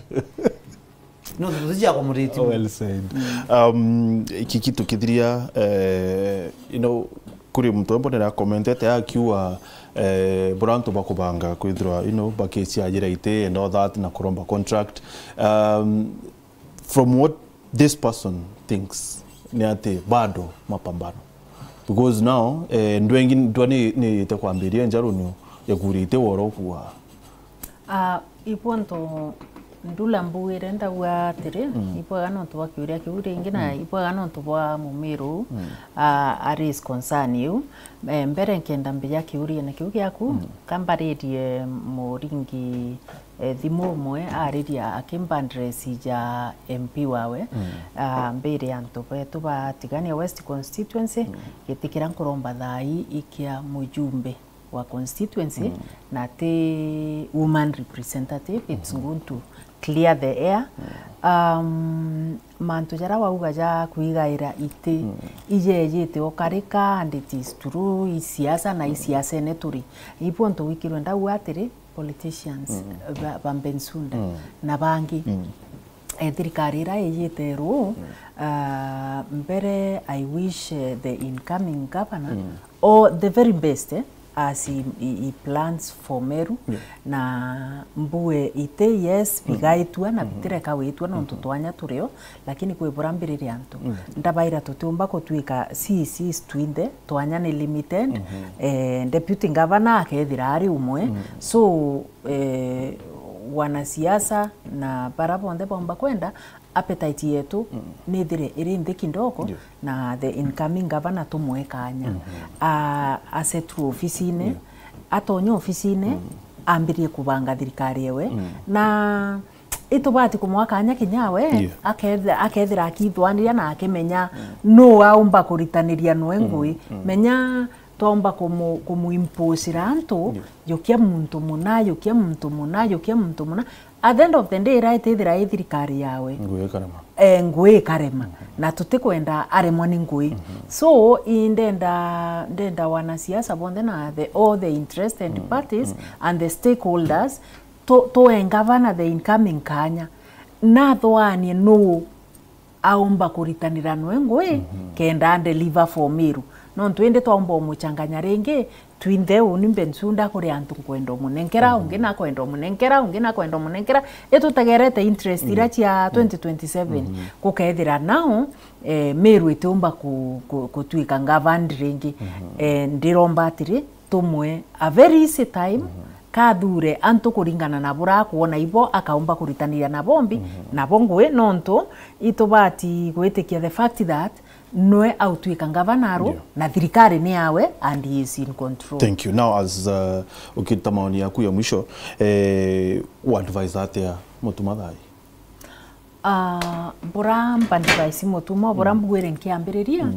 No, tuti cia accommodate. Well said. Um, iki kitu kithiria, eh, you know, kuri muntu mbonera commentete akiuga, eh, bura antu bakubanga kwithirwa, you know, bakiciajira iti and all that na kuromba contract. Um, from what this person thinks, ni ati bado mapambano. Because now, eh, ndwengi ndwa ni, ni ite kwambiria njaru ni ya kuri ite woro kuwa. Ah, ibwonto ndula mbugire ndauga atiri, ibwega nontu bwa kiuria kiu ringi na ibwega nontu bwa mumiru, ah, a raise concern iu. Eh, mbere nkenda mbija kiuriene kiu giaku, kambaririe muringi, eh, thimu umwe ariria akimba address ja M P wawe, ah, mbire antu betu ba Tigania West constituency, giti kiria nkuromba thaa ii ikia mujumbe wa constituency, na ti woman representative, it's going to clear the air. Um, mantu jaria wauga ja kwigaira iti, ijejite ukarika, and it is true, i siasa na i siasene turi. Ibwonto wikirwe ndauga atiri, politicians, ba, ba Bensouda, na bangi. Eh, thirikari iria ijite ruu, ah, mbere, I wish, eh, the incoming governor all the very best, eh, as he, he, he plans for Meru. Na mbue ite, yes, bigaitua na bitireka witua nontu twanya turio, lakini kwi bura mbirire antu. Ndabaira tutiumba kutuika C E Cs twinthe, twanya ni limited, eh, deputy governor akethira ari umwe. So, eh, wanasiasa na bara bonthe bomba kwenda, appetite yetu nithire iri nthi kidogo, na the incoming governor tumwe kanya. A, asettle ofisine, atonya ofisine, ambirie kubanga thirikari ewe. Na itubati kumwa kanya kinya we, akethe-, akethira akithwaniria na akimenya nu aumba kuritaniria nwe ngui. Menya twaumba kumu-, kumuimpusira antu, yukia muntu muna, yukia muntu muna, yukia muntu muna. At the end of the day, ira itithira i thirikari yawe. Ngui ikarema. Eh, ngui ikarema. Na tutikwenda aremwa ni ngui. So, i ndenda, ndenda wanasiasa bonthe na the, all the interested parties and the stakeholders, tu-, tuwe ngavana the incoming kanya. Nathwanie nuu aumba kuritanira nwe ngui, kenda a deliver for Meru. Nontu indi twaumba umuchanganya ringi, twinthe uni Bensouda kuri antu nkwenda umunenkera, ungi nakwenda umunenkera, ungi nakwenda umunenkera. Itutegerete interest ira cia twenty twenty-seven, gukethira now, eh, Meru itiumba ku-, ku-, kutuika governed ringi. Eh, ndiromba atiri, tumwe a very easy time, kathure antu kuringana na bura akwona ibo akaumba kuritaniria nabo mbi, nabo ngui, nontu itubati gwitikia the fact that nwe autwika ngavana aru, na thirikari ni yawe and he is in control. Thank you. Now, as, uh, ukirita maoni yaku ya mwisho, eh, u advise atia Mutuma thaa ii? Ah, bura mba advise Mutuma, bura mbugwire nkiambiriria,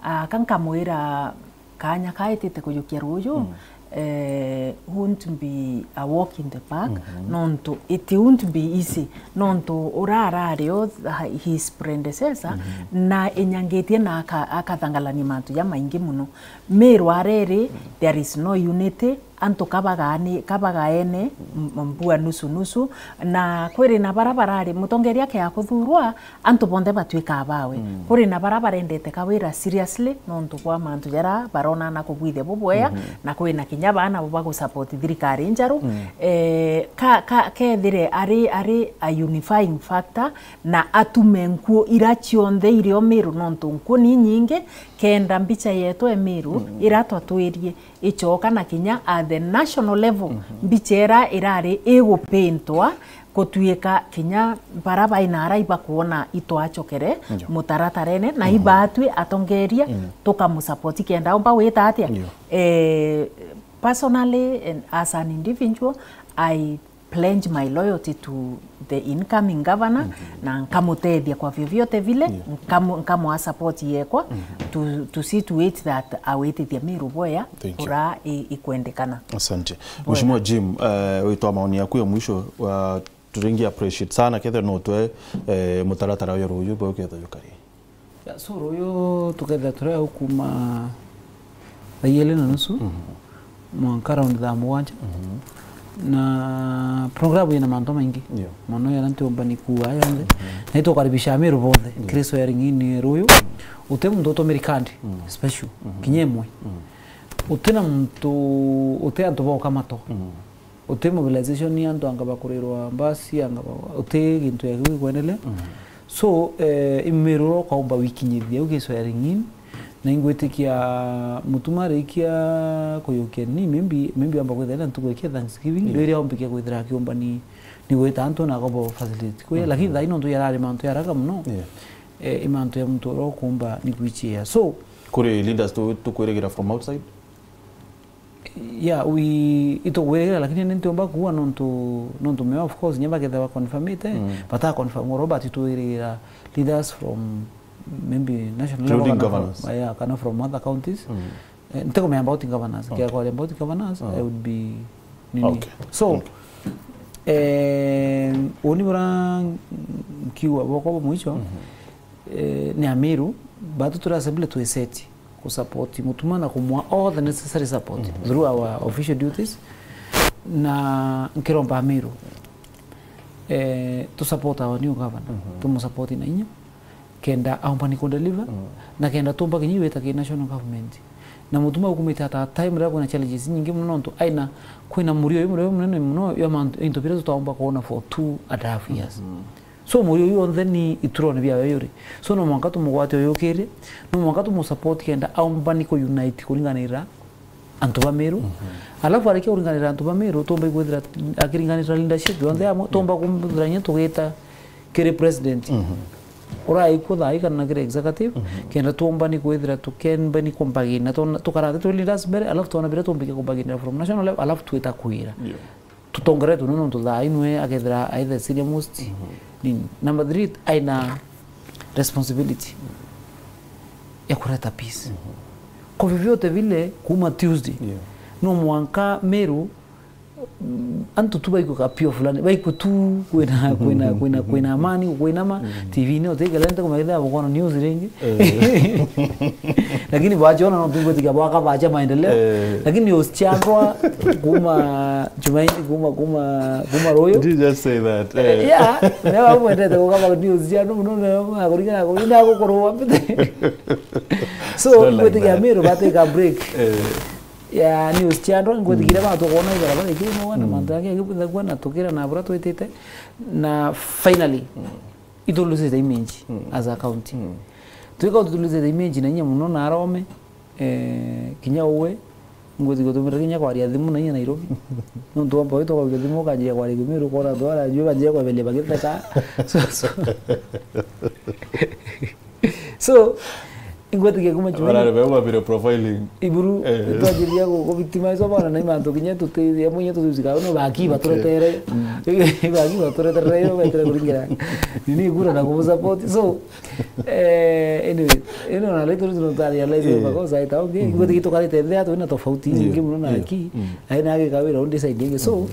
ah, ka nkamwira kanya kaitite kujukia ruju, eh, won't be a walk in the park, nontu it won't be easy, nontu urarari o, his predecessor, na inyangitie na aka-, akathangalania mantu jamaingi muno. Meru areri, there is no unity, antu kabagaani-, kabagaene, m-, mbua nusu nusu, na kwiri na bara barari, mutongeria akea kuthurwa, antu bonthe batwika abawe. Kuri na bara barendete kawira seriously, nontu bwa mantu jara barona na kubwithia bubwea, na kwina kinya bana bo bagusupport thirikari njaru. Eh, ka, ka, kethire ari, ari a unifying factor, na atume nkuo ira cionthe irio Meru, nontu nkuo ni nyingi, kenda mbicha yetu e Meru, ira twatwirie icoka na kinya at the national level, mbicha ira irari igupintwa kutuika kinya bara baina ara ibakwona itwacokere mutaratarene, na ibatwi atongeria tukamusapoti kenda umba wita atia. Eh, personally and as an individual, I pledge my loyalty to the incoming governor, na nkamutethia kwa vyovyote vile, nkamu-, nkamwa support yekwa to, to see to it that awitithia Meru bwea. Thank you. Ura i-, ikwendekana. Asante. Bwega. Mheshimiwa Jim, eh, witoa maoni yaku ya mwisho, wa, turingi appreciate sana kethira no twe, eh, mutaratara uyu ruyu bwe ukethira yukari. Ya, so ruyu tukethira turi au kuma thaa iiri na nusu, mwanka around thaa mugwanja. Na program ina mantu maingi. Yeah. Mono yara ntiumba ni kuuga yonthe. Na itukaribisha Amiru bonthe. Yeah. Kiri swearing in ruyu. Uti muntu utumiri card special. Kinya imwe. Uti na muntu, uti antu ba ukamato. Uti mobilization ya antu anga bakurirwa mbasi, anga ba-, uti gintu ya kiu gikwendelea. So, eh, Amiru ukaumba wikinyithia u giswearing in, na ingwitikia Mutuma arikia kuyukia ni, maybe, maybe amba kwithira na ntuku ikia Thanksgiving, ndio iria ombikia kwithira akiumba ni, ni gwita antu na akobo facilitate. Kwi, lakini thaa ino ntu yarari mantu ya haraka muno. Yeah. Eh, i mantu ya muntu uria ukumba ni kwichia. So, kuri leaders tu-, tukwirigira from outside? Yeah, we, itugwirigira, lakini ni ntiumba kuuga nontu, nontu meo, of course, nya bakethira ba confirmite, bata confirm, Robert, itwirigira leaders from maybe national level, including kana from, governors, yeah, kana from other counties. Eh, ntikumenya about governors. Okay. Ngiakwaria about governors, I would be nini. Okay. So, eh, uni bura nkiuga bwakwa bwa mwisho, eh, ni Amiru, batu turi assembly twiseti kusupport Mutuma na kumwa all the necessary support through our official duties. Na nkiromba Amiru, eh, tu support our new governor, tumusupport na inya, kenda aumba ni kudeliver, na kenda tumba kinya gwita ki national government. Na Mutuma ukumite at a time riria kwina challenges nyingi muno, nontu aina, kwina murio uyu murio munene muno ya mantu, into biria tutaumba kwona for two and a half years. So, murio uyu onthe ni iturone biawe yuri. So, no mwanka tumugwate uyukiri, no mwanka tumusupport kenda aumba ni ku-unite kuringanira antu ba Meru. Alafu arikia kuringanira antu ba Meru, tumba ikwithira akiringanira leadership yonthe amwe, tumba kumbuthira nya tugita kiri president. Uraikwo thaa ii kana kiri executive, kenda tumba ni kwithira tukemba ni kumbagina, tukara thi twi leaders mbere, alafu twona biria tumbikia kumbaginira from national level, alafu twita kwira. Yeah. Tutongeretwe ni nontu thaa ino akethira aithe senior most. Nini? Number three, aina responsibility ya kureta peace. Kwa vyovyote vile, kuma Tuesday, no mwanka Meru, mm, antu tu baikwe kapio fulani, baikwe tu kwina, kwina, kwina, kwina amani, kwinama, T V-ini, utikelente kumaitha bukona news ringi. Eh. Lakini bwachona no tugwitikia bwaka bacha maendeleo. Eh. Lakini news chiandwa kuma Jumaine, kuma, kuma, kuma ruyu. Did you just say that? Eh, eh, yeah, newa mwendete kukaba news chiandu muno, na kuringa na kuringa gukorwa mbite. So, ngwitikia Meru bateka break. Eh. Ya news chiandwa, ngwitikia bantu kona ibarabara ikiri mwana, mantu yake akibithagwa na tukira na bura twitite. Na finally, itulosete image as a county. Twika utulosete image na inya muno na arome, eh, kinya uwe, ngwiti gutumira kinya kwaria thimu na inya Nairobi. Nontu wamba witu kwaria thimu, ukanjia kwaria Kimiru, ukona antu bara, juu banjia kwebelia bagitheka. So, so, so, ingwetikia kuma Jumaine. Barare bau babire profiling. Iburu, eh, twanjiria ku, ku victimize bana na imantu kinya tuti, amwe inya tutucika, no baki baturetere. Baki baturetere, yo betere kuringira. Nini kura na kumu support. So, eh, anyway, ino na letu tu ta realize makosa ita, okay. Ingwetikia tukarite nthi atu na tofauti nyingi muno na aki. Ai na agi kawira undi side ingi. So,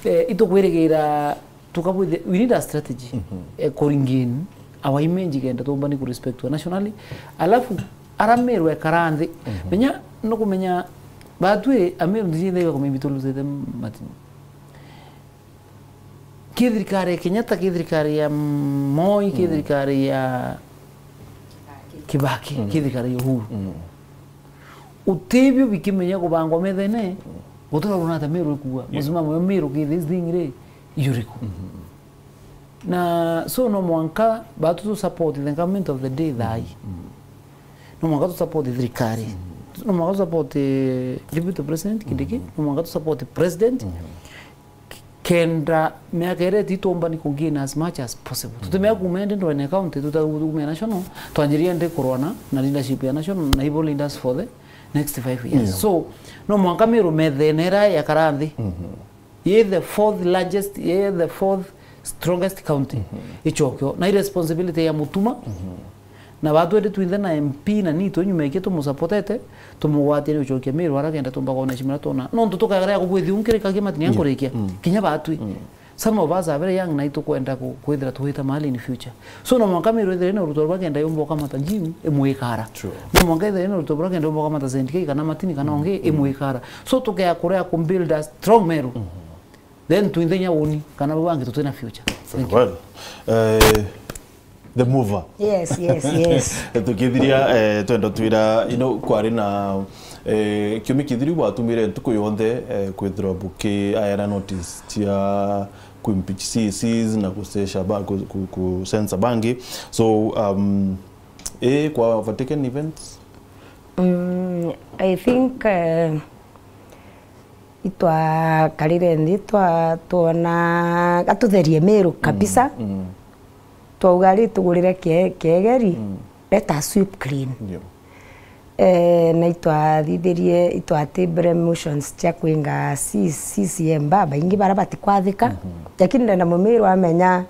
eh, itukwirigira tukabwithia, we need a strategy, eh, kuringin our image kenda tumbani kurespectwa nationally. Alafu, ara Meru ekara nthi. Menya, no kumenya, batwi, Ameru nthi ciothe ibakumenya bituluzite matini. Ki thirikari ya Kenyatta, ki thirikari ya Moi, ki thirikari ya Kibaki, ki thirikari ya Uhuru. Utibio bikimenya kubangwa methene, gutura runata Meru ikua. Musimamo yo Meru ki this thing ri, yuriku. Na so no mwanka batu tu support the government of the day thai. No mwanka tu support thirikari. No mwanka tu support, eh, deputy president Kindiki. No mwanka tu support president. Kenda miaka iria itumbani ku gain as much as possible. Tutumia kuma ende ndwene county, tutakumia national, twanjirie ndi kurwana na leadership ya national na evil leaders for the next five years. So, no mwanka Meru methene ira yakara nthi. Ye the fourth largest, ye the fourth strongest county. Icokio. Na i responsibility ya Mutuma. Na batwende twinthe na M P na ni twe nyuma yake tumusupportete, tumugwatie ni ucokia Meru ara kenda tumba kwona cimira twona. Nontu tukagera ya kubwithi unkirikagia matinia nkurikia. Kinya batwi. Some of us are very young na itukwenda ku-, kwithira twita mahali in future. So no mwanka Meru ithire na uruto rwa kenda yumba ukamata gym imwikara. No mwanka ithire na uruto rwa kenda yumba ukamata Saint K kana Matini kana onge imwikara. So tukea kurea ku build a strong Meru. Then twinthe nya uni kana bau bangi tutina future. Thank you. Well, eh, the mover. Yes, yes, yes. Tukithiria, eh, twenda twira, you know, kwari na, eh, kiumi kithiru gwatumire ntuku yonthe, eh, kwithirwa buki aera notice cia ku impeach C Cs na ku censure ba-, ku, ku, ku censure bangi. So, um, eh, kwa Vatican events? Mm, I think, eh, itwakarire nthi twa-, twona gatutherie Meru kabisa. Twauga ri tugurire kie-, kiegeri, let us sweep clean. Eh, na itwathithirie, itwatibire motions cia kwinga C-, C C M babaingi bara batikwathika. Lakini ndenda Mumiru amenya,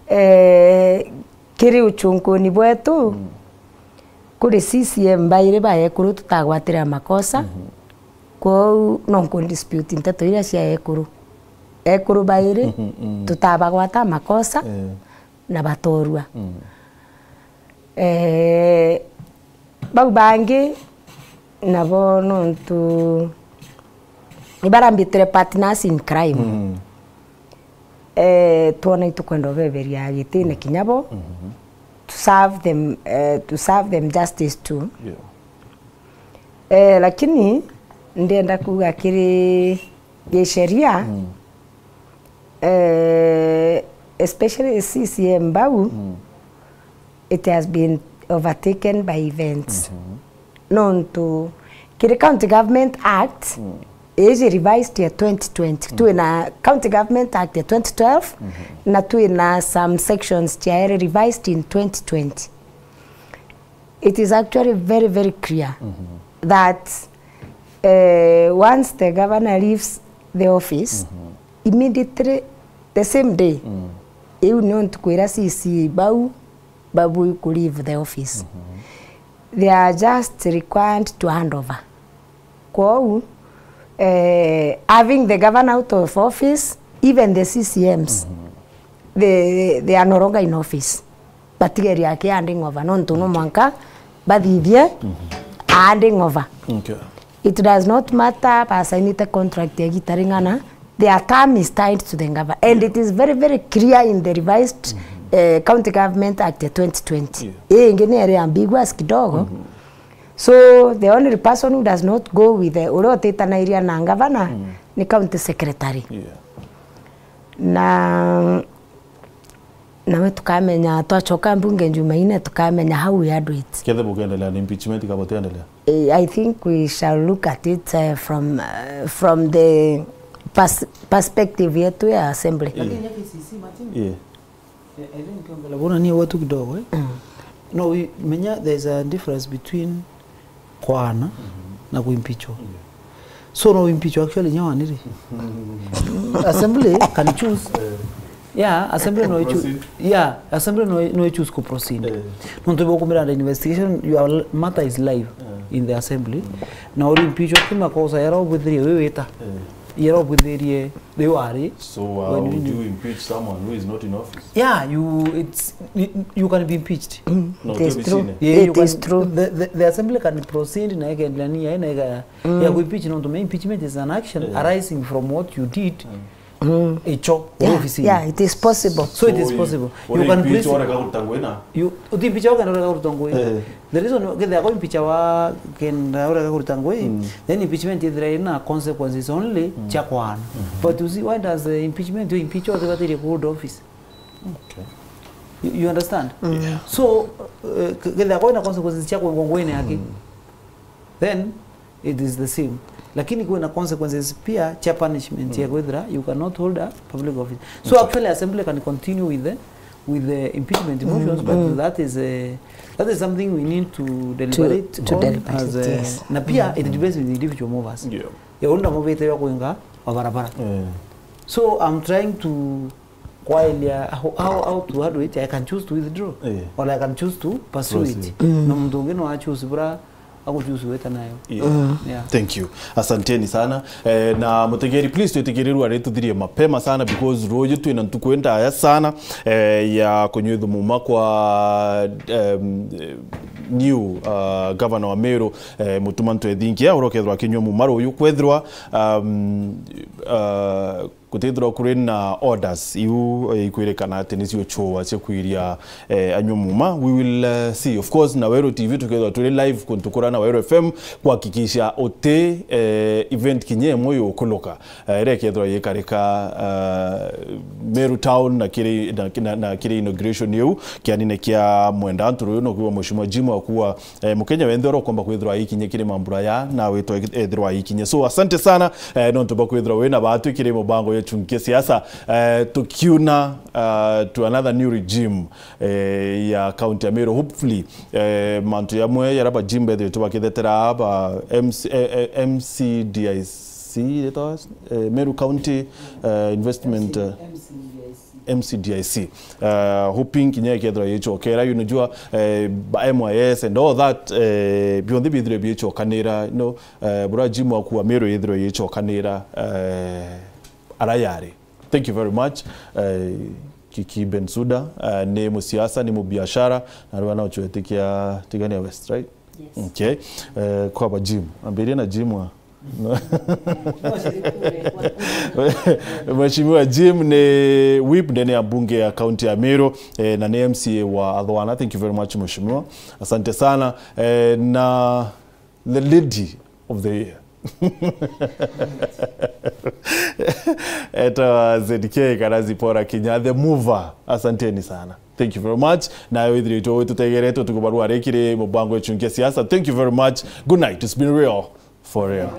eh, kiri uchunkuni bwetu, kuri C C M bairi ba ekuru tutagwatira makosa. Kwou no nku dispute nteto iria cia ekuru. Ekuru bairi tutabagwata makosa na batorua. Eh, bau bangi nabo nontu ibarambitire partners in crime. Eh, twona itukwenda ubeberia gitine kinya bo. To serve them, eh, to serve them justice too. Eh, lakini ndienda kuga kiri gisheria, eh, especially C C M bau, it has been overtaken by events. Nontu kiri County Government Act, iji revised ya twenty twenty. Twina County Government Act ya twenty twelve, na twina some sections ciaere revised in twenty twenty. It is actually very, very clear that, eh, once the governor leaves the office, immediately the same day, iu nio ntuku iria C C bau babui ku leave the office. They are just required to hand over. Kwou, eh, having the governor out of office, even the C C Ms, they, they are no longer in office. Batigeria aki handing over, nontu no mwanka bathithie handing over. It does not matter basainite contract ya gita ring'ana, their term is tied to the governor. And it is very, very clear in the revised, eh, County Government Act ya twenty twenty. Ii ingi ni iri ambiguous kidogo. So the only person who does not go with the, uria utitanairia na governor ni county secretary. Na nawe tukamenya, twacoka mbunge Jumaine, tukamenya how we handle it. Kethe bukiendelea na impeachment, ka butiendelea? Eh, I think we shall look at it, eh, from, eh, from the pers-, perspective yetu ya assembly. Lakini K C C, Martin? Eh, eh, ndio mbele, bona ni watu kidogo, eh? No, we, menya, there is a difference between kwaana na kuimpeachwa. So no impeachwa actually nyawaniri. Assembly can choose. Yeah, assembly no ichu-, yeah, assembly no, no choose ku proceed. Nontu bokumira under investigation, your matter is live in the assembly. Na uri impeachwa ki makosa yara ubuthirie wi wita. Yara ubuthirie ri wari. So, uh, would you impeach someone who is not in office? Yeah, you, it's, you, you can be impeached. No, it is true. Yeah, it is true. The, the, the assembly can proceed na ikaendelea ni ya, na ika-, ya kuimpeach, nontu impeachment is an action arising from what you did. Icho, yeah, office. Yeah, it is possible. So it is possible. You can impeach, ureka kuruta ngugi na? You, utimpeach ukenda ureka kuruta ngugi. The reason kethira ko impeach wa kenda ureka kuruta ngugi, then impeachment ithira ina consequences only cia kwaana. But you see, why does, uh, impeachment, you impeach, utibatirie ku hold office? Okay. You, you understand? Yeah. So, uh, kethira ko ina consequences cia kwengwa ngugi ni aki, then it is the same. Lakini kwina consequences pia cia punishment ya kwithira you cannot hold a public office. So actually, assembly can continue with the, with the impeachment motions, but that is a, that is something we need to deliberate on as a, yes. Na pia it depends with individual movers. Yeah. Ya unda muvite ya kuinga wa barabara. Eh. So I'm trying to kwaelia how, how, how to, how do it, I can choose to withdraw, eh, or I can choose to pursue it. Proceed. Mm. Na muntu ungi no achoose bura aguchoose gwita nayo. Yeah. Mm. Yeah. Thank you. Asanteni sana. Eh, na mutegeri, please, twitikirirwa rituthirie mapema sana because ruuju twina ntuku ndaya sana, eh, ya kunywa muuma kwa, em, new, uh, governor wa Meru, eh, Mutuma M'Ethingia, uria ukethirwa akinywa muuma ruuju, kwethirwa, um, uh, gutithirwa kuri na orders iu, eh, ikwirikana ati nicio chua cia kwiria, eh, anywa muuma. We will, eh, see. Of course, na Weru T V tukethirwa turi live kuntu kuria na Weru F M kuhakikisha uti, eh, event kinya imwe yukuluka, eh, iria ikethirwa yikarika, eh, Meru Town na kiri, na, na, na kiri inauguration iu kianine kia mwenda antu ruyu no kuwa Mheshimiwa Jim akuwa, eh, Mukenya wenthe uria ukomba kwithirwa aikinya kiri mambura ya na witwa ethirwa aikinya. So, asante sana, eh, nontu bwa kwithirwa wina baatwi kiri mubango ya Chunkia Siasa, eh, tukiuna, uh, to another new regime, eh, ya county ya Meru. Hopefully, eh, mantu yamwe yaria ba Jim bethirite bakithetera ba M C, eh, eh, M C D I C, itawa, eh, Meru County, eh, Investment, eh, M C D I C. Uh, hoping kinya ikethirwa yichokera, you know, jua, eh, ba M Y S and all that, eh, bionthe bithirwe biichokanira, you know, eh, bura Jim akuwa Meru yithirwe yichokanira, eh, aria yari. Thank you very much. Eh, Kiki Bensuda, eh, ni musiasa, ni mubiashara, na rwa na uchwetikia Tigania West, right? Yes. Okay. Eh, kwaba Jim. Ambiria na Jim wa. Mheshimiwa Jim ni whip ndene ya bunge ya kaunti ya Meru, eh, na ni M C A wa Athwana. Thank you very much, Mheshimiwa. Asante sana. Eh, na the lady of the year. Etawa Z K kana Zipporah Kinya, the mover. Asanteni sana. Thank you very much. Nawe withiritwe witutegerete utuku barua rikiri mubango ya Chunkia Siasa. Thank you very much. Good night. It's been real for real.